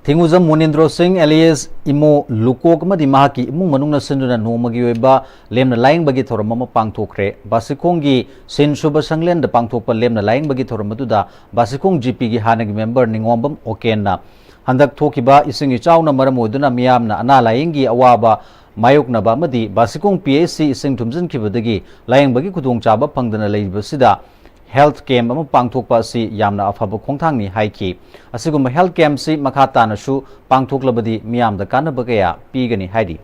ꯊꯤꯡꯉꯨꯖꯝ ꯃꯨꯅꯤꯟꯗ꯭ꯔꯣ ꯁꯤꯡ alias ꯏꯃꯣ ꯂꯨꯀꯣꯛ ꯑꯃꯗꯤ ꯃꯍꯥꯛꯀꯤ ꯏꯃꯨꯡ ꯃꯅꯨꯡꯅ ꯁꯤꯟꯗꯨꯅ ꯅꯣꯡꯃꯒꯤ ꯑꯣꯏꯕ ꯂꯦꯝꯅ ꯂꯥꯏꯌꯦꯡꯕꯒꯤ ꯊꯧꯔꯝ ꯑꯃ ꯄꯥꯡꯊꯣꯛꯈ꯭ꯔꯦ꯫ ꯕꯥꯁꯤꯈꯣꯡꯒꯤ ꯁꯤꯟ ꯁꯨꯕ ꯁꯪꯂꯦꯟꯗ ꯄꯥꯡꯊꯣꯛꯄ ꯂꯦꯝꯅ ꯂꯥꯏꯌꯦꯡꯕꯒꯤ ꯊꯧꯔꯝ ꯑꯗꯨꯗ ꯕꯥꯁꯤꯈꯣꯡ ꯖꯤꯄꯤꯒꯤ ꯍꯥꯟꯅꯒꯤ member ꯅꯤꯉꯣꯝꯕꯝ ꯑꯣꯀꯦꯟꯅ ꯍꯟꯗꯛ ꯊꯣꯛꯈꯤꯕ ꯏꯁꯤꯡ ꯏꯆꯥꯎꯅ ꯃꯔꯝ ꯑꯣꯏꯗꯨꯅ ꯃꯤꯌꯥꯝꯅ ꯑꯅꯥ ꯂꯥꯏꯌꯦꯡꯒꯤ ꯑꯋꯥꯕ ꯃꯥꯌꯣꯛꯅꯕ ꯑꯃꯗꯤ ꯕꯥꯁꯤꯈꯣꯡ ꯄꯤ ꯑꯩꯆ ꯁꯤ ꯏꯁꯤꯡ ꯊꯨꯝꯖꯤꯟꯈꯤꯕꯗꯒꯤ ꯂꯥꯏꯌꯦꯡꯕꯒꯤ ꯈꯨꯗꯣꯡꯆꯥꯕ ꯐꯪꯗꯅ ꯂꯩꯔꯤꯕꯁꯤꯗ health camp ꯑꯃ ꯄꯥꯡꯊꯣꯛꯄ ꯑꯁꯤ ꯌꯥꯝꯅ ꯑꯐꯕ ꯈꯣꯡꯊꯥꯡꯅꯤ ꯍꯥꯏꯈꯤ꯫ ꯑꯁꯤꯒꯨꯝꯕ health campꯁꯤ ꯃꯈꯥ ꯇꯥꯅꯁꯨ ꯄꯥꯡꯊꯣꯛꯂꯕꯗꯤ ꯃꯤꯌꯥꯝꯗ ꯀꯥꯟꯅꯕ ꯀꯌꯥ ꯄꯤꯒꯅꯤ ꯍꯥꯏꯔꯤ꯫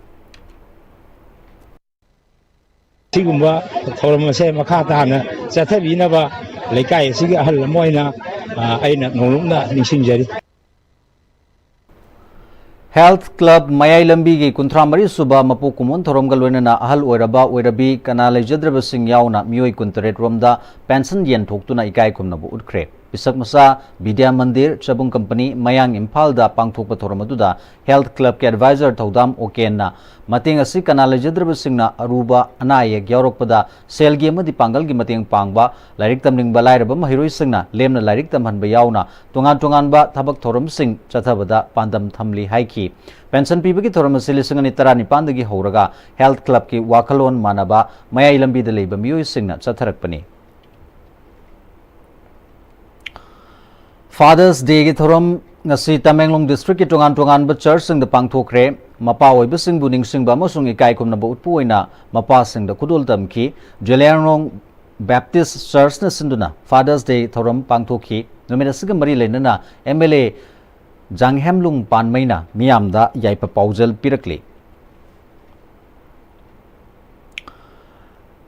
ꯁꯤꯒꯨꯝꯕ ꯊꯧꯔꯝ ꯑꯁꯦ ꯃꯈꯥ ꯇꯥꯅ ꯆꯠꯊꯕꯤꯅꯕ ꯂꯩꯀꯥꯏ ꯑꯁꯤꯒꯤ ꯑꯍꯜ ꯑꯃ ꯑꯣꯏꯅ, ꯑ, ꯑꯩꯅ ꯅꯣꯡꯂꯨꯛꯅ ꯅꯤꯡꯁꯤꯡꯖꯔꯤ꯫ Health Club ꯃꯌꯥꯏ ꯂꯝꯕꯤꯒꯤ ꯀꯨꯟꯊ꯭ꯔꯥ ꯃꯔꯤ ꯁꯨꯕ ꯃꯄꯣꯛ ꯀꯨꯝꯑꯣꯟ ꯊꯧꯔꯝꯒ ꯂꯣꯏꯅꯅ ꯑꯍꯜ ꯑꯣꯏꯔꯕ ꯑꯣꯏꯔꯕꯤ ꯀꯅꯥ ꯂꯩꯖꯗ꯭ꯔꯕꯁꯤꯡ ꯌꯥꯎꯅ ꯃꯤꯑꯣꯏ ꯀꯨꯟꯇꯔꯦꯠ ꯔꯣꯝꯗ pension ꯌꯦꯟꯊꯣꯛꯇꯨꯅ ꯏꯀꯥꯏ ꯈꯨꯝꯅꯕ ꯎꯠꯈ꯭ꯔꯦ꯫ ꯄꯤꯁꯛ ꯃꯆꯥ ꯕꯤꯗ꯭ꯌꯥ ꯃꯟꯗꯤꯔ, ꯆꯕꯨꯡ ꯀꯝꯄꯅꯤ, ꯃꯌꯥꯡ ꯏꯝꯐꯥꯜꯗ ꯄꯥꯡꯊꯣꯛꯄ ꯊꯧꯔꯝ ꯑꯗꯨꯗ Health Clubꯀꯤ advisor ꯊꯧꯗꯥꯝ ꯑꯣꯀꯦꯟꯅ ꯃꯇꯦꯡ ꯑꯁꯤ ꯀꯅꯥ ꯂꯩꯖꯗ꯭ꯔꯕꯁꯤꯡꯅ ꯑꯔꯨꯕ ꯑꯅꯥ ꯑꯌꯦꯛ ꯌꯥꯎꯔꯛꯄꯗ ꯁꯦꯜꯒꯤ ꯑꯃꯗꯤ ꯄꯥꯡꯒꯜꯒꯤ ꯃꯇꯦꯡ ꯄꯥꯡꯕ, ꯂꯥꯏꯔꯤꯛ ꯇꯝꯅꯤꯡꯕ ꯂꯥꯏꯔꯕ ꯃꯍꯩꯔꯣꯏꯁꯤꯡꯅ ꯂꯦꯝꯅ ꯂꯥꯏꯔꯤꯛ ꯇꯝꯍꯟꯕ ꯌꯥꯎꯅ ꯇꯣꯉꯥꯟ ꯇꯣꯉꯥꯟꯕ ꯊꯕꯛ ꯊꯧꯔꯝꯁꯤꯡ ꯆꯠꯊꯕꯗ ꯄꯥꯟꯗꯝ ꯊꯝꯂꯤ ꯍꯥꯏꯈꯤ꯫ Pension ꯄꯤꯕꯒꯤ ꯊꯧꯔꯝ ꯑꯁꯤ ꯂꯤꯁꯤꯡ ꯑꯅꯤ ꯇꯔꯥꯅꯤꯄꯥꯟꯗꯒꯤ ꯍꯧꯔꯒ Health Clubꯀꯤ ꯋꯥꯈꯜꯂꯣꯟ ꯃꯥꯟꯅꯕ ꯃꯌꯥꯏ ꯂꯝꯕꯤꯗ ꯂꯩꯕ ꯃꯤꯑꯣꯏꯁꯤꯡꯅ ꯆꯠꯊꯔꯛꯄꯅꯤ꯫ Father's Dayꯒꯤ ꯊꯧꯔꯝ ꯉꯁꯤ ꯇꯃꯦꯡꯂꯣꯡ districtꯀꯤ ꯇꯣꯉꯥꯟ ꯇꯣꯉꯥꯟꯕ churchꯁꯤꯡꯗ ꯄꯥꯡꯊꯣꯛꯈ꯭ꯔꯦ꯫ ꯃꯄꯥ ꯑꯣꯏꯕꯁꯤꯡꯕꯨ ꯅꯤꯡꯁꯤꯡꯕ ꯑꯃꯁꯨꯡ ꯏꯀꯥꯏ ꯈꯨꯝꯅꯕ ꯎꯠꯄ ꯑꯣꯏꯅ ꯃꯄꯥꯁꯤꯡꯗ ꯈꯨꯗꯣꯜ ꯇꯝꯈꯤ꯫ ꯖꯦꯂꯤꯌꯥꯡꯔꯣꯡ Baptist Churchꯅ ꯁꯤꯟꯗꯨꯅ Father's Day ꯊꯧꯔꯝ ꯄꯥꯡꯊꯣꯛꯈꯤ꯫ ꯅꯨꯃꯤꯠ ꯑꯁꯤꯒ ꯃꯔꯤ ꯂꯩꯅꯅ MLA ꯖꯥꯡꯍꯦꯝꯂꯨꯡ ꯄꯥꯟꯃꯩꯅ ꯃꯤꯌꯥꯝꯗ ꯌꯥꯏꯐ ꯄꯥꯎꯖꯦꯜ ꯄꯤꯔꯛꯂꯤ꯫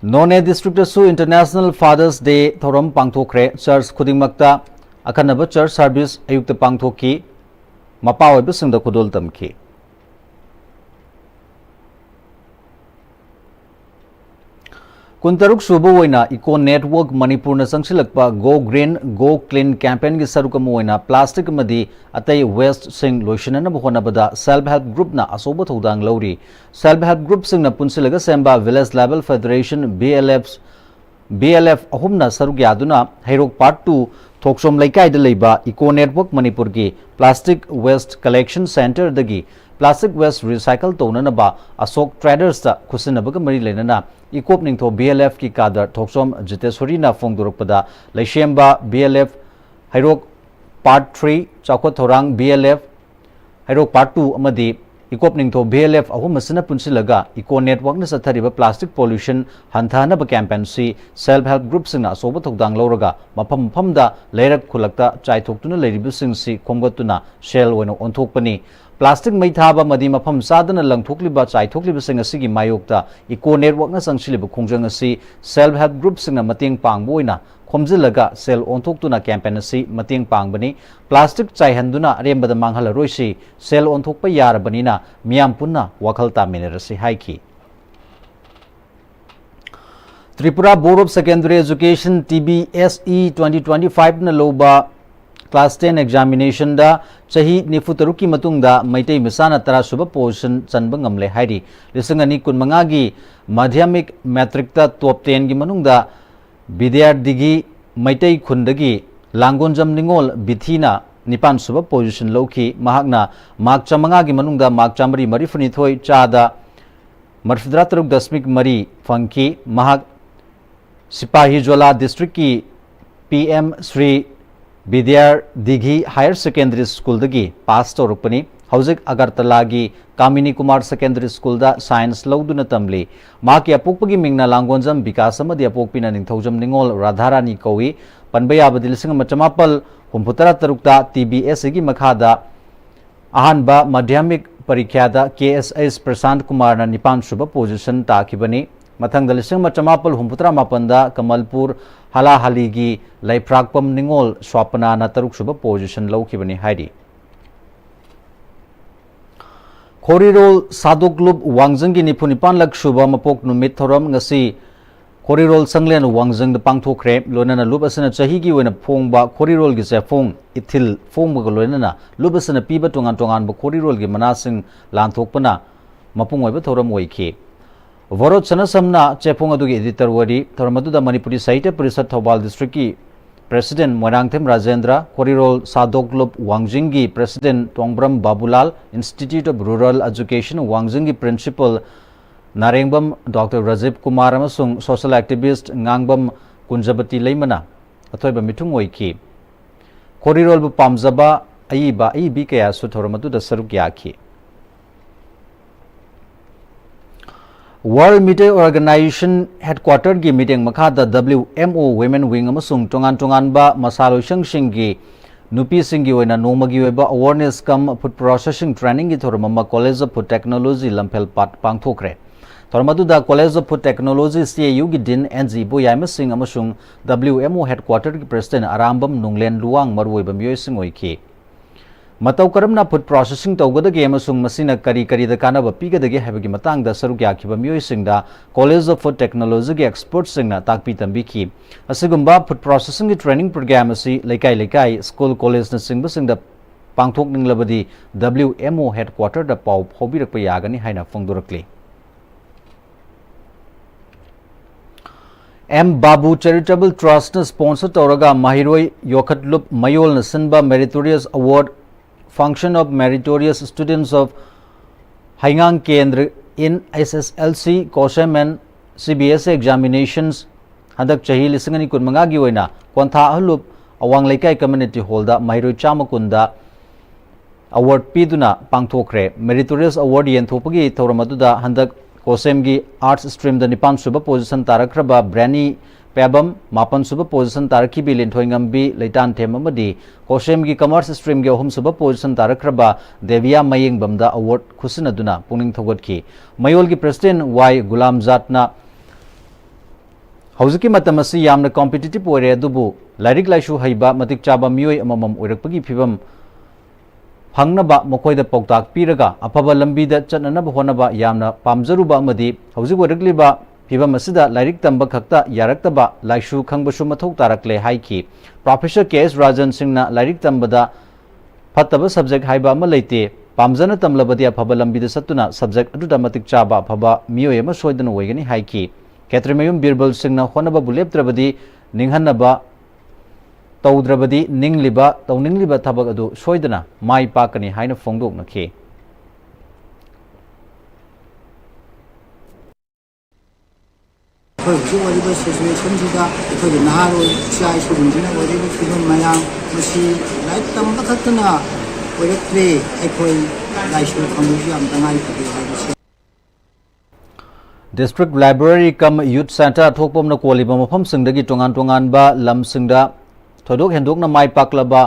ꯅꯣꯅꯦ districtꯇꯁꯨ International Father's Day ꯊꯧꯔꯝ ꯄꯥꯡꯊꯣꯛꯈ꯭ꯔꯦ꯫ Church ꯈꯨꯗꯤꯡꯃꯛꯇ ꯑꯈꯟꯅꯕ church service ꯑꯌꯨꯛꯇ ꯄꯥꯡꯊꯣꯛꯈꯤ꯫ ꯃꯄꯥ ꯑꯣꯏꯕꯁꯤꯡꯗ ꯈꯨꯗꯣꯜ ꯇꯝꯈꯤ꯫ ꯀꯨꯟꯇꯔꯨꯛ ꯁꯨꯕ ꯑꯣꯏꯅ Eco Network ꯃꯅꯤꯄꯨꯔꯅ ꯆꯪꯁꯤꯜꯂꯛꯄ Go Green, Go Clean campaignꯒꯤ ꯁꯔꯨꯛ ꯑꯃ ꯑꯣꯏꯅ plastic ꯑꯃꯗꯤ ꯑꯇꯩ wasteꯁꯤꯡ ꯂꯣꯏꯁꯤꯟꯅꯅꯕ ꯍꯣꯠꯅꯕꯗ self help groupꯅ ꯑꯆꯧꯕ ꯊꯧꯗꯥꯡ ꯂꯧꯔꯤ꯫ Self help groupꯁꯤꯡꯅ ꯄꯨꯟꯁꯤꯜꯂꯒ ꯁꯦꯝꯕ Village Level Federation, BLF, BLF ꯑꯍꯨꯝꯅ ꯁꯔꯨꯛ ꯌꯥꯗꯨꯅ ꯍꯩꯔꯣꯛ Part two ꯊꯣꯛꯆꯣꯝ ꯂꯩꯀꯥꯏꯗ ꯂꯩꯕ Eco Network ꯃꯅꯤꯄꯨꯔꯒꯤ Plastic Waste Collection Centreꯗꯒꯤ plastic waste recycle ꯇꯧꯅꯅꯕ ꯑꯁꯣꯛ Tradersꯇ ꯈꯨꯠꯁꯤꯟꯅꯕꯒ ꯃꯔꯤ ꯂꯩꯅꯅ ꯏꯀꯣꯞ ꯅꯤꯡꯊꯧ BLFꯀꯤ cadre ꯊꯣꯛꯆꯣꯝ ꯖꯤꯇꯦꯁꯣꯔꯤꯅ ꯐꯣꯡꯗꯣꯔꯛꯄꯗ, ꯂꯩꯁꯦꯝꯕ BLF ꯍꯩꯔꯣꯛ Part three ꯆꯥꯎꯈꯠ ꯊꯧꯔꯥꯡ BLF ꯍꯩꯔꯣꯛ Part two ꯑꯃꯗꯤ ꯏꯀꯣꯞ ꯅꯤꯡꯊꯧ, ꯚꯤ ꯑꯦꯜ ꯑꯦꯐ ꯑꯍꯨꯝ ꯑꯁꯤꯅ ꯄꯨꯟꯁꯤꯜꯂꯒ ꯏꯀꯣ ꯅꯦꯠꯋꯥꯛꯅ ꯆꯠꯊꯔꯤꯕ plastic pollution ꯍꯟꯊꯍꯟꯅꯕ campaignꯁꯤ self help groupꯁꯤꯡꯅ ꯑꯆꯧꯕ ꯊꯧꯗꯥꯡ ꯂꯧꯔꯒ ꯃꯐꯝ ꯃꯐꯝꯗ ꯂꯩꯔꯛ ꯈꯨꯜꯂꯛꯇ ꯆꯥꯏꯊꯣꯛꯇꯨꯅ ꯂꯩꯔꯤꯕꯁꯤꯡꯁꯤ ꯈꯣꯝꯒꯠꯇꯨꯅ ꯁꯦꯜ ꯑꯣꯏꯅ ꯑꯣꯟꯊꯣꯛꯄꯅꯤ꯫ Plastic ꯃꯩ ꯊꯥꯕ ꯑꯃꯗꯤ ꯃꯐꯝ ꯆꯥꯗꯅ ꯂꯪꯊꯣꯛꯂꯤꯕ, ꯆꯥꯏꯊꯣꯛꯂꯤꯕꯁꯤꯡ ꯑꯁꯤꯒꯤ ꯃꯥꯌꯣꯛꯇ ꯏꯀꯣ ꯅꯦꯠꯋꯥꯛꯅ ꯆꯪꯁꯤꯜꯂꯤꯕ ꯈꯣꯡꯖꯪ ꯑꯁꯤ self help groupꯁꯤꯡꯅ ꯃꯇꯦꯡ ꯄꯥꯡꯕ ꯑꯣꯏꯅ ꯈꯣꯝꯖꯤꯜꯂꯒ ꯁꯦꯜ ꯑꯣꯟꯊꯣꯛꯇꯨꯅ campaign ꯑꯁꯤ ꯃꯇꯦꯡ ꯄꯥꯡꯕꯅꯤ꯫ Plastic ꯆꯥꯏꯍꯟꯗꯨꯅ ꯑꯔꯦꯝꯕꯗ ꯃꯥꯡꯍꯜꯂꯔꯣꯏꯁꯤ꯫ ꯁꯦꯜ ꯑꯣꯟꯊꯣꯛꯄ ꯌꯥꯔꯕꯅꯤꯅ ꯃꯤꯌꯥꯝ ꯄꯨꯟꯅ ꯋꯥꯈꯜ ꯇꯥꯃꯤꯟꯅꯔꯁꯤ ꯍꯥꯏꯈꯤ꯫ Tripura Board of Secondary Education, T B S E, twenty twenty-fiveꯅ ꯂꯧꯕ class ten examinationꯗ ꯆꯍꯤ ꯅꯤꯐꯨ ꯇꯔꯨꯛꯀꯤ ꯃꯇꯨꯡꯗ ꯃꯩꯇꯩ ꯃꯆꯥꯅ ꯇꯔꯥ ꯁꯨꯕ position ꯆꯟꯕ ꯉꯝꯂꯦ ꯍꯥꯏꯔꯤ꯫ ꯂꯤꯁꯤꯡ ꯑꯅꯤ ꯀꯨꯟꯃꯉꯥꯒꯤ madhyamik matricꯇ top tenꯒꯤ ꯃꯅꯨꯡꯗ ꯕꯤꯗ꯭ꯌꯥꯔꯗꯤꯒꯤ ꯃꯩꯇꯩ ꯈꯨꯟꯗꯒꯤ ꯂꯥꯡꯒꯣꯟꯖꯝ ꯅꯤꯉꯣꯜ ꯕꯤꯊꯤꯅ ꯅꯤꯄꯥꯟ ꯁꯨꯕ position ꯂꯧꯈꯤ꯫ ꯃꯍꯥꯛꯅ mark ꯆꯥꯃꯉꯥꯒꯤ ꯃꯅꯨꯡꯗ mark ꯆꯥꯃꯔꯤ ꯃꯔꯤꯐꯨꯅꯤꯊꯣꯏ, ꯆꯥꯗ ꯃꯔꯤꯐꯨꯇꯔꯥ ꯇꯔꯨꯛ ꯗꯁꯃꯤꯛ ꯃꯔꯤ ꯐꯪꯈꯤ꯫ ꯃꯍꯥꯛ ꯁꯤꯄꯥꯍꯤꯖꯣꯂꯥ districtꯀꯤ P M Shri ꯕꯤꯗ꯭ꯌꯥꯔꯗꯤꯒꯤ Higher Secondary Schoolꯗꯒꯤ pass ꯇꯧꯔꯛꯄꯅꯤ꯫ ꯍꯧꯖꯤꯛ ꯑꯒꯔꯇꯂꯥꯒꯤ ꯀꯥꯃꯤꯅꯤ ꯀꯨꯃꯥꯔ Secondary Schoolꯗ science ꯂꯧꯗꯨꯅ ꯇꯝꯂꯤ꯫ ꯃꯍꯥꯛꯀꯤ ꯑꯄꯣꯛꯄꯒꯤ ꯃꯤꯡꯅ ꯂꯥꯡꯒꯣꯟꯖꯝ ꯕꯤꯀꯥꯁ ꯑꯃꯗꯤ ꯑꯄꯣꯛꯄꯤꯅ ꯅꯤꯡꯊꯧꯖꯝ ꯅꯤꯉꯣꯜ ꯔꯥꯙꯥꯔꯥꯅꯤ ꯀꯧꯏ꯫ ꯄꯟꯕ ꯌꯥꯕꯗꯤ, ꯂꯤꯁꯤꯡ ꯑꯃ ꯆꯃꯥꯄꯜ ꯍꯨꯝꯐꯨꯇꯔꯥ ꯇꯔꯨꯛꯇ T B S Eꯒꯤ ꯃꯈꯥꯗ ꯑꯍꯥꯟꯕ madhyamik ꯄꯔꯤꯈ꯭ꯌꯥꯗ K S H ꯄ꯭ꯔꯁꯥꯟꯠ ꯀꯨꯃꯥꯔꯅ ꯅꯤꯄꯥꯟ ꯁꯨꯕ position ꯇꯥꯈꯤꯕꯅꯤ꯫ ꯃꯊꯪꯗ ꯂꯤꯁꯤꯡ ꯑꯃ ꯆꯃꯥꯄꯜ ꯍꯨꯝꯐꯨꯇꯔꯥ ꯃꯥꯄꯟꯗ ꯀꯃꯜꯄꯨꯔ ꯍꯥꯂꯥꯍꯥꯂꯤꯒꯤ ꯂꯩꯐ꯭ꯔꯥꯛꯄꯝ ꯅꯤꯉꯣꯜ ꯁ꯭ꯋꯥꯄꯅꯥꯅ ꯇꯔꯨꯛ ꯁꯨꯕ position ꯂꯧꯈꯤꯕꯅꯤ ꯍꯥꯏꯔꯤ꯫ ꯈꯣꯔꯤꯔꯣꯜ ꯁꯥꯗꯣꯛꯂꯨꯞ ꯋꯥꯡꯖꯤꯡꯒꯤ ꯅꯤꯐꯨ ꯅꯤꯄꯥꯟꯂꯛ ꯁꯨꯕ ꯃꯄꯣꯛ ꯅꯨꯃꯤꯠ ꯊꯧꯔꯝ ꯉꯁꯤ ꯈꯣꯔꯤꯔꯣꯜ ꯁꯪꯂꯦꯟ ꯋꯥꯡꯖꯤꯡꯗ ꯄꯥꯡꯊꯣꯛꯈ꯭ꯔꯦ꯫ ꯂꯣꯏꯅꯅ ꯂꯨꯞ ꯑꯁꯤꯅ ꯆꯍꯤꯒꯤ ꯑꯣꯏꯅ ꯐꯣꯡꯕ ꯈꯣꯔꯤꯔꯣꯜꯒꯤ ꯆꯦꯐꯣꯡ, ꯏꯊꯤꯜ ꯐꯣꯡꯕꯒ ꯂꯣꯏꯅꯅ ꯂꯨꯞ ꯑꯁꯤꯅ ꯄꯤꯕ ꯇꯣꯉꯥꯟ ꯇꯣꯉꯥꯟꯕ ꯈꯣꯔꯤꯔꯣꯜꯒꯤ ꯃꯅꯥꯁꯤꯡ ꯂꯥꯟꯊꯣꯛꯄꯅ ꯃꯄꯨꯡ ꯑꯣꯏꯕ ꯊꯧꯔꯝ ꯑꯣꯏꯈꯤ꯫ ꯚꯣꯔꯣꯠ ꯁꯅꯥꯁꯝꯅ ꯆꯦꯐꯣꯡ ꯑꯗꯨꯒꯤ editor ꯑꯣꯏꯔꯤ꯫ ꯊꯧꯔꯝ ꯑꯗꯨꯗ ꯃꯅꯤꯄꯨꯔꯤ ꯁꯥꯍꯤꯇ꯭ꯌ ꯄꯔꯤꯁꯠ ꯊꯧꯕꯥꯜ districtꯀꯤ President ꯃꯣꯏꯔꯥꯡꯊꯦꯝ ꯔꯥꯖꯦꯟꯗ꯭ꯔ, ꯈꯣꯔꯤꯔꯣꯜ ꯁꯥꯗꯣꯛꯂꯨꯞ ꯋꯥꯡꯖꯤꯡꯒꯤ President Tongbram Babulal, Institute of Rural Education ꯋꯥꯡꯖꯤꯡꯒꯤ Principal ꯅꯥꯔꯦꯡꯕꯝ ꯗꯣꯛꯇꯔ ꯔꯥꯖꯤꯕ ꯀꯨꯃꯥꯔ ꯑꯃꯁꯨꯡ social activist ꯉꯥꯡꯕꯝ ꯀꯨꯟꯖꯕꯇꯤ ꯂꯩꯃꯅ ꯑꯊꯣꯏꯕ ꯃꯤꯊꯨꯡ ꯑꯣꯏꯈꯤ꯫ ꯈꯣꯔꯤꯔꯣꯜꯕꯨ ꯄꯥꯝꯖꯕ ꯑꯏꯕ ꯑꯏꯕꯤ ꯀꯌꯥꯁꯨ ꯊꯧꯔꯝ ꯑꯗꯨꯗ ꯁꯔꯨꯛ ꯌꯥꯈꯤ꯫ World Meteor Organization Headquarter ꯒꯤ ꯃꯤꯠꯌꯦꯡ ꯃꯈꯥꯗ W M O Women Wing ꯑꯃꯁꯨꯡ ꯇꯣꯉꯥꯟ ꯇꯣꯉꯥꯟꯕ ꯃꯁꯥ ꯂꯣꯏꯁꯪꯁꯤꯡꯒꯤ ꯅꯨꯄꯤꯁꯤꯡꯒꯤ ꯑꯣꯏꯅ ꯅꯣꯡꯃꯒꯤ ꯑꯣꯏꯕ awareness cum food processing training ꯒꯤ ꯊꯧꯔꯝ ꯑꯃ College of Food Technology ꯂꯝꯐꯦꯜ ꯄꯥꯠ ꯄꯥꯡꯊꯣꯛꯈ꯭ꯔꯦ꯫ ꯊꯧꯔꯝ ꯑꯗꯨꯗ College of Food Technology, C A U ꯒꯤ Dean N G ꯏꯕꯣꯌꯥꯏꯃ ꯁꯤꯡ ꯑꯃꯁꯨꯡ W M O Headquarter ꯒꯤ President ꯑꯔꯥꯝꯕꯝ ꯅꯨꯡꯂꯦꯟ ꯂꯨꯋꯥꯡ ꯃꯔꯨꯑꯣꯏꯕ ꯃꯤꯑꯣꯏꯁꯤꯡ ꯑꯣꯏꯈꯤ꯫ ꯃꯇꯧ ꯀꯔꯝꯅ food processing ꯇꯧꯒꯗꯒꯦ ꯑꯃꯁꯨꯡ ꯃꯁꯤꯅ ꯀꯔꯤ ꯀꯔꯤꯗ ꯀꯥꯟꯅꯕ ꯄꯤꯒꯗꯒꯦ ꯍꯥꯏꯕꯒꯤ ꯃꯇꯥꯡꯗ ꯁꯔꯨꯛ ꯌꯥꯈꯤꯕ ꯃꯤꯑꯣꯏꯁꯤꯡꯗ College of Food Technology ꯒꯤ expert ꯁꯤꯡꯅ ꯇꯥꯛꯄꯤ ꯇꯝꯕꯤꯈꯤ꯫ ꯑꯁꯤꯒꯨꯝꯕ food processing ꯒꯤ training program ꯑꯁꯤ ꯂꯩꯀꯥꯏ ꯂꯩꯀꯥꯏ, school, college ꯅꯆꯤꯡꯕꯁꯤꯡꯗ ꯄꯥꯡꯊꯣꯛꯅꯤꯡꯂꯕꯗꯤ W M O Headquarter ꯗ ꯄꯥꯎ ꯐꯥꯎꯕꯤꯔꯛꯄ ꯌꯥꯒꯅꯤ ꯍꯥꯏꯅ ꯐꯣꯡꯗꯣꯔꯛꯂꯤ꯫ M Babu Charitable Trust ꯅ sponsor ꯇꯧꯔꯒ ꯃꯍꯩꯔꯣꯏ ꯌꯣꯈꯠꯂꯨꯞ ꯃꯌꯣꯜꯅ ꯁꯤꯟꯕ Meritorious Award, Function of Meritorious Students of ꯍꯩꯉꯥꯡ ꯀꯦꯟꯗ꯭ꯔ in S S L C, COSEM and C B S E examinations ꯍꯟꯗꯛ ꯆꯍꯤ ꯂꯤꯁꯤꯡ ꯑꯅꯤ ꯀꯨꯟꯃꯉꯥꯒꯤ ꯑꯣꯏꯅ ꯀꯣꯟꯊꯥ ꯑꯍꯜꯂꯨꯞ ꯑꯋꯥꯡ ꯂꯩꯀꯥꯏ community hall ꯗ ꯃꯍꯩꯔꯣꯏ ꯆꯥꯝꯃ ꯀꯨꯟꯗ award ꯄꯤꯗꯨꯅ ꯄꯥꯡꯊꯣꯛꯈ꯭ꯔꯦ꯫ Meritorious Award ꯌꯦꯟꯊꯣꯛꯄꯒꯤ ꯊꯧꯔꯝ ꯑꯗꯨꯗ ꯍꯟꯗꯛ COSEM ꯒꯤ Arts stream ꯗ ꯅꯤꯄꯥꯟ ꯁꯨꯕ position ꯇꯥꯔꯛꯈ꯭ꯔꯕ ꯕ꯭ꯔꯦꯅꯤ ꯄꯦꯕꯝ, ꯃꯥꯄꯟ ꯁꯨꯕ position ꯇꯥꯔꯛꯈꯤꯕꯤ ꯂꯤꯟꯊꯣꯏꯉꯝꯕꯤ ꯂꯩꯇꯥꯟꯊꯦꯝ ꯑꯃꯗꯤ COSEM ꯒꯤ Commerce stream ꯒꯤ ꯑꯍꯨꯝ ꯁꯨꯕ position ꯇꯥꯔꯛꯈ꯭ꯔꯕ ꯗꯦꯕꯤꯌꯥ ꯃꯌꯦꯡꯕꯝꯗ award ꯈꯨꯠꯁꯤꯟꯅꯗꯨꯅ ꯄꯨꯛꯅꯤꯡ ꯊꯧꯒꯠꯈꯤ꯫ ꯃꯌꯣꯜꯒꯤ President ꯋꯥꯏ ꯒꯨꯂꯥꯝꯖꯥꯠꯅ ꯍꯧꯖꯤꯛꯀꯤ ꯃꯇꯝ ꯑꯁꯤ ꯌꯥꯝꯅ competitive ꯑꯣꯏꯔꯦ, ꯑꯗꯨꯕꯨ ꯂꯥꯏꯔꯤꯛ ꯂꯥꯏꯁꯨ ꯍꯩꯕ ꯃꯇꯤꯛ ꯆꯥꯕ ꯃꯤꯑꯣꯏ ꯑꯃꯃꯝ ꯑꯣꯏꯔꯛꯄꯒꯤ ꯐꯤꯕꯝ ꯐꯪꯅꯕ ꯃꯈꯣꯏꯗ ꯄꯥꯎꯇꯥꯛ ꯄꯤꯔꯒ ꯑꯐꯕ ꯂꯝꯕꯤꯗ ꯆꯠꯅꯅꯕ ꯍꯣꯠꯅꯕ ꯌꯥꯝꯅ ꯄꯥꯝꯖꯔꯨꯕ ꯑꯃꯗꯤ ꯍꯧꯖꯤꯛ ꯑꯣꯏꯔꯛꯂꯤꯕ ꯐꯤꯕꯝ ꯑꯁꯤꯗ ꯂꯥꯏꯔꯤꯛ ꯇꯝꯕ ꯈꯛꯇ ꯌꯥꯔꯛꯇꯕ, ꯂꯥꯏꯁꯨ ꯈꯪꯕꯁꯨ ꯃꯊꯧ ꯇꯥꯔꯛꯂꯦ ꯍꯥꯏꯈꯤ꯫ Professor K S ꯔꯥꯖꯟ ꯁꯤꯡꯅ ꯂꯥꯏꯔꯤꯛ ꯇꯝꯕꯗ ꯐꯠꯇꯕ subject ꯍꯥꯏꯕ ꯑꯃ ꯂꯩꯇꯦ, ꯄꯥꯝꯖꯅ ꯇꯝꯂꯕꯗꯤ ꯑꯐꯕ ꯂꯝꯕꯤꯗ ꯆꯠꯇꯨꯅ subject ꯑꯗꯨꯗ ꯃꯇꯤꯛ ꯆꯥꯕ ꯑꯐꯕ ꯃꯤꯑꯣꯏ ꯑꯃ ꯁꯣꯏꯗꯅ ꯑꯣꯏꯒꯅꯤ ꯍꯥꯏꯈꯤ꯫ ꯈꯦꯇ꯭ꯔꯤꯃꯌꯨꯝ ꯕꯤꯔꯕꯜ ꯁꯤꯡꯅ ꯍꯣꯠꯅꯕꯕꯨ ꯂꯦꯞꯇ꯭ꯔꯕꯗꯤ, ꯅꯤꯡꯍꯟꯅꯕ ꯇꯧꯗ꯭ꯔꯕꯗꯤ ꯅꯤꯡꯂꯤꯕ, ꯇꯧꯅꯤꯡꯂꯤꯕ ꯊꯕꯛ ꯑꯗꯨ ꯁꯣꯏꯗꯅ ꯃꯥꯏ ꯄꯥꯛꯀꯅꯤ ꯍꯥꯏꯅ ꯐꯣꯡꯗꯣꯛꯅꯈꯤ꯫ ꯑꯩꯈꯣꯏ ꯍꯧꯖꯤꯛ ꯑꯣꯏꯔꯤꯕ situation ꯁꯤꯗ ꯑꯩꯈꯣꯏꯒꯤ ꯅꯍꯥꯔꯣꯜ ꯏꯆꯥ ꯏꯁꯨꯁꯤꯡꯁꯤꯅ ꯑꯣꯏꯔꯤꯕ ꯐꯤꯕꯝ ꯃꯌꯥꯝ ꯃꯁꯤ ꯂꯥꯏꯔꯤꯛ ꯇꯝꯕ ꯈꯛꯇꯅ ꯑꯣꯏꯔꯛꯇ꯭ꯔꯦ, ꯑꯩꯈꯣꯏ ꯂꯥꯏꯁꯨ ꯈꯪꯕꯁꯨ ꯌꯥꯝ ꯇꯉꯥꯏ ꯐꯗꯦ ꯍꯥꯏꯕꯁꯤ꯫ District Library cum Youth Center ꯊꯣꯛꯄ ꯑꯃꯅ ꯀꯣꯜꯂꯤꯕ ꯃꯐꯝꯁꯤꯡꯗꯒꯤ ꯇꯣꯉꯥꯟ ꯇꯣꯉꯥꯟꯕ ꯂꯝꯁꯤꯡꯗ ꯊꯣꯏꯗꯣꯛ ꯍꯦꯟꯗꯣꯛꯅ ꯃꯥꯏ ꯄꯥꯛꯂꯕ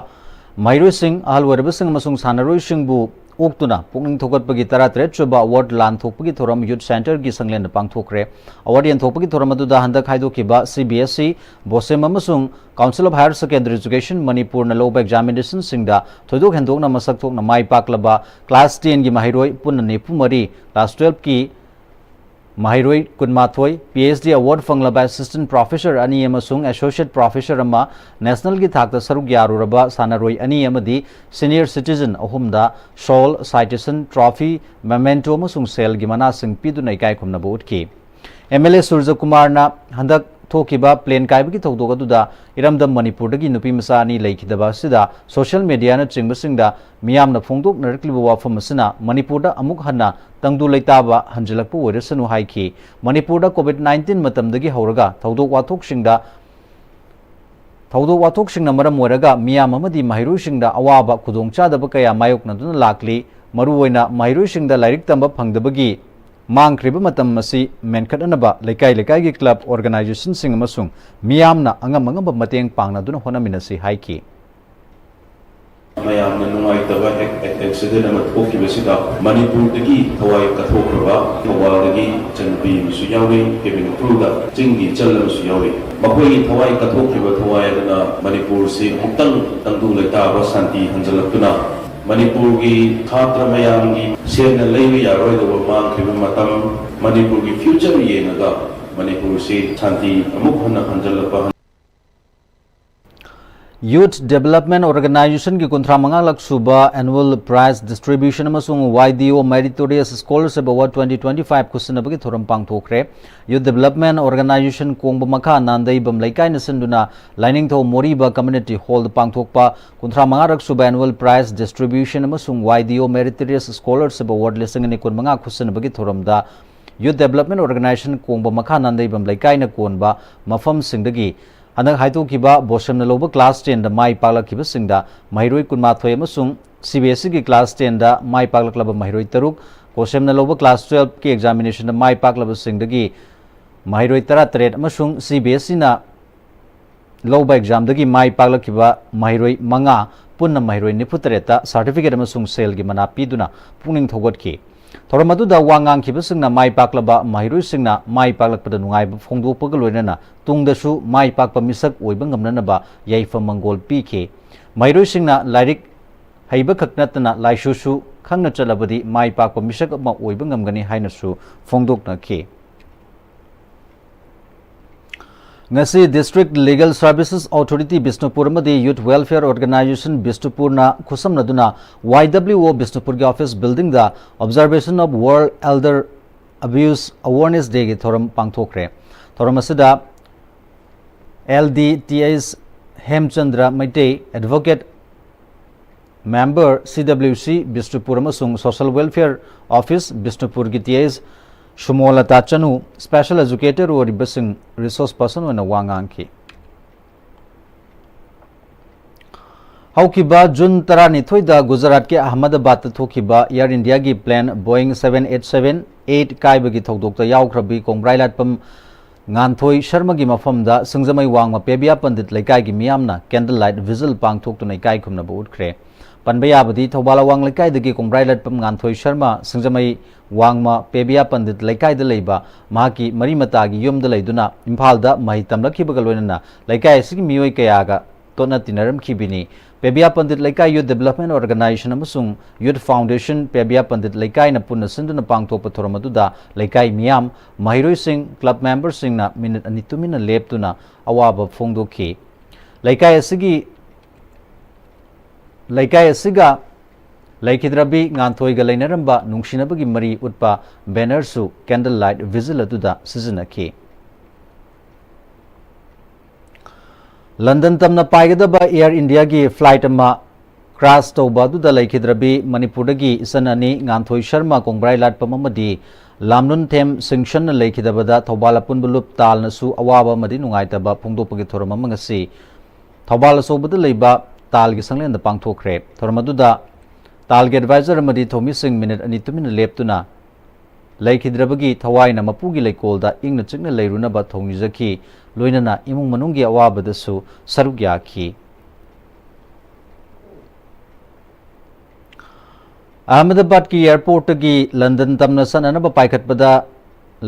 ꯃꯍꯩꯔꯣꯏꯁꯤꯡ, ꯑꯍꯜ ꯑꯣꯏꯔꯕꯁꯤꯡ ꯑꯃꯁꯨꯡ ꯁꯥꯟꯅꯔꯣꯏꯁꯤꯡꯕꯨ ꯑꯣꯛꯇꯨꯅ ꯄꯨꯛꯅꯤꯡ ꯊꯧꯒꯠꯄꯒꯤ ꯇꯔꯥꯇꯔꯦꯠ ꯁꯨꯕ award ꯂꯥꯟꯊꯣꯛꯄꯒꯤ ꯊꯧꯔꯝ Youth Centerꯒꯤ ꯁꯪꯂꯦꯟꯗ ꯄꯥꯡꯊꯣꯛꯈ꯭ꯔꯦ꯫ Award ꯌꯦꯟꯊꯣꯛꯄꯒꯤ ꯊꯧꯔꯝ ꯑꯗꯨꯗ ꯍꯟꯗꯛ ꯈꯥꯏꯗꯣꯛꯈꯤꯕ C B S E, BOSEM ꯑꯃꯁꯨꯡ Council of Higher Secondary Education ꯃꯅꯤꯄꯨꯔꯅ ꯂꯧꯕ examinationꯁꯤꯡꯗ ꯊꯣꯏꯗꯣꯛ ꯍꯦꯟꯗꯣꯛꯅ ꯃꯁꯛ ꯊꯣꯛꯅ ꯃꯥꯏ ꯄꯥꯛꯂꯕ class tenꯒꯤ ꯃꯍꯩꯔꯣꯏ ꯄꯨꯟꯅ ꯅꯤꯐꯨ ꯃꯔꯤ, class twelveꯀꯤ ꯃꯍꯩꯔꯣꯏ ꯀꯨꯟꯃꯥꯊꯣꯏ, P H D award ꯐꯪꯂꯕ assistant professor ꯑꯅꯤ ꯑꯃꯁꯨꯡ associate professor ꯑꯃ, nationalꯒꯤ ꯊꯥꯛꯇ ꯁꯔꯨꯛ ꯌꯥꯔꯨꯔꯕ ꯁꯥꯟꯅꯔꯣꯏ ꯑꯅꯤ ꯑꯃꯗꯤ senior citizen ꯑꯍꯨꯝꯗ shawl, citation, trophy, memento ꯑꯃꯁꯨꯡ ꯁꯦꯜꯒꯤ ꯃꯅꯥꯁꯤꯡ ꯄꯤꯗꯨꯅ ꯏꯀꯥꯏ ꯈꯨꯝꯅꯕ ꯎꯠꯈꯤ꯫ M L A ꯁꯨꯔꯖ ꯀꯨꯃꯥꯔꯅ ꯍꯟꯗꯛ ꯊꯣꯛꯈꯤꯕ plane ꯀꯥꯏꯕꯒꯤ ꯊꯧꯗꯣꯛ ꯑꯗꯨꯗ ꯏꯔꯝꯗꯝ ꯃꯅꯤꯄꯨꯔꯗꯒꯤ ꯅꯨꯄꯤ ꯃꯆꯥ ꯑꯅꯤ ꯂꯩꯈꯤꯗꯕ ꯑꯁꯤꯗ social mediaꯅꯆꯤꯡꯕꯁꯤꯡꯗ ꯃꯤꯌꯥꯝꯅ ꯐꯣꯡꯗꯣꯛꯅꯔꯛꯂꯤꯕ ꯋꯥꯐꯝ ꯑꯁꯤꯅ ꯃꯅꯤꯄꯨꯔꯗ ꯑꯃꯨꯛ ꯍꯟꯅ ꯇꯪꯗꯨ ꯂꯩꯇꯥꯕ ꯍꯟꯖꯤꯜꯂꯛꯄ ꯑꯣꯏꯔꯁꯅꯨ ꯍꯥꯏꯈꯤ꯫ ꯃꯅꯤꯄꯨꯔꯗ COVID nineteen ꯃꯇꯝꯗꯒꯤ ꯍꯧꯔꯒ ꯊꯧꯗꯣꯛ ꯋꯥꯊꯣꯛꯁꯤꯡꯗ, ꯊꯧꯗꯣꯛ ꯋꯥꯊꯣꯛꯁꯤꯡꯅ ꯃꯔꯝ ꯑꯣꯏꯔꯒ ꯃꯤꯌꯥꯝ ꯑꯃꯗꯤ ꯃꯍꯩꯔꯣꯏꯁꯤꯡꯗ ꯑꯋꯥꯕ ꯈꯨꯗꯣꯡꯆꯥꯗꯕ ꯀꯌꯥ ꯃꯥꯌꯣꯛꯅꯗꯨꯅ ꯂꯥꯛꯂꯤ꯫ ꯃꯔꯨꯑꯣꯏꯅ ꯃꯍꯩꯔꯣꯏꯁꯤꯡꯗ ꯂꯥꯏꯔꯤꯛ ꯇꯝꯕ ꯐꯪꯗꯕꯒꯤ ꯃꯥꯡꯈ꯭ꯔꯤꯕ ꯃꯇꯝ ꯑꯁꯤ ꯃꯦꯟꯈꯠꯅꯅꯕ ꯂꯩꯀꯥꯏ ꯂꯩꯀꯥꯏꯒꯤ club organizationꯁꯤꯡ ꯑꯃꯁꯨꯡ ꯃꯤꯌꯥꯝꯅ ꯑꯉꯝ ꯑꯉꯝꯕ ꯃꯇꯦꯡ ꯄꯥꯡꯅꯗꯨꯅ ꯍꯣꯠꯅꯃꯤꯟꯅꯁꯤ ꯍꯥꯏꯈꯤ꯫ ꯃꯌꯥꯝꯅ ꯅꯨꯡꯉꯥꯏꯇꯕ ꯑꯦꯛ-, ꯑꯦꯛ-, accident ꯑꯃ ꯊꯣꯛꯈꯤꯕꯁꯤꯗ ꯃꯅꯤꯄꯨꯔꯗꯒꯤ ꯊꯋꯥꯏ ꯀꯠꯊꯣꯛꯈ꯭ꯔꯕ ꯊꯧꯕꯥꯜꯗꯒꯤ ꯏꯆꯟꯅꯨꯄꯤ ꯑꯃꯁꯨ ꯌꯥꯎꯔꯤ, cabin crewꯗ ꯆꯤꯡꯒꯤ ꯏꯆꯜ ꯑꯃꯁꯨ ꯌꯥꯎꯔꯤ꯫ ꯃꯈꯣꯏꯒꯤ ꯊꯋꯥꯏ ꯀꯠꯊꯣꯛꯈꯤꯕ ꯊꯋꯥꯏ ꯑꯗꯨꯅ ꯃꯅꯤꯄꯨꯔꯁꯤ ꯑꯃꯨꯛꯇꯪ ꯇꯪꯗꯨ ꯂꯩꯇꯥꯕ ꯁꯥꯟꯇꯤ ꯍꯟꯖꯤꯜꯂꯛꯇꯨꯅ ꯃꯅꯤꯄꯨꯔꯒꯤ ꯁꯥꯇ꯭ꯔ ꯃꯌꯥꯝꯒꯤ ꯁꯦꯜꯅ ꯂꯩꯕ ꯌꯥꯔꯣꯏꯗꯧꯕ ꯃꯥꯡꯈꯤꯕ ꯃꯇꯝ, ꯃꯅꯤꯄꯨꯔꯒꯤ future ꯌꯦꯡꯉꯒ ꯃꯅꯤꯄꯨꯔꯁꯤ ꯁꯥꯟꯇꯤ ꯑꯃꯨꯛ ꯍꯟꯅ ꯍꯟꯖꯤꯜꯂꯛꯄ Youth Development Organizationꯒꯤ ꯀꯨꯟꯊ꯭ꯔꯥ ꯃꯉꯥ ꯂꯛ ꯁꯨꯕ annual prize distribution ꯑꯃꯁꯨꯡ Y D O Meritorious Scholarship Award twenty twenty-five ꯈꯨꯠꯁꯤꯟꯅꯕꯒꯤ ꯊꯧꯔꯝ ꯄꯥꯡꯊꯣꯛꯈ꯭ꯔꯦ꯫ Youth Development Organization ꯀꯣꯡꯕ ꯃꯈꯥ ꯅꯥꯟꯗꯩꯕꯝ ꯂꯩꯀꯥꯏꯅ ꯁꯤꯟꯗꯨꯅ ꯂꯥꯏꯅꯤꯡꯊꯧ ꯃꯣꯔꯤꯕ Community Hallꯗ ꯄꯥꯡꯊꯣꯛꯄ ꯀꯨꯟꯊ꯭ꯔꯥ ꯃꯉꯥ ꯔꯛ ꯁꯨꯕ annual prize distribution ꯑꯃꯁꯨꯡ Y D O Meritorious Scholarship Award ꯂꯤꯁꯤꯡ ꯑꯅꯤ ꯀꯨꯟꯃꯉꯥ ꯈꯨꯠꯁꯤꯟꯅꯕꯒꯤ ꯊꯧꯔꯝꯗ Youth Development Organization ꯀꯣꯡꯕ ꯃꯈꯥ ꯅꯥꯟꯗꯩꯕꯝ ꯂꯩꯀꯥꯏꯅ ꯀꯣꯟꯕ ꯃꯐꯝꯁꯤꯡꯗꯒꯤ ꯍꯟꯗꯛ ꯍꯥꯏꯗꯣꯛꯈꯤꯕ BOSEMꯅ ꯂꯧꯕ class tenꯗ ꯃꯥꯏ ꯄꯥꯛꯂꯛꯈꯤꯕꯁꯤꯡꯗ ꯃꯍꯩꯔꯣꯏ ꯀꯨꯟꯃꯥꯊꯣꯏ ꯑꯃꯁꯨꯡ C B S Eꯒꯤ class tenꯗ ꯃꯥꯏ ꯄꯥꯛꯂꯛꯂꯕ ꯃꯍꯩꯔꯣꯏ ꯇꯔꯨꯛ, ꯀꯣꯁꯦꯝꯅ ꯂꯧꯕ class twelve ꯀꯤ examination ꯗ ꯃꯥꯏ ꯄꯥꯛꯂꯕꯁꯤꯡꯗꯒꯤ ꯃꯍꯩꯔꯣꯏ ꯇꯔꯥꯇꯔꯦꯠ ꯑꯃꯁꯨꯡ C B S E ꯅ ꯂꯧꯕ exam ꯗꯒꯤ ꯃꯥꯏ ꯄꯥꯛꯂꯛꯈꯤꯕ ꯃꯍꯩꯔꯣꯏ ꯃꯉꯥ, ꯄꯨꯟꯅ ꯃꯍꯩꯔꯣꯏ ꯅꯤꯐꯨꯇꯔꯦꯠꯇ certificate ꯑꯃꯁꯨꯡ ꯁꯦꯜꯒꯤ ꯃꯅꯥ ꯄꯤꯗꯨꯅ ꯄꯨꯛꯅꯤꯡ ꯊꯧꯒꯠꯈꯤ꯫ ꯊꯧꯔꯝ ꯑꯗꯨꯗ ꯋꯥ ꯉꯥꯡꯈꯤꯕꯁꯤꯡꯅ ꯃꯥꯏ ꯄꯥꯛꯂꯕ ꯃꯍꯩꯔꯣꯏꯁꯤꯡꯅ ꯃꯥꯏ ꯄꯥꯛꯂꯛꯄꯗ ꯅꯨꯡꯉꯥꯏꯕ ꯐꯣꯡꯗꯣꯛꯄꯒ ꯂꯣꯏꯅꯅ ꯇꯨꯡꯗꯁꯨ ꯃꯥꯏ ꯄꯥꯛꯄ ꯃꯤꯁꯛ ꯑꯣꯏꯕ ꯉꯝꯅꯅꯕ ꯌꯥꯏꯐ ꯃꯪꯒꯣꯜ ꯄꯤꯈꯤ꯫ ꯃꯍꯩꯔꯣꯏꯁꯤꯡꯅ ꯂꯥꯏꯔꯤꯛ ꯍꯩꯕ ꯈꯛ ꯅꯠꯇꯅ ꯂꯥꯏꯁꯨꯁꯨ ꯈꯪꯅ ꯆꯠꯂꯕꯗꯤ ꯃꯥꯏ ꯄꯥꯛꯄ ꯃꯤꯁꯛ ꯑꯃ ꯑꯣꯏꯕ ꯉꯝꯒꯅꯤ ꯍꯥꯏꯅꯁꯨ ꯐꯣꯡꯗꯣꯛꯅꯈꯤ꯫ ꯉꯁꯤ District Legal Services Authority Bishnupur ꯑꯃꯗꯤ Youth Welfare Organisation ꯕꯤꯁꯅꯨꯄꯨꯔꯅ ꯈꯨꯠꯁꯝꯅꯗꯨꯅ Y W O ꯕꯤꯁꯅꯨꯄꯨꯔꯒꯤ office building the Observation of World Elder Abuse Awareness Day ꯒꯤ ꯊꯧꯔꯝ ꯄꯥꯡꯊꯣꯛꯈ꯭ꯔꯦ꯫ ꯊꯧꯔꯝ ꯑꯁꯤꯗ L D T S ꯍꯦꯝꯆꯟꯗ꯭ꯔ Meitei, advocate, member C W C Bishnupur ꯑꯃꯁꯨꯡ Social Welfare Office ꯕꯤꯁꯅꯨꯄꯨꯔꯒꯤ T S ꯁꯨꯃꯣꯂꯇꯥ ꯆꯅꯨ, special educator ꯑꯣꯏꯔꯤꯕꯁꯤꯡ resource person ꯑꯣꯏꯅ ꯋꯥ ꯉꯥꯡꯈꯤ꯫ ꯍꯧꯈꯤꯕ June ꯇꯔꯥꯅꯤꯊꯣꯏꯗ ꯒꯨꯖꯔꯥꯠꯀꯤ ꯑꯍꯃꯗꯕꯥꯗꯇ ꯊꯣꯛꯈꯤꯕ Air India ꯒꯤ plane Boeing seven eight seven eight ꯀꯥꯏꯕꯒꯤ ꯊꯧꯗꯣꯛꯇ ꯌꯥꯎꯈ꯭ꯔꯕꯤ ꯀꯣꯡꯕ꯭ꯔꯥꯏ ꯂꯥꯠꯄꯝ ꯉꯥꯟꯊꯣꯏ ꯁꯔꯃꯒꯤ ꯃꯐꯝꯗ ꯁꯤꯡꯖꯃꯩ ꯋꯥꯡꯃ ꯄꯦꯕꯤꯌꯥ ꯄꯟꯗꯤꯠ ꯂꯩꯀꯥꯏꯒꯤ ꯃꯤꯌꯥꯝꯅ candle light vigil ꯄꯥꯡꯊꯣꯛꯇꯨꯅ ꯏꯀꯥꯏ ꯈꯨꯝꯅꯕ ꯎꯠꯈ꯭ꯔꯦ꯫ ꯄꯟꯕ ꯌꯥꯕꯗꯤ, ꯊꯧꯕꯥꯜ ꯑꯋꯥꯡ ꯂꯩꯀꯥꯏꯗꯒꯤ ꯀꯣꯡꯕ꯭ꯔꯥꯏ ꯂꯥꯠꯄꯝ ꯉꯥꯟꯊꯣꯏ ꯁꯔꯃ ꯁꯤꯡꯖꯃꯩ ꯋꯥꯡꯃ ꯄꯦꯕꯤꯌꯥ ꯄꯟꯗꯤꯠ ꯂꯩꯀꯥꯏꯗ ꯂꯩꯕ ꯃꯍꯥꯛꯀꯤ ꯃꯔꯤ ꯃꯇꯥꯒꯤ ꯌꯨꯝꯗ ꯂꯩꯗꯨꯅ ꯏꯝꯐꯥꯜꯗ ꯃꯍꯩ ꯇꯝꯂꯛꯈꯤꯕꯒ ꯂꯣꯏꯅꯅ ꯂꯩꯀꯥꯏ ꯑꯁꯤꯒꯤ ꯃꯤꯑꯣꯏ ꯀꯌꯥꯒ ꯇꯣꯠꯅ ꯇꯤꯟꯅꯔꯝꯈꯤꯕꯅꯤ꯫ ꯄꯦꯕꯤꯌꯥ ꯄꯟꯗꯤꯠ ꯂꯩꯀꯥꯏ Youth Development Organisation ꯑꯃꯁꯨꯡ Youth Foundation ꯄꯦꯕꯤꯌꯥ ꯄꯟꯗꯤꯠ ꯂꯩꯀꯥꯏꯅ ꯄꯨꯟꯅ ꯁꯤꯟꯗꯨꯅ ꯄꯥꯡꯊꯣꯛꯄ ꯊꯧꯔꯝ ꯑꯗꯨꯗ ꯂꯩꯀꯥꯏ ꯃꯤꯌꯥꯝ, ꯃꯍꯩꯔꯣꯏꯁꯤꯡ, club member ꯁꯤꯡꯅ ꯃꯤꯅꯤꯠ ꯑꯅꯤ ꯇꯨꯃꯤꯟꯅ ꯂꯦꯞꯇꯨꯅ ꯑꯋꯥꯕ ꯐꯣꯡꯗꯣꯛꯈꯤ꯫ ꯂꯩꯀꯥꯏ ꯑꯁꯤꯒꯤ, ꯂꯩꯀꯥꯏ ꯑꯁꯤꯒ ꯂꯩꯈꯤꯗ꯭ꯔꯕꯤ ꯉꯥꯟꯊꯣꯏꯒ ꯂꯩꯅꯔꯝꯕ ꯅꯨꯡꯁꯤꯅꯕꯒꯤ ꯃꯔꯤ ꯎꯠꯄ banner ꯁꯨ candle light vigil ꯑꯗꯨꯗ ꯁꯤꯖꯤꯟꯅꯈꯤ꯫ ꯂꯟꯗꯟ ꯇꯝꯅ ꯄꯥꯏꯒꯗꯕ Air India ꯒꯤ flight ꯑꯃ crash ꯇꯧꯕ ꯑꯗꯨꯗ ꯂꯩꯈꯤꯗ꯭ꯔꯕꯤ ꯃꯅꯤꯄꯨꯔꯗꯒꯤ ꯏꯆꯟ ꯑꯅꯤ ꯉꯥꯟꯊꯣꯏ ꯁꯔꯃ, ꯀꯣꯡꯕ꯭ꯔꯥꯏ ꯂꯥꯠꯄꯝ ꯑꯃꯗꯤ ꯂꯥꯝꯂꯨꯟꯊꯦꯝ ꯁꯤꯡꯁꯟꯅ ꯂꯩꯈꯤꯗꯕꯗ ꯊꯧꯕꯥꯜ ꯑꯄꯨꯟꯕ ꯂꯨꯞ ꯇꯥꯜꯅꯁꯨ ꯑꯋꯥꯕ ꯑꯃꯗꯤ ꯅꯨꯡꯉꯥꯏꯇꯕ ꯐꯣꯡꯗꯣꯛꯄꯒꯤ ꯊꯧꯔꯝ ꯑꯃ ꯉꯁꯤ ꯊꯧꯕꯥꯜ ꯑꯆꯧꯕꯗ ꯂꯩꯕ ꯇꯥꯜꯒꯤ ꯁꯪꯂꯦꯟꯗ ꯄꯥꯡꯊꯣꯛꯈ꯭ꯔꯦ꯫ ꯊꯧꯔꯝ ꯑꯗꯨꯗ ꯇꯥꯜꯒꯤ ꯑꯦꯗꯚꯥꯏꯖꯔ ꯑꯃꯗꯤ ꯊꯧꯃꯤꯁꯤꯡ ꯃꯤꯅꯤꯠ ꯑꯅꯤ ꯇꯨꯃꯤꯟꯅ ꯂꯦꯞꯇꯨꯅ ꯂꯩꯈꯤꯗ꯭ꯔꯕꯒꯤ ꯊꯋꯥꯏꯅ ꯃꯄꯨꯒꯤ ꯂꯩꯀꯣꯜꯗ ꯏꯪꯅ ꯆꯤꯛꯅ ꯂꯩꯔꯨꯅꯕ ꯊꯧꯅꯤꯖꯈꯤ꯫ ꯂꯣꯏꯅꯅ ꯏꯃꯨꯡ ꯃꯅꯨꯡꯒꯤ ꯑꯋꯥꯕꯗꯁꯨ ꯁꯔꯨꯛ ꯌꯥꯈꯤ꯫ ꯑꯍꯃꯗꯥꯕꯥꯗꯀꯤ ꯑꯦꯌꯔꯄꯣꯔꯠꯇꯒꯤ ꯂꯟꯗꯟ ꯇꯝꯅ ꯆꯠꯅꯅꯕ ꯄꯥꯏꯈꯠꯄꯗ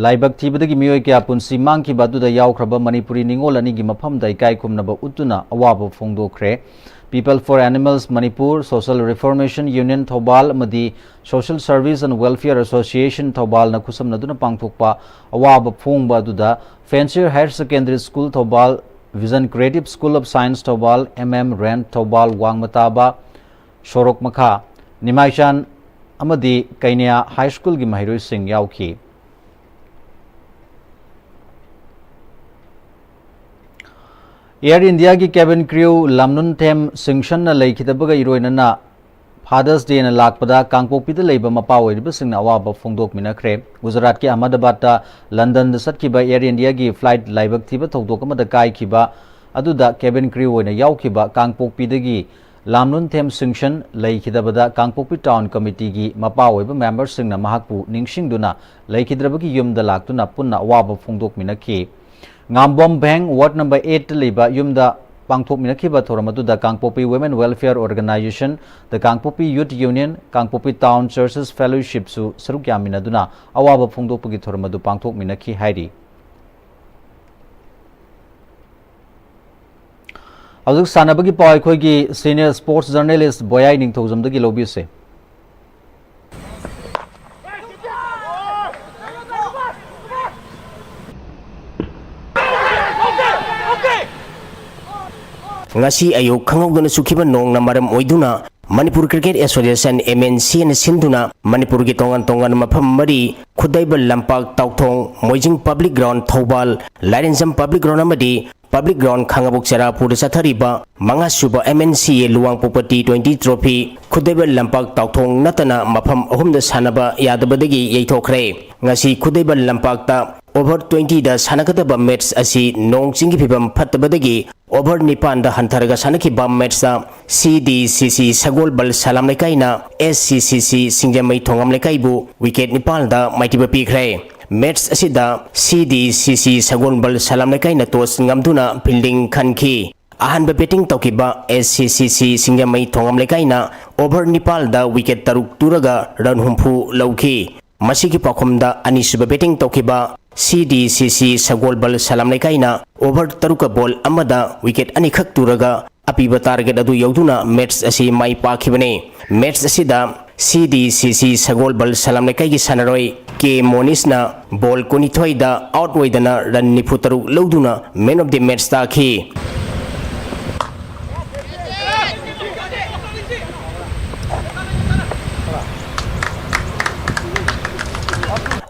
ꯂꯥꯏꯕꯛ ꯊꯤꯕꯗꯒꯤ ꯃꯤꯑꯣꯏ ꯀꯌꯥ ꯄꯨꯟꯁꯤ ꯃꯥꯡꯈꯤꯕ ꯑꯗꯨꯗ ꯌꯥꯎꯈ꯭ꯔꯕ ꯃꯅꯤꯄꯨꯔꯤ ꯅꯤꯉꯣꯜ ꯑꯅꯤꯒꯤ ꯃꯐꯝꯗ ꯏꯀꯥꯏ ꯈꯨꯝꯅꯕ ꯎꯠꯇꯨꯅ ꯑꯋꯥꯕ ꯐꯣꯡꯗꯣꯛꯈ꯭ꯔꯦ꯫ People for Animals Manipur, Social Reformation Union Thoubal ꯑꯃꯗꯤ Social Service and Welfare Association ꯊꯧꯕꯥꯜꯅ ꯈꯨꯠꯁꯝꯅꯗꯨꯅ ꯄꯥꯡꯊꯣꯛꯄ ꯑꯋꯥꯕ ꯐꯣꯡꯕ ꯑꯗꯨꯗ Fancier Higher Secondary School Thoubal, Vision Creative School of Science Thoubal, M M Rent Thoubal, ꯋꯥꯡꯃ ꯇꯥꯕ ꯁꯣꯔꯣꯛ ꯃꯈꯥ, ꯅꯤꯃꯥꯏꯆꯥꯟ ꯑꯃꯗꯤ ꯀꯩꯅ꯭ꯌꯥ ꯍꯥꯏ ꯁ꯭ꯀꯨꯜꯒꯤ ꯃꯍꯩꯔꯣꯏꯁꯤꯡ ꯌꯥꯎꯈꯤ꯫ ꯑꯦꯌꯔ ꯏꯟꯗꯤꯌꯥꯒꯤ cabin crew ꯂꯥꯝꯅꯨꯟꯊꯦꯝ ꯁꯤꯡꯁꯟꯅ ꯂꯩꯈꯤꯗꯕꯒ ꯏꯔꯣꯏꯅꯅ Father's Dayꯅ ꯂꯥꯛꯄꯗ ꯀꯥꯡꯄꯣꯛꯄꯤꯗ ꯂꯩꯕ ꯃꯄꯥ ꯑꯣꯏꯔꯤꯕꯁꯤꯡꯅ ꯑꯋꯥꯕ ꯐꯣꯡꯗꯣꯛꯃꯤꯟꯅꯈ꯭ꯔꯦ꯫ ꯒꯨꯖꯔꯥꯠꯀꯤ ꯑꯍꯃꯗꯥꯕꯥꯗꯇ ꯂꯟꯗꯟꯗ ꯆꯠꯈꯤꯕ ꯑꯦꯌꯔ ꯏꯟꯗꯤꯌꯥꯒꯤ flight ꯂꯥꯏꯕꯛ ꯊꯤꯕ ꯊꯧꯗꯣꯛ ꯑꯃꯗ ꯀꯥꯏꯈꯤꯕ ꯑꯗꯨꯗ cabin crew ꯑꯣꯏꯅ ꯌꯥꯎꯈꯤꯕ ꯀꯥꯡꯄꯣꯛꯄꯤꯗꯒꯤ ꯂꯥꯝꯅꯨꯟꯊꯦꯝ ꯁꯤꯡꯁꯟ ꯂꯩꯈꯤꯗꯕꯗ ꯀꯥꯡꯄꯣꯛꯄꯤ ꯇꯥꯎꯟ ꯀꯃꯤꯇꯤꯒꯤ ꯃꯄꯥ ꯑꯣꯏꯕ ꯃꯦꯝꯕꯔꯁꯤꯡꯅ ꯃꯍꯥꯛꯄꯨ ꯅꯤꯡꯁꯤꯡꯗꯨꯅ ꯂꯩꯈꯤꯗ꯭ꯔꯕꯒꯤ ꯌꯨꯝꯗ ꯂꯥꯛꯇꯨꯅ ꯄꯨꯟꯅ ꯑꯋꯥꯕ ꯐꯣꯡꯗꯣꯛꯃꯤꯟꯅꯈꯤ꯫ ꯉꯥꯝꯕꯣꯝ ꯚꯦꯡ, ward number eight ꯂꯩꯕ ꯌꯨꯝꯗ ꯄꯥꯡꯊꯣꯛꯃꯤꯟꯅꯈꯤꯕ ꯊꯧꯔꯝ ꯑꯗꯨꯗ ꯀꯥꯡꯄꯣꯛꯄꯤ Women Welfare Organization, The Kangpokpi Youth Union, Kangpokpi Town Churches Fellowshipꯁꯨ ꯁꯔꯨꯛ ꯌꯥꯃꯤꯟꯅꯗꯨꯅ ꯑꯋꯥꯕ ꯐꯣꯡꯗꯣꯛꯄꯒꯤ ꯊꯧꯔꯝ ꯑꯗꯨ ꯄꯥꯡꯊꯣꯛꯃꯤꯟꯅꯈꯤ ꯍꯥꯏꯔꯤ꯫ ꯍꯧꯖꯤꯛ ꯁꯥꯟꯅꯕꯒꯤ ꯄꯥꯎ ꯑꯩꯈꯣꯏꯒꯤ senior sports journalist ꯕꯣꯌꯥꯏ ꯅꯤꯡꯊꯧꯖꯝꯗꯒꯤ ꯂꯧꯕꯤꯁꯦ꯫ ꯉꯁꯤ ꯑꯌꯨꯛ ꯈꯪꯍꯧꯗꯅ ꯆꯨꯈꯤꯕ ꯅꯣꯡꯅ ꯃꯔꯝ ꯑꯣꯏꯗꯨꯅ Manipur Cricket Association, M N C ꯅ ꯁꯤꯟꯗꯨꯅ ꯃꯅꯤꯄꯨꯔꯒꯤ ꯇꯣꯉꯥꯟ ꯇꯣꯉꯥꯟꯕ ꯃꯐꯝ ꯃꯔꯤ ꯈꯨꯗꯩꯕ ꯂꯝꯄꯥꯛ ꯇꯥꯎꯊꯣꯡ, ꯃꯣꯏꯖꯤꯡ Public Ground Thoubal, ꯂꯥꯏꯔꯦꯟꯖꯝ Public Ground ꯑꯃꯗꯤ Public Ground ꯈꯥꯡꯉꯕꯣꯛ ꯆꯦꯔꯥꯄꯨꯔꯗ ꯆꯠꯊꯔꯤꯕ ꯃꯉꯥ ꯁꯨꯕ M N C A ꯂꯨꯋꯥꯡꯄꯣꯛꯄ T twenty trophy ꯈꯨꯗꯩꯕ ꯂꯝꯄꯥꯛ ꯇꯥꯎꯊꯣꯡ ꯅꯠꯇꯅ ꯃꯐꯝ ꯑꯍꯨꯝꯗ ꯁꯥꯟꯅꯕ ꯌꯥꯗꯕꯗꯒꯤ ꯌꯩꯊꯣꯛꯈ꯭ꯔꯦ꯫ ꯉꯁꯤ ꯈꯨꯗꯩꯕ ꯂꯝꯄꯥꯛꯇ over twenty ꯗ ꯁꯥꯟꯅꯒꯗꯕ match ꯑꯁꯤ ꯅꯣꯡ ꯆꯤꯡꯒꯤ ꯐꯤꯕꯝ ꯐꯠꯇꯕꯗꯒꯤ over ꯅꯤꯄꯥꯟꯗ ꯍꯟꯊꯔꯒ ꯁꯥꯟꯅꯈꯤꯕ match ꯇ C D C C ꯁꯒꯣꯜꯕꯜ ꯁꯂꯥꯝ ꯂꯩꯀꯥꯏꯅ S C C C ꯁꯤꯡꯖꯃꯩ ꯊꯣꯉꯝ ꯂꯩꯀꯥꯏꯕꯨ wicket ꯅꯤꯄꯥꯜꯗ ꯃꯥꯏꯊꯤꯕ ꯄꯤꯈ꯭ꯔꯦ꯫ Match ꯑꯁꯤꯗ C D C C ꯁꯒꯣꯜꯕꯜ ꯁꯂꯥꯝ ꯂꯩꯀꯥꯏꯅ toss ꯉꯝꯗꯨꯅ fielding ꯈꯟꯈꯤ꯫ ꯑꯍꯥꯟꯕ batting ꯇꯧꯈꯤꯕ S C C C ꯁꯤꯡꯖꯃꯩ ꯊꯣꯉꯝ ꯂꯩꯀꯥꯏꯅ over ꯅꯤꯄꯥꯜꯗ wicket ꯇꯔꯨꯛ ꯇꯨꯔꯒ run ꯍꯨꯝꯐꯨ ꯂꯧꯈꯤ꯫ ꯃꯁꯤꯒꯤ ꯄꯥꯎꯈꯨꯝꯗ ꯑꯅꯤꯁꯨꯕ batting ꯇꯧꯈꯤꯕ C D C C ꯁꯒꯣꯜꯕꯜ ꯁꯂꯥꯝ ꯂꯩꯀꯥꯏꯅ over ꯇꯔꯨꯛꯀ ball ꯑꯃꯗ wicket ꯑꯅꯤꯈꯛ ꯇꯨꯔꯒ ꯑꯄꯤꯕ target ꯑꯗꯨ ꯌꯧꯗꯨꯅ match ꯑꯁꯤ ꯃꯥꯏ ꯄꯥꯛꯈꯤꯕꯅꯤ꯫ Match ꯑꯁꯤꯗ C D C C ꯁꯒꯣꯜꯕꯜ ꯁꯂꯥꯝ ꯂꯩꯀꯥꯏꯒꯤ ꯁꯥꯟꯅꯔꯣꯏ K ꯃꯣꯅꯤꯁꯅ ball ꯀꯨꯟꯅꯤꯊꯣꯏꯗ out ꯑꯣꯏꯗꯅ run ꯅꯤꯐꯨ ꯇꯔꯨꯛ ꯂꯧꯗꯨꯅ man of the match ꯇꯥꯈꯤ꯫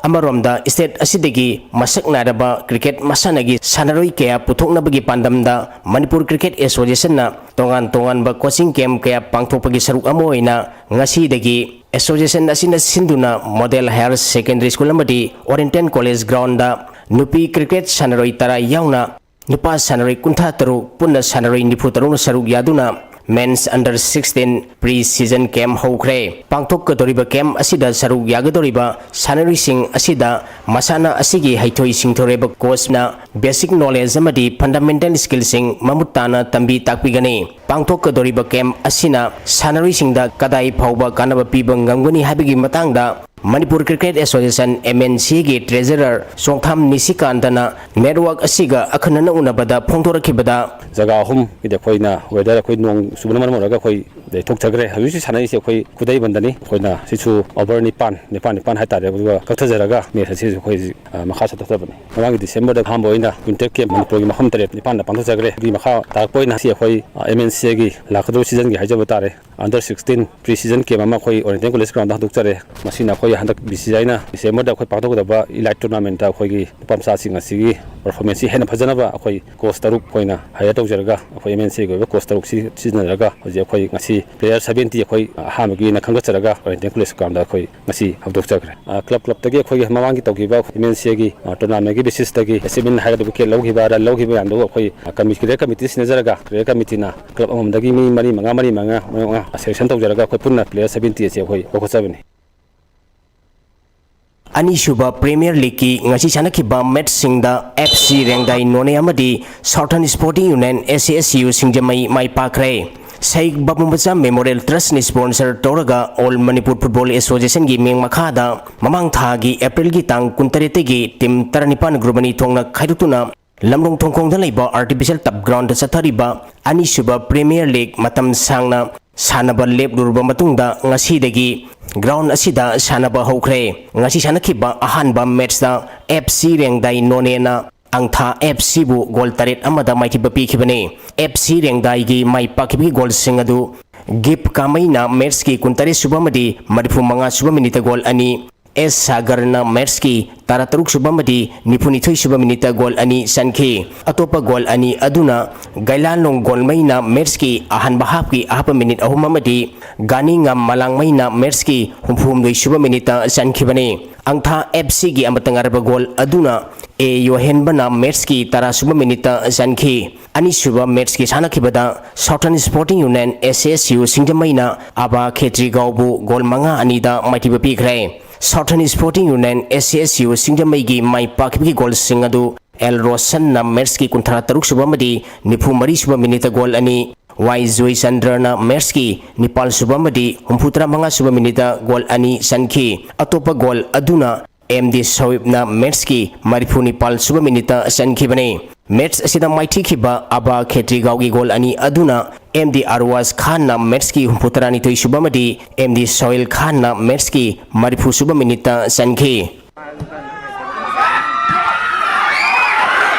ꯑꯃꯔꯣꯝꯗ state ꯑꯁꯤꯗꯒꯤ ꯃꯁꯛ ꯅꯥꯏꯔꯕ cricket ꯃꯁꯥꯟꯅꯒꯤ ꯁꯥꯟꯅꯔꯣꯏ ꯀꯌꯥ ꯄꯨꯊꯣꯛꯅꯕꯒꯤ ꯄꯥꯟꯗꯝꯗ ꯃꯅꯤꯄꯨꯔ Cricket Association ꯅ ꯇꯣꯉꯥꯟ ꯇꯣꯉꯥꯟꯕ coaching camp ꯀꯌꯥ ꯄꯥꯡꯊꯣꯛꯄꯒꯤ ꯁꯔꯨꯛ ꯑꯃ ꯑꯣꯏꯅ ꯉꯁꯤꯗꯒꯤ association ꯑꯁꯤꯅ ꯁꯤꯟꯗꯨꯅ Model Higher Secondary School ꯑꯃꯗꯤ Oriental College ground ꯗ ꯅꯨꯄꯤ cricket ꯁꯥꯟꯅꯔꯣꯏ ꯇꯔꯥ ꯌꯥꯎꯅ ꯅꯨꯄꯥ ꯁꯥꯟꯅꯔꯣꯏ ꯀꯨꯟꯊ꯭ꯔꯥ ꯇꯔꯨꯛ, ꯄꯨꯟꯅ ꯁꯥꯟꯅꯔꯣꯏ ꯅꯤꯐꯨ ꯇꯔꯨꯛꯅ ꯁꯔꯨꯛ ꯌꯥꯗꯨꯅ Men's Under sixteen pre-season camp ꯍꯧꯈ꯭ꯔꯦ꯫ ꯄꯥꯡꯊꯣꯛꯀꯗꯧꯔꯤꯕ camp ꯑꯁꯤꯗ ꯁꯔꯨꯛ ꯌꯥꯒꯗꯧꯔꯤꯕ ꯁꯥꯟꯅꯔꯣꯏꯁꯤꯡ ꯑꯁꯤꯗ ꯃꯁꯥꯟꯅ ꯑꯁꯤꯒꯤ ꯍꯩꯊꯣꯏ ꯁꯤꯡꯊꯣꯏꯔꯕ coach ꯅ basic knowledge ꯑꯃꯗꯤ fundamental skill ꯁꯤꯡ ꯃꯃꯨꯠ ꯇꯥꯅ ꯇꯝꯕꯤ ꯇꯥꯛꯄꯤꯒꯅꯤ꯫ ꯄꯥꯡꯊꯣꯛꯀꯗꯧꯔꯤꯕ camp ꯑꯁꯤꯅ ꯁꯥꯟꯅꯔꯣꯏꯁꯤꯡꯗ ꯀꯗꯥꯏ ꯐꯥꯎꯕ ꯀꯥꯟꯅꯕ ꯄꯤꯕ ꯉꯝꯒꯅꯤ ꯍꯥꯏꯕꯒꯤ ꯃꯇꯥꯡꯗ Manipur Cricket Association, M N C A ꯒꯤ treasurer ꯆꯣꯡꯊꯥꯝ ꯅꯤꯁꯤꯀꯥꯟꯇꯅ network ꯑꯁꯤꯒ ꯑꯈꯟꯅꯅ ꯎꯅꯕꯗ ꯐꯣꯡꯗꯣꯔꯛꯈꯤꯕꯗ, ꯖꯒꯥ ꯑꯍꯨꯝꯒꯤꯗꯤ ꯑꯩꯈꯣꯏꯅ weather, ꯑꯩꯈꯣꯏ ꯅꯣꯡ ꯆꯨꯕꯅ ꯃꯔꯝ ꯑꯣꯏꯔꯒ ꯑꯩꯈꯣꯏ ꯑꯗꯩ ꯊꯣꯛꯆꯈ꯭ꯔꯦ꯫ ꯍꯧꯖꯤꯛ ꯍꯧꯖꯤꯛ ꯁꯥꯟꯅꯔꯤꯁꯦ ꯑꯩꯈꯣꯏ ꯈꯨꯗꯩꯕꯟꯗꯅꯤ꯫ ꯑꯩꯈꯣꯏꯅ ꯁꯤꯁꯨ over ꯅꯤꯄꯥꯟ, ꯅꯤꯄꯥꯟ, ꯅꯤꯄꯥꯟ ꯍꯥꯏꯇꯥꯔꯦ꯫ ꯑꯗꯨꯒ ꯀꯛꯊꯖꯔꯒ ꯃꯦꯠꯁ ꯑꯁꯤ ꯑꯩꯈꯣꯏ ꯍꯧꯖꯤꯛ, ꯑ, ꯃꯈꯥ ꯆꯠꯊꯖꯕꯅꯤ꯫ ꯃꯃꯥꯡꯒꯤ ꯗꯤꯁꯦꯝꯕꯔꯗ ꯑꯍꯥꯟꯕ ꯑꯣꯏꯅ ꯋꯤꯟꯇꯔ ꯀꯦꯝ ꯃꯅꯤꯄꯨꯔꯒꯤ ꯃꯐꯝ ꯇꯔꯦꯠ ꯅꯤꯄꯥꯟꯗ ꯄꯥꯡꯊꯣꯛꯆꯈ꯭ꯔꯦ꯫ ꯑꯗꯨꯒꯤ ꯃꯈꯥ ꯇꯥꯔꯛꯄ ꯑꯣꯏꯅ ꯉꯁꯤ ꯑꯩꯈꯣꯏ, ꯑ, ꯑꯦꯝ ꯑꯦꯟ ꯁꯤ ꯑꯦꯒꯤ ꯂꯥꯛꯀꯗꯧꯔꯤꯕ ꯁꯤꯖꯟꯒꯤ ꯍꯥꯏꯖꯕ ꯇꯥꯔꯦ, under sixteen pre season camp ꯑꯃ ꯑꯩꯈꯣꯏ ꯑꯣꯔꯦꯟꯇꯦꯜ ꯀꯣꯂꯦꯖ ꯒ꯭ꯔꯥꯎꯟꯗ ꯍꯧꯗꯣꯛꯆꯔꯦ꯫ ꯃꯁꯤꯅ ꯑꯩꯈꯣꯏ ꯍꯟꯗꯛ ꯕꯤ ꯁꯤ ꯑꯥꯏꯅ ꯗꯤꯁꯦꯝꯕꯔꯗ ꯑꯩꯈꯣꯏ ꯄꯥꯡꯊꯣꯛꯀꯗꯕ ꯏꯂꯥꯏꯠ ꯇꯣꯔꯅꯥꯃꯦꯟꯇ ꯑꯩꯈꯣꯏꯒꯤ ꯅꯨꯄꯥ ꯃꯆꯥꯁꯤꯡ ꯑꯁꯤꯒꯤ ꯄꯔꯐꯣꯔꯃꯦꯟꯁꯁꯤ ꯍꯦꯟꯅ ꯐꯖꯅꯕ ꯑꯩꯈꯣꯏ ꯀꯣꯆ ꯇꯔꯨꯛ ꯑꯩꯈꯣꯏꯅ ꯍꯥꯏꯌꯔ ꯇꯧꯖꯔꯒ, ꯑꯩꯈꯣꯏ ꯑꯦꯝ ꯑꯦꯟ ꯁꯤ ꯑꯦꯒꯤ ꯑꯣꯏꯕ ꯀꯣꯆ ꯇꯔꯨꯛꯁꯤ ꯁꯤꯖꯤꯟꯅꯔꯒ ꯍꯧꯖꯤꯛ ꯑꯩꯈꯣꯏ ꯉꯁꯤ ꯄ꯭ꯂꯦꯌꯔ ꯁꯕꯦꯟꯇꯤ ꯑꯩꯈꯣꯏ ꯑꯍꯥꯟꯕꯒꯤ ꯑꯣꯏꯅ ꯈꯟꯒꯠꯆꯔꯒ ꯑꯣꯔꯦꯟꯇꯦꯜ ꯀꯣꯂꯦꯖ ꯒ꯭ꯔꯥꯎꯟꯗ ꯑꯩꯈꯣꯏ ꯉꯁꯤ ꯍꯧꯗꯣꯛꯆꯈ꯭ꯔꯦ꯫ ꯑ, ꯀ꯭ꯂꯕ ꯀ꯭ꯂꯕꯇꯒꯤ ꯑꯩꯈꯣꯏꯒꯤ ꯃꯃꯥꯡꯒꯤ ꯇꯧꯈꯤꯕ ꯑꯦꯝ ꯑꯦꯟ ꯁꯤ ꯑꯦꯒꯤ, ꯑ, ꯇꯣꯔꯅꯥꯃꯦꯟꯒꯤ ꯕꯦꯁꯤꯁꯇꯒꯤ ꯑꯦꯆꯤꯞꯃꯦꯟ ꯍꯥꯏꯒꯗꯕ ꯋꯤꯀꯦꯠ ꯂꯧꯈꯤꯕ, ꯔꯟ ꯂꯧꯈꯤꯕ ꯃꯌꯥꯝꯗꯨ ꯑꯩꯈꯣꯏ, ꯑ, ꯀꯃꯤ-, ꯀ꯭ꯔꯤꯌꯔ ꯀꯃꯤꯇꯤ ꯁꯤꯟꯅꯖꯔꯒ, ꯀ꯭ꯔꯤꯌꯔ ꯀꯃꯤꯇꯤꯅ ꯀ꯭ꯂꯕ ꯑꯃꯃꯝꯗꯒꯤ ꯃꯤ ꯃꯔꯤ, ꯃꯉꯥ, ꯃꯔꯤ, ꯃꯉꯥ, ꯃꯉꯥ, ꯃꯉꯥ ꯁꯦꯂꯦꯛꯁꯟ ꯇꯧꯖꯔꯒ ꯑꯩꯈꯣꯏ ꯄꯨꯟꯅ ꯄ꯭ꯂꯦꯌꯔ ꯁꯕꯦꯟꯇꯤ ꯑꯁꯤ ꯑꯩꯈꯣꯏ ꯂꯧꯈꯠꯆꯕꯅꯤ꯫ ꯑꯅꯤꯁꯨꯕ ꯄ꯭ꯔꯤꯃꯤꯌꯔ ꯂꯤꯒꯀꯤ ꯉꯁꯤ ꯁꯥꯟꯅꯈꯤꯕ ꯃꯦꯠꯁꯁꯤꯡꯗ ꯑꯦꯐ ꯁꯤ ꯔꯦꯡꯗꯥꯏ ꯅꯣꯅꯦ ꯑꯃꯗꯤ southern sporting union, S A S U, Singjamei ꯃꯥꯏ ꯄꯥꯛꯈ꯭ꯔꯦ꯫ ꯁꯍꯤꯗ ꯕꯥꯕꯨ ꯃꯆꯥ ꯃꯦꯃꯣꯔꯤꯌꯦꯜ ꯇ꯭ꯔꯁꯅ ꯁ꯭ꯄꯣꯟꯁꯔ ꯇꯧꯔꯒ ꯑꯣꯜ ꯃꯅꯤꯄꯨꯔ ꯐꯨꯠꯕꯣꯜ ꯑꯦꯁꯣꯁꯤꯌꯦꯁꯟꯒꯤ ꯃꯤꯡ ꯃꯈꯥꯗ ꯃꯃꯥꯡ ꯊꯥꯒꯤ ꯑꯦꯄ꯭ꯔꯤꯜꯒꯤ ꯇꯥꯡ ꯀꯨꯟꯇꯔꯦꯠꯇꯒꯤ ꯇꯤꯝ ꯇꯔꯥꯅꯤꯄꯥꯟ ꯒ꯭ꯔꯨꯞ ꯑꯅꯤ ꯊꯣꯛꯅ ꯈꯥꯏꯗꯣꯛꯇꯨꯅ ꯂꯝꯂꯣꯡ ꯊꯣꯡꯈꯣꯡꯗ ꯂꯩꯕ ꯑꯥꯔꯇꯤꯐꯤꯁꯤꯌꯦꯜ ꯇꯞ ꯒ꯭ꯔꯥꯎꯟꯗ ꯆꯠꯊꯔꯤꯕ ꯑꯅꯤꯁꯨꯕ ꯄ꯭ꯔꯤꯃꯤꯌꯔ ꯂꯤꯒ ꯃꯇꯝ ꯁꯥꯡꯅ ꯁꯥꯟꯅꯕ ꯂꯦꯞꯂꯨꯔꯕ ꯃꯇꯨꯡꯗ ꯉꯁꯤꯗꯒꯤ ꯒ꯭ꯔꯥꯎꯟ ꯑꯁꯤꯗ ꯁꯥꯟꯅꯕ ꯍꯧꯈ꯭ꯔꯦ꯫ ꯉꯁꯤ ꯁꯥꯟꯅꯈꯤꯕ ꯑꯍꯥꯟꯕ ꯃꯦꯠꯁꯇ ꯑꯦꯐ ꯁꯤ ꯔꯦꯡꯗꯥꯏ ꯅꯣꯅꯦꯅ ꯑꯪꯊꯥ ꯑꯦꯐ ꯁꯤꯕꯨ ꯒꯣꯜ ꯇꯔꯦꯠ ꯑꯃꯗ ꯃꯥꯏꯊꯤꯕ ꯄꯤꯈꯤꯕꯅꯤ꯫ ꯑꯦꯐ ꯁꯤ ꯔꯦꯡꯗꯥꯏꯒꯤ ꯃꯥꯏ ꯄꯥꯛꯈꯤꯕꯒꯤ ꯒꯣꯜꯁꯤꯡ ꯑꯗꯨ ꯒꯤꯞ ꯀꯥꯃꯩꯅ ꯃꯦꯠꯁꯀꯤ ꯀꯨꯟꯇꯔꯦꯠ ꯁꯨꯕ ꯑꯃꯗꯤ ꯃꯔꯤꯐꯨ ꯃꯉꯥ ꯁꯨꯕ ꯃꯤꯅꯤꯠꯇ ꯒꯣꯜ ꯑꯅꯤ, ꯑꯦꯁ ꯁꯥꯒꯔꯅ ꯃꯦꯠꯁꯀꯤ ꯇꯔꯥꯇꯔꯨꯛ ꯁꯨꯕ ꯑꯃꯗꯤ ꯅꯤꯐꯨꯅꯤꯊꯣꯏ ꯁꯨꯕ ꯃꯤꯅꯤꯠꯇ ꯒꯣꯜ ꯑꯅꯤ ꯆꯟꯈꯤ꯫ ꯑꯇꯣꯞꯄ ꯒꯣꯜ ꯑꯅꯤ ꯑꯗꯨꯅ ꯒꯩꯂꯥꯂꯣꯡ ꯒꯣꯜꯃꯩꯅ ꯃꯦꯠꯁꯀꯤ ꯑꯍꯥꯟꯕ ꯍꯥꯞꯀꯤ ꯑꯍꯥꯞꯄ ꯃꯤꯅꯤꯠ ꯑꯍꯨꯝ ꯑꯃꯗꯤ ꯒꯥꯅꯤꯉꯥꯝ ꯃꯂꯥꯡꯃꯩꯅ ꯃꯦꯠꯁꯀꯤ ꯍꯨꯝꯐꯨꯍꯨꯝꯗꯣꯏ ꯁꯨꯕ ꯃꯤꯅꯤꯠꯇ ꯆꯟꯈꯤꯕꯅꯤ꯫ ꯑꯪꯊꯥ ꯑꯦꯐ ꯁꯤꯒꯤ ꯑꯃꯠꯇ ꯉꯥꯏꯔꯕ ꯒꯣꯜ ꯑꯗꯨꯅ ꯑꯦ ꯌꯣꯍꯦꯟꯕꯅ ꯃꯦꯠꯁꯀꯤ ꯇꯔꯥ ꯁꯨꯕ ꯃꯤꯅꯤꯠꯇ ꯆꯟꯈꯤ꯫ ꯑꯅꯤꯁꯨꯕ ꯃꯦꯠꯁꯀꯤ ꯁꯥꯟꯅꯈꯤꯕꯗ southern sporting union, S A S U, ꯁꯤꯡꯖꯃꯩꯅ ꯑꯕꯥ ꯈꯦꯇ꯭ꯔꯤꯒꯥꯎꯕꯨ ꯒꯣꯜ ꯃꯉꯥ ꯑꯅꯤꯗ ꯃꯥꯏꯊꯤꯕ ꯄꯤꯈ꯭ꯔꯦ꯫ Southern sporting union, S A S U, ꯁꯤꯡꯖꯃꯩꯒꯤ ꯃꯥꯏ ꯄꯥꯛꯈꯤꯕꯒꯤ ꯒꯣꯜꯁꯤꯡ ꯑꯗꯨ ꯑꯦꯜ ꯔꯣꯁꯟꯅ ꯃꯦꯠꯁꯀꯤ ꯀꯨꯟꯊ꯭ꯔꯥ ꯇꯔꯨꯛ ꯁꯨꯕ ꯑꯃꯗꯤ ꯅꯤꯐꯨ ꯃꯔꯤ ꯁꯨꯕ ꯃꯤꯅꯤꯠꯇ ꯒꯣꯜ ꯑꯅꯤ, ꯋꯥꯏ ꯖꯣꯏꯆꯟꯗ꯭ꯔꯅ ꯃꯦꯠꯁꯀꯤ ꯅꯤꯄꯥꯜ ꯁꯨꯕ ꯑꯃꯗꯤ ꯍꯨꯝꯐꯨ ꯇꯔꯥ ꯃꯉꯥ ꯁꯨꯕ ꯃꯤꯅꯤꯠꯇ ꯒꯣꯜ ꯑꯅꯤ ꯆꯟꯈꯤ꯫ ꯑꯇꯣꯞꯄ ꯒꯣꯜ ꯑꯗꯨꯅ ꯑꯦꯝ ꯗꯤ ꯁꯣꯏꯕꯅ ꯃꯦꯠꯁꯀꯤ ꯃꯔꯤꯐꯨ ꯅꯤꯄꯥꯜ ꯁꯨꯕ ꯃꯤꯅꯤꯠꯇ ꯆꯟꯈꯤꯕꯅꯤ꯫ ꯃꯦꯠꯁ ꯑꯁꯤꯗ ꯃꯥꯏꯊꯤꯈꯤꯕ ꯑꯕꯥ ꯈꯦꯇ꯭ꯔꯤꯒꯥꯎꯒꯤ ꯒꯣꯜ ꯑꯅꯤ ꯑꯗꯨꯅ ꯑꯦꯝ ꯗꯤ ꯑꯔꯋꯥꯖ ꯈꯥꯟꯅ ꯃꯦꯠꯁꯀꯤ ꯍꯨꯝꯐꯨ ꯇꯔꯥꯅꯤꯊꯣꯏ ꯁꯨꯕ ꯑꯃꯗꯤ ꯑꯦꯝ ꯗꯤ ꯁꯣꯍꯦꯜ ꯈꯥꯟꯅ ꯃꯦꯠꯁꯀꯤ ꯃꯔꯤꯐꯨ ꯁꯨꯕ ꯃꯤꯅꯤꯠꯇ ꯆꯟꯈꯤ꯫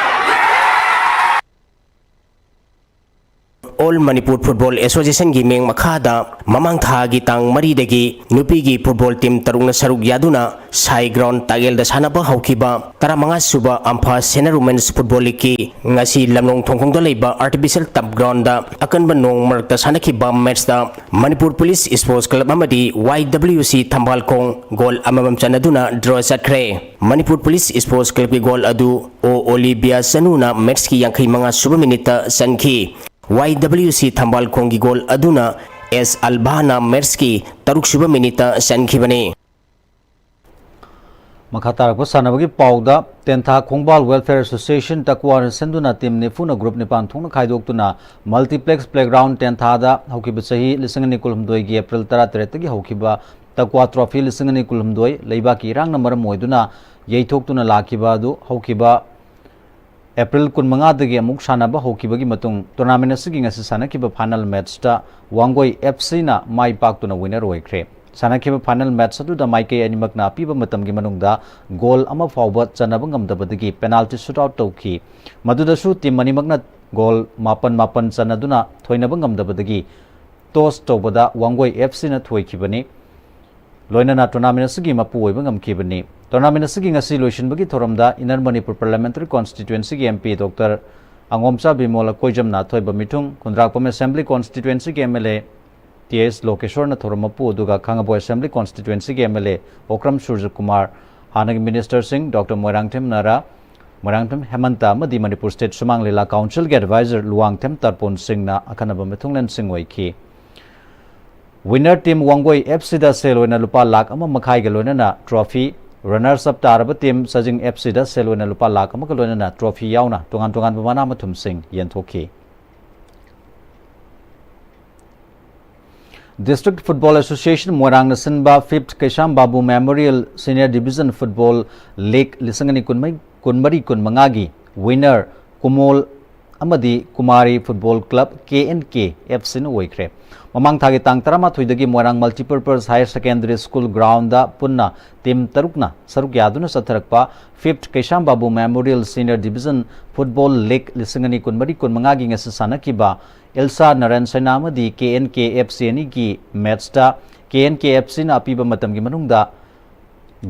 ꯑꯣꯜ ꯃꯅꯤꯄꯨꯔ ꯐꯨꯠꯕꯣꯜ ꯑꯦꯁꯣꯁꯤꯌꯦꯁꯟꯒꯤ ꯃꯤꯡ ꯃꯈꯥꯗ ꯃꯃꯥꯡ ꯊꯥꯒꯤ ꯇꯥꯡ ꯃꯔꯤꯗꯒꯤ ꯅꯨꯄꯤꯒꯤ ꯐꯨꯠꯕꯣꯜ ꯇꯤꯝ ꯇꯔꯨꯛꯅ ꯁꯔꯨꯛ ꯌꯥꯗꯨꯅ ꯁꯥꯏ ꯒ꯭ꯔꯥꯎꯟ ꯇꯥꯒꯦꯜꯗ ꯁꯥꯟꯅꯕ ꯍꯧꯈꯤꯕ ꯇꯔꯥꯃꯉꯥ ꯁꯨꯕ ꯑꯝꯐꯥ ꯁꯦꯅꯔ ꯋꯨꯃꯦꯟꯁ ꯐꯨꯠꯕꯣꯜ ꯂꯤꯒꯀꯤ ꯉꯁꯤ ꯂꯝꯂꯣꯡ ꯊꯣꯡꯈꯣꯡꯗ ꯂꯩꯕ ꯑꯥꯔꯇꯤꯐꯤꯁꯤꯌꯦꯜ ꯇꯞ ꯒ꯭ꯔꯥꯎꯟꯗ ꯑꯀꯟꯕ ꯅꯣꯡ ꯃꯔꯛꯇ ꯁꯥꯟꯅꯈꯤꯕ ꯃꯦꯠꯁꯇ ꯃꯅꯤꯄꯨꯔ ꯄꯨꯂꯤꯁ ꯁ꯭ꯄꯣꯔꯠꯁ ꯀ꯭ꯂꯕ ꯑꯃꯗꯤ ꯋꯥꯏ ꯗꯕ꯭ꯂꯤꯌꯨ ꯁꯤ ꯊꯝꯕꯥꯜꯈꯣꯡ ꯒꯣꯜ ꯑꯃꯃꯝ ꯆꯟꯅꯗꯨꯅ ꯗ꯭ꯔꯣ ꯆꯠꯈ꯭ꯔꯦ꯫ ꯃꯅꯤꯄꯨꯔ ꯄꯨꯂꯤꯁ ꯁ꯭ꯄꯣꯔꯠꯁ ꯀ꯭ꯂꯕꯀꯤ ꯒꯣꯜ ꯑꯗꯨ ꯑꯣ ꯑꯣꯂꯤꯕꯤꯌꯥ ꯆꯅꯨꯅ ꯃꯦꯠꯁꯀꯤ ꯌꯥꯡꯈꯩ ꯃꯉꯥ ꯁꯨꯕ ꯃꯤꯅꯤꯠꯇ ꯆꯟꯈꯤ꯫ ꯋꯥꯏ ꯗꯕ꯭ꯂꯤꯌꯨ ꯁꯤ ꯊꯝꯕꯥꯜꯈꯣꯡꯒꯤ ꯒꯣꯜ ꯑꯗꯨꯅ ꯑꯦꯁ ꯑꯜꯕꯥꯅ ꯃꯦꯠꯁꯀꯤ ꯇꯔꯨꯛ ꯁꯨꯕ ꯃꯤꯅꯤꯠꯇ ꯆꯟꯈꯤꯕꯅꯤ꯫ ꯃꯈꯥ ꯇꯥꯔꯛꯄ ꯁꯥꯟꯅꯕꯒꯤ ꯄꯥꯎꯗ, ꯇꯦꯟꯊꯥ ꯈꯣꯡꯕꯥꯜ ꯋꯦꯜꯐꯤꯌꯔ ꯑꯦꯁꯣꯁꯤꯌꯦꯁꯟ ꯇꯛꯋꯥꯅ ꯁꯤꯟꯗꯨꯅ ꯇꯤꯝ ꯅꯤꯐꯨꯅ ꯒ꯭ꯔꯨꯞ ꯅꯤꯄꯥꯟ ꯊꯣꯛꯅ ꯈꯥꯏꯗꯣꯛꯇꯨꯅ ꯃꯜꯇꯤꯄ꯭ꯂꯦꯛꯁ ꯄ꯭ꯂꯦꯒ꯭ꯔꯥꯎꯟ ꯇꯦꯟꯊꯥꯗ ꯍꯧꯈꯤꯕ ꯆꯍꯤ ꯂꯤꯁꯤꯡ ꯑꯅꯤ ꯀꯨꯟꯍꯨꯝꯗꯣꯏꯒꯤ ꯑꯦꯄ꯭ꯔꯤꯜ ꯇꯔꯥꯇꯔꯦꯠꯇꯒꯤ ꯍꯧꯈꯤꯕ ꯇꯛꯋꯥ ꯇ꯭ꯔꯣꯐꯤ ꯂꯤꯁꯤꯡ ꯑꯅꯤ ꯀꯨꯟꯍꯨꯝꯗꯣꯏ ꯂꯩꯕꯥꯛꯀꯤ ꯏꯔꯥꯡꯅ ꯃꯔꯝ ꯑꯣꯏꯗꯨꯅ ꯌꯩꯊꯣꯛꯇꯨꯅ ꯂꯥꯛꯈꯤꯕ ꯑꯗꯨ ꯍꯧꯈꯤꯕ ꯑꯦꯄ꯭ꯔꯤꯜ ꯀꯨꯟꯃꯉꯥꯗꯒꯤ ꯑꯃꯨꯛ ꯁꯥꯟꯅꯕ ꯍꯧꯈꯤꯕꯒꯤ ꯃꯇꯨꯡ ꯇꯣꯔꯅꯥꯃꯦꯟ ꯑꯁꯤꯒꯤ ꯉꯁꯤ ꯁꯥꯟꯅꯈꯤꯕ ꯐꯥꯏꯅꯦꯜ ꯃꯦꯠꯆꯇ ꯋꯥꯡꯒꯣꯏ ꯑꯦꯐ ꯁꯤꯅ ꯃꯥꯏ ꯄꯥꯛꯇꯨꯅ ꯋꯤꯅꯔ ꯑꯣꯏꯈ꯭ꯔꯦ꯫ ꯁꯥꯟꯅꯈꯤꯕ ꯐꯥꯏꯅꯦꯜ ꯃꯦꯠꯆ ꯑꯗꯨꯗ ꯃꯥꯏꯀꯩ ꯑꯅꯤꯃꯛꯅ ꯑꯄꯤꯕ ꯃꯇꯝꯒꯤ ꯃꯅꯨꯡꯗ ꯒꯣꯜ ꯑꯃ ꯐꯥꯎꯕ ꯆꯟꯅꯕ ꯉꯝꯗꯕꯗꯒꯤ ꯄꯦꯅꯥꯜꯇꯤ ꯁꯨꯠ ꯑꯥꯎꯠ ꯇꯧꯈꯤ꯫ ꯃꯗꯨꯗꯁꯨ ꯇꯤꯝ ꯑꯅꯤꯃꯛꯅ ꯒꯣꯜ ꯃꯥꯄꯟ ꯃꯥꯄꯟ ꯆꯟꯅꯗꯨꯅ ꯊꯣꯏꯅꯕ ꯉꯝꯗꯕꯗꯒꯤ ꯇꯣꯁ ꯇꯧꯕꯗ ꯋꯥꯡꯒꯣꯏ ꯑꯦꯐ ꯁꯤꯅ ꯊꯣꯏꯈꯤꯕꯅꯤ꯫ ꯂꯣꯏꯅꯅ ꯇꯣꯔꯅꯥꯃꯦꯟ ꯑꯁꯤꯒꯤ ꯃꯄꯨ ꯑꯣꯏꯕ ꯉꯝꯈꯤꯕꯅꯤ꯫ ꯇꯣꯔꯅꯥꯃꯦꯟ ꯑꯁꯤꯒꯤ ꯉꯁꯤ ꯂꯣꯏꯁꯤꯟꯕꯒꯤ ꯊꯧꯔꯝꯗ ꯏꯟꯅꯔ ꯃꯅꯤꯄꯨꯔ ꯄꯥꯔꯂꯤꯌꯥꯃꯦꯟꯇꯔꯤ ꯀꯣꯟꯁꯇꯤꯇ꯭ꯋꯦꯟꯁꯤꯒꯤ M P doctor Angomcha Bimol ꯑꯀꯣꯏꯖꯝꯅ ꯑꯊꯣꯏꯕ ꯃꯤꯊꯨꯡ, ꯈꯨꯟꯗ꯭ꯔꯥꯛꯄꯝ ꯑꯦꯁꯦꯝꯕ꯭ꯂꯤ ꯀꯣꯟꯁꯇꯤꯇ꯭ꯋꯦꯟꯁꯤꯒꯤ M L A T S ꯂꯣꯀꯦꯁꯣꯔꯅ ꯊꯧꯔꯝ ꯃꯄꯨ, ꯑꯗꯨꯒ ꯈꯥꯉꯕꯣꯛ ꯑꯦꯁꯦꯝꯕ꯭ꯂꯤ ꯀꯣꯟꯁꯇꯤꯇ꯭ꯋꯦꯟꯁꯤꯒꯤ M L A Okram Surjakumar, ꯍꯥꯟꯅꯒꯤ ꯃꯤꯅꯤꯁꯇꯔꯁꯤꯡ ꯗꯣꯛꯇꯔ ꯃꯣꯏꯔꯥꯡꯊꯦꯝ ꯅꯔꯥ, ꯃꯣꯏꯔꯥꯡꯊꯦꯝ ꯍꯦꯃꯟꯇ ꯑꯃꯗꯤ ꯃꯅꯤꯄꯨꯔ ꯁ꯭ꯇꯦꯠ ꯁꯨꯃꯥꯡ ꯂꯤꯂꯥ ꯀꯥꯎꯟꯁꯤꯜꯒꯤ ꯑꯦꯗꯚꯥꯏꯖꯔ ꯂꯨꯋꯥꯡꯊꯦꯝ ꯇꯔꯄꯣꯟ ꯁꯤꯡꯅ ꯑꯈꯟꯅꯕ ꯃꯤꯊꯨꯡꯂꯦꯟꯁꯤꯡ ꯑꯣꯏꯈꯤ꯫ ꯋꯤꯟꯅꯔ ꯇꯤꯝ ꯋꯥꯡꯒꯣꯏ ꯑꯦꯐ ꯁꯤꯗ ꯁꯦꯜ ꯑꯣꯏꯅ ꯂꯨꯄꯥ ꯂꯥꯈ ꯑꯃ ꯃꯈꯥꯏꯒ ꯂꯣꯏꯅꯅ ꯇ꯭ꯔꯣꯐꯤ, ꯔꯟꯅꯔꯁ ꯑꯞ ꯇꯥꯔꯕ ꯇꯤꯝ ꯁꯖꯤꯡ ꯑꯦꯐ ꯁꯤꯗ ꯁꯦꯜ ꯑꯣꯏꯅ ꯂꯨꯄꯥ ꯂꯥꯈ ꯑꯃꯒ ꯂꯣꯏꯅꯅ ꯇ꯭ꯔꯣꯐꯤ ꯌꯥꯎꯅ ꯇꯣꯉꯥꯟ ꯇꯣꯉꯥꯟꯕ ꯃꯅꯥ ꯃꯊꯨꯝꯁꯤꯡ ꯌꯦꯟꯊꯣꯛꯈꯤ꯫ ꯗꯤꯁꯇ꯭ꯔꯤꯛ ꯐꯨꯠꯕꯣꯜ ꯑꯦꯁꯣꯁꯤꯌꯦꯁꯟ ꯃꯣꯏꯔꯥꯡꯅ ꯁꯤꯟꯕ Phiphat Keisham Babu memorial senior division football league ꯂꯤꯁꯤꯡ ꯑꯅꯤ ꯀꯨꯟꯃꯔꯤ ꯀꯨꯟꯃꯉꯥꯒꯤ ꯋꯤꯟꯅꯔ ꯀꯨꯃꯣꯜ ꯑꯃꯗꯤ Kumari football club, K N K F ꯁꯤꯅ ꯑꯣꯏꯈ꯭ꯔꯦ꯫ ꯃꯃꯥꯡ ꯊꯥꯒꯤ ꯇꯥꯡ ꯇꯔꯥꯃꯥꯊꯣꯏꯗꯒꯤ Moirang multipurpose higher secondary school ground ꯄꯨꯟꯅ ꯇꯤꯝ ꯇꯔꯨꯛꯅ ꯁꯔꯨꯛ ꯌꯥꯗꯨꯅ ꯆꯠꯊꯔꯛꯄ Phiphat Keisham Babu memorial senior division football league ꯂꯤꯁꯤꯡ ꯑꯅꯤ ꯀꯨꯟꯃꯔꯤ ꯀꯨꯟꯃꯉꯥꯒꯤ ꯉꯁꯤ ꯁꯥꯟꯅꯈꯤꯕ ꯏꯜꯁꯥ ꯅꯥꯔꯥꯌꯟ ꯁꯦꯅꯥ ꯑꯃꯗꯤ ꯀꯦ ꯑꯦꯟ ꯀꯦ ꯑꯦꯐ ꯁꯤ ꯑꯅꯤꯒꯤ ꯃꯦꯠꯁꯇ ꯀꯦ ꯑꯦꯟ ꯀꯦ ꯑꯦꯐ ꯁꯤꯅ ꯑꯄꯤꯕ ꯃꯇꯝꯒꯤ ꯃꯅꯨꯡꯗ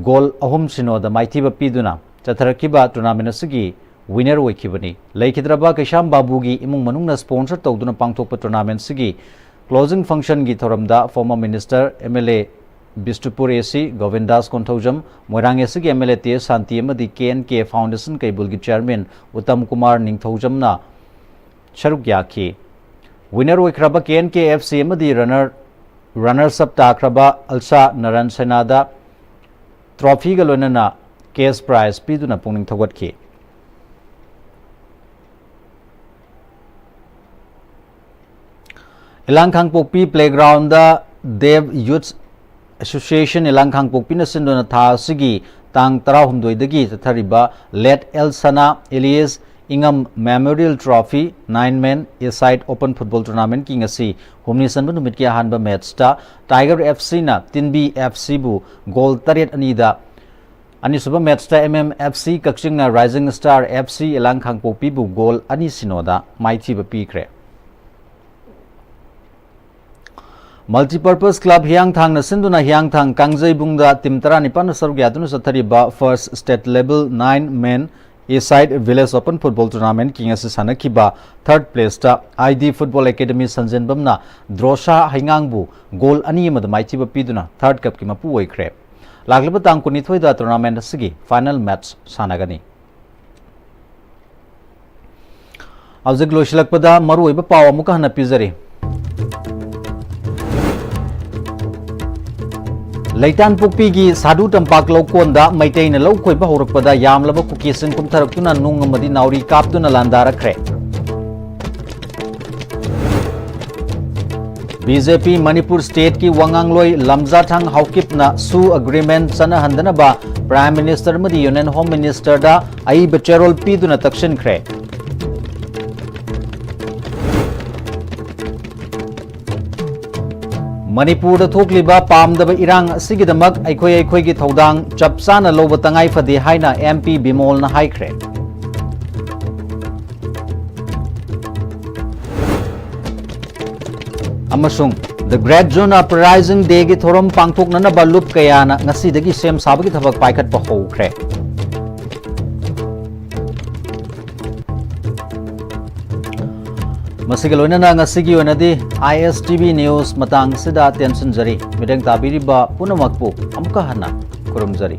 ꯒꯣꯜ ꯑꯍꯨꯝ ꯁꯤꯅꯣꯗ ꯃꯥꯏꯊꯤꯕ ꯄꯤꯗꯨꯅ ꯆꯠꯊꯔꯛꯈꯤꯕ ꯇꯣꯔꯅꯥꯃꯦꯟ ꯑꯁꯤꯒꯤ ꯋꯤꯅꯔ ꯑꯣꯏꯈꯤꯕꯅꯤ꯫ ꯂꯩꯈꯤꯗ꯭ꯔꯕ ꯀꯩꯁꯥꯝ ꯕꯥꯕꯨꯒꯤ ꯏꯃꯨꯡ ꯃꯅꯨꯡꯅ ꯁ꯭ꯄꯣꯟꯁꯔ ꯇꯧꯗꯨꯅ ꯄꯥꯡꯊꯣꯛꯄ ꯇꯣꯔꯅꯥꯃꯦꯟ ꯑꯁꯤꯒꯤ ꯀ꯭ꯂꯣꯖꯤꯡ ꯐꯪꯁꯟꯒꯤ ꯊꯧꯔꯝꯗ former minister, M L A Bishnupur A C Govindas Konthoujam, ꯃꯣꯏꯔꯥꯡ ꯑꯦ ꯁꯤꯒꯤ ꯑꯦꯝ ꯑꯦꯜ ꯑꯦ ꯇꯦ ꯁꯥꯟꯇꯤ ꯑꯃꯗꯤ ꯀꯦ ꯑꯦꯟ ꯀꯦ ꯐꯥꯎꯟꯗꯦꯁꯟ ꯀꯩꯕꯨꯜꯒꯤ ꯆꯤꯌꯔꯃꯦꯟ ꯎꯠꯇꯝ ꯀꯨꯃꯥꯔ ꯅꯤꯡꯊꯧꯖꯝꯅ ꯁꯔꯨꯛ ꯌꯥꯈꯤ꯫ ꯋꯤꯅꯔ ꯑꯣꯏꯈ꯭ꯔꯕ K N K F C ꯑꯃꯗꯤ ꯔꯅꯔ, ꯔꯅꯔꯁ ꯑꯞ ꯇꯥꯈ꯭ꯔꯕ ꯑꯜꯁꯥ ꯅꯥꯔꯥꯌꯟ ꯁꯦꯅꯥꯗ ꯇ꯭ꯔꯣꯐꯤꯒ ꯂꯣꯏꯅꯅ ꯀꯦꯁ ꯄ꯭ꯔꯥꯏꯖ ꯄꯤꯗꯨꯅ ꯄꯨꯛꯅꯤꯡ ꯊꯧꯒꯠꯈꯤ꯫ Ilang Khangpokpi playground dev youth association Ilang ꯈꯥꯡꯄꯣꯛꯄꯤꯅ ꯁꯤꯟꯗꯨꯅ ꯊꯥ ꯑꯁꯤꯒꯤ ꯇꯥꯡ ꯇꯔꯥꯍꯨꯝꯗꯣꯏꯗꯒꯤ ꯆꯠꯊꯔꯤꯕ ꯂꯦꯠ ꯑꯦꯜ ꯁꯅꯥ ꯑꯦꯂꯤꯌꯁ ꯏꯉꯝ memorial trophy nine men a side open football ꯇꯣꯔꯅꯥꯃꯦꯟꯠꯀꯤ ꯉꯁꯤ ꯍꯨꯝꯅꯤ ꯆꯟꯕ ꯅꯨꯃꯤꯠꯀꯤ ꯑꯍꯥꯟꯕ ꯃꯦꯠꯁꯇ ꯇꯥꯏꯒꯔ ꯑꯦꯐ ꯁꯤꯅ ꯇꯤꯟꯕꯤ ꯑꯦꯐ ꯁꯤꯕꯨ ꯒꯣꯜ ꯇꯔꯦꯠ ꯑꯅꯤꯗ, ꯑꯅꯤꯁꯨꯕ ꯃꯦꯠꯁꯇ M M F C ꯀꯛꯆꯤꯡꯅ rising star F C ꯏꯂꯥꯡ ꯈꯥꯡꯄꯣꯛꯄꯤꯕꯨ goal ꯑꯅꯤ ꯁꯤꯅꯣꯗ ꯃꯥꯏꯊꯤꯕ ꯄꯤꯈ꯭ꯔꯦ꯫ ꯃꯜꯇꯤꯄꯔꯄꯁ ꯀ꯭ꯂꯕ ꯍꯤꯌꯥꯡꯊꯥꯡꯅ ꯁꯤꯟꯗꯨꯅ ꯍꯤꯌꯥꯡꯊꯥꯡ ꯀꯥꯡꯖꯩꯕꯨꯡꯗ ꯇꯤꯝ ꯇꯔꯥꯅꯤꯄꯥꯟꯅ ꯁꯔꯨꯛ ꯌꯥꯗꯨꯅ ꯆꯠꯊꯔꯤꯕ first state level nine men a side village open football ꯇꯣꯔꯅꯥꯃꯦꯟꯠꯀꯤ ꯉꯁꯤ ꯁꯥꯟꯅꯈꯤꯕ ꯊꯥꯔꯠ ꯄ꯭ꯂꯦꯁꯇ ꯑꯥꯏ ꯗꯤ ꯐꯨꯠꯕꯣꯜ ꯑꯦꯀꯥꯗꯃꯤ ꯁꯟꯖꯦꯟꯕꯝꯅ ꯗ꯭ꯔꯣꯁꯥ ꯍꯩꯉꯥꯡꯕꯨ ꯒꯣꯜ ꯑꯅꯤ ꯑꯃꯗ ꯃꯥꯏꯊꯤꯕ ꯄꯤꯗꯨꯅ ꯊꯥꯔꯠ ꯀꯞꯀꯤ ꯃꯄꯨ ꯑꯣꯏꯈ꯭ꯔꯦ꯫ ꯂꯥꯛꯂꯤꯕ ꯇꯥꯡ ꯀꯨꯟꯅꯤꯊꯣꯏꯗ ꯇꯣꯔꯅꯥꯃꯦꯟꯠ ꯑꯁꯤꯒꯤ ꯐꯥꯏꯅꯦꯜ ꯃꯦꯠꯆ ꯁꯥꯟꯅꯒꯅꯤ꯫ ꯍꯧꯖꯤꯛ ꯂꯣꯏꯁꯤꯜꯂꯛꯄꯗ ꯃꯔꯨꯑꯣꯏꯕ ꯄꯥꯎ ꯑꯃꯨꯛꯀ ꯍꯟꯅ ꯄꯤꯖꯔꯤ꯫ ꯂꯩꯇꯥꯟꯄꯣꯛꯄꯤꯒꯤ ꯁꯥꯗꯨ ꯇꯝꯄꯥꯛ ꯂꯧꯀꯣꯟꯗ ꯃꯩꯇꯩꯅ ꯂꯧ ꯈꯣꯏꯕ ꯍꯧꯔꯛꯄꯗ ꯌꯥꯝꯂꯕ ꯀꯨꯀꯤꯁꯤꯡ ꯀꯨꯝꯊꯔꯛꯇꯨꯅ ꯅꯨꯡ ꯑꯃꯗꯤ ꯅꯥꯎꯔꯤ ꯀꯥꯞꯇꯨꯅ ꯂꯥꯟꯗꯥꯔꯛꯈ꯭ꯔꯦ꯫ ꯕꯤ ꯖꯦ ꯄꯤ ꯃꯅꯤꯄꯨꯔ ꯁ꯭ꯇꯦꯠꯀꯤ ꯋꯥꯉꯥꯡꯂꯣꯏ ꯂꯝꯖꯥꯊꯥꯡ ꯍꯥꯎꯀꯤꯞꯅ ꯁꯨ ꯑꯦꯒ꯭ꯔꯤꯃꯦꯟꯠ ꯆꯠꯅꯍꯟꯗꯅꯕ ꯄ꯭ꯔꯥꯏꯝ ꯃꯤꯅꯤꯁꯇꯔ ꯑꯃꯗꯤ ꯌꯨꯅꯤꯌꯟ ꯍꯣꯝ ꯃꯤꯅꯤꯁꯇꯔꯗ ꯑꯏꯕ ꯆꯦꯔꯣꯜ ꯄꯤꯗꯨꯅ ꯇꯛꯁꯤꯟꯈ꯭ꯔꯦ꯫ ꯃꯅꯤꯄꯨꯔꯗ ꯊꯣꯛꯂꯤꯕ ꯄꯥꯝꯗꯕ ꯏꯔꯥꯡ ꯑꯁꯤꯒꯤꯗꯃꯛ ꯑꯩꯈꯣꯏ ꯑꯩꯈꯣꯏꯒꯤ ꯊꯧꯗꯥꯡ ꯆꯞ ꯆꯥꯅ ꯂꯧꯕ ꯇꯉꯥꯏ ꯐꯗꯦ ꯍꯥꯏꯅ ꯑꯦꯝ ꯄꯤ ꯕꯤꯃꯣꯜꯅ ꯍꯥꯏꯈ꯭ꯔꯦ꯫ ꯑꯃꯁꯨꯡ The Great Zone Uprising Dayꯒꯤ ꯊꯧꯔꯝ ꯄꯥꯡꯊꯣꯛꯅꯅꯕ ꯂꯨꯞ ꯀꯌꯥꯅ ꯉꯁꯤꯗꯒꯤ ꯁꯦꯝ ꯁꯥꯕꯒꯤ ꯊꯕꯛ ꯄꯥꯏꯈꯠꯄ ꯍꯧꯈ꯭ꯔꯦ꯫ ꯃꯁꯤꯒ ꯂꯣꯏꯅꯅ ꯉꯁꯤꯒꯤ ꯑꯣꯏꯅꯗꯤ ꯑꯥꯏ ꯑꯦꯁ ꯇꯤ ꯚꯤ ꯅ꯭ꯌꯨꯁ ꯃꯇꯥꯡꯁꯤꯗ ꯇꯦꯟꯁꯤꯟꯖꯔꯤ꯫ ꯃꯤꯠꯌꯦꯡ ꯇꯥꯕꯤꯔꯤꯕ ꯄꯨꯝꯅꯃꯛꯄꯨ ꯑꯃꯨꯛꯀ ꯍꯟꯅ ꯈꯨꯔꯨꯝꯖꯔꯤ꯫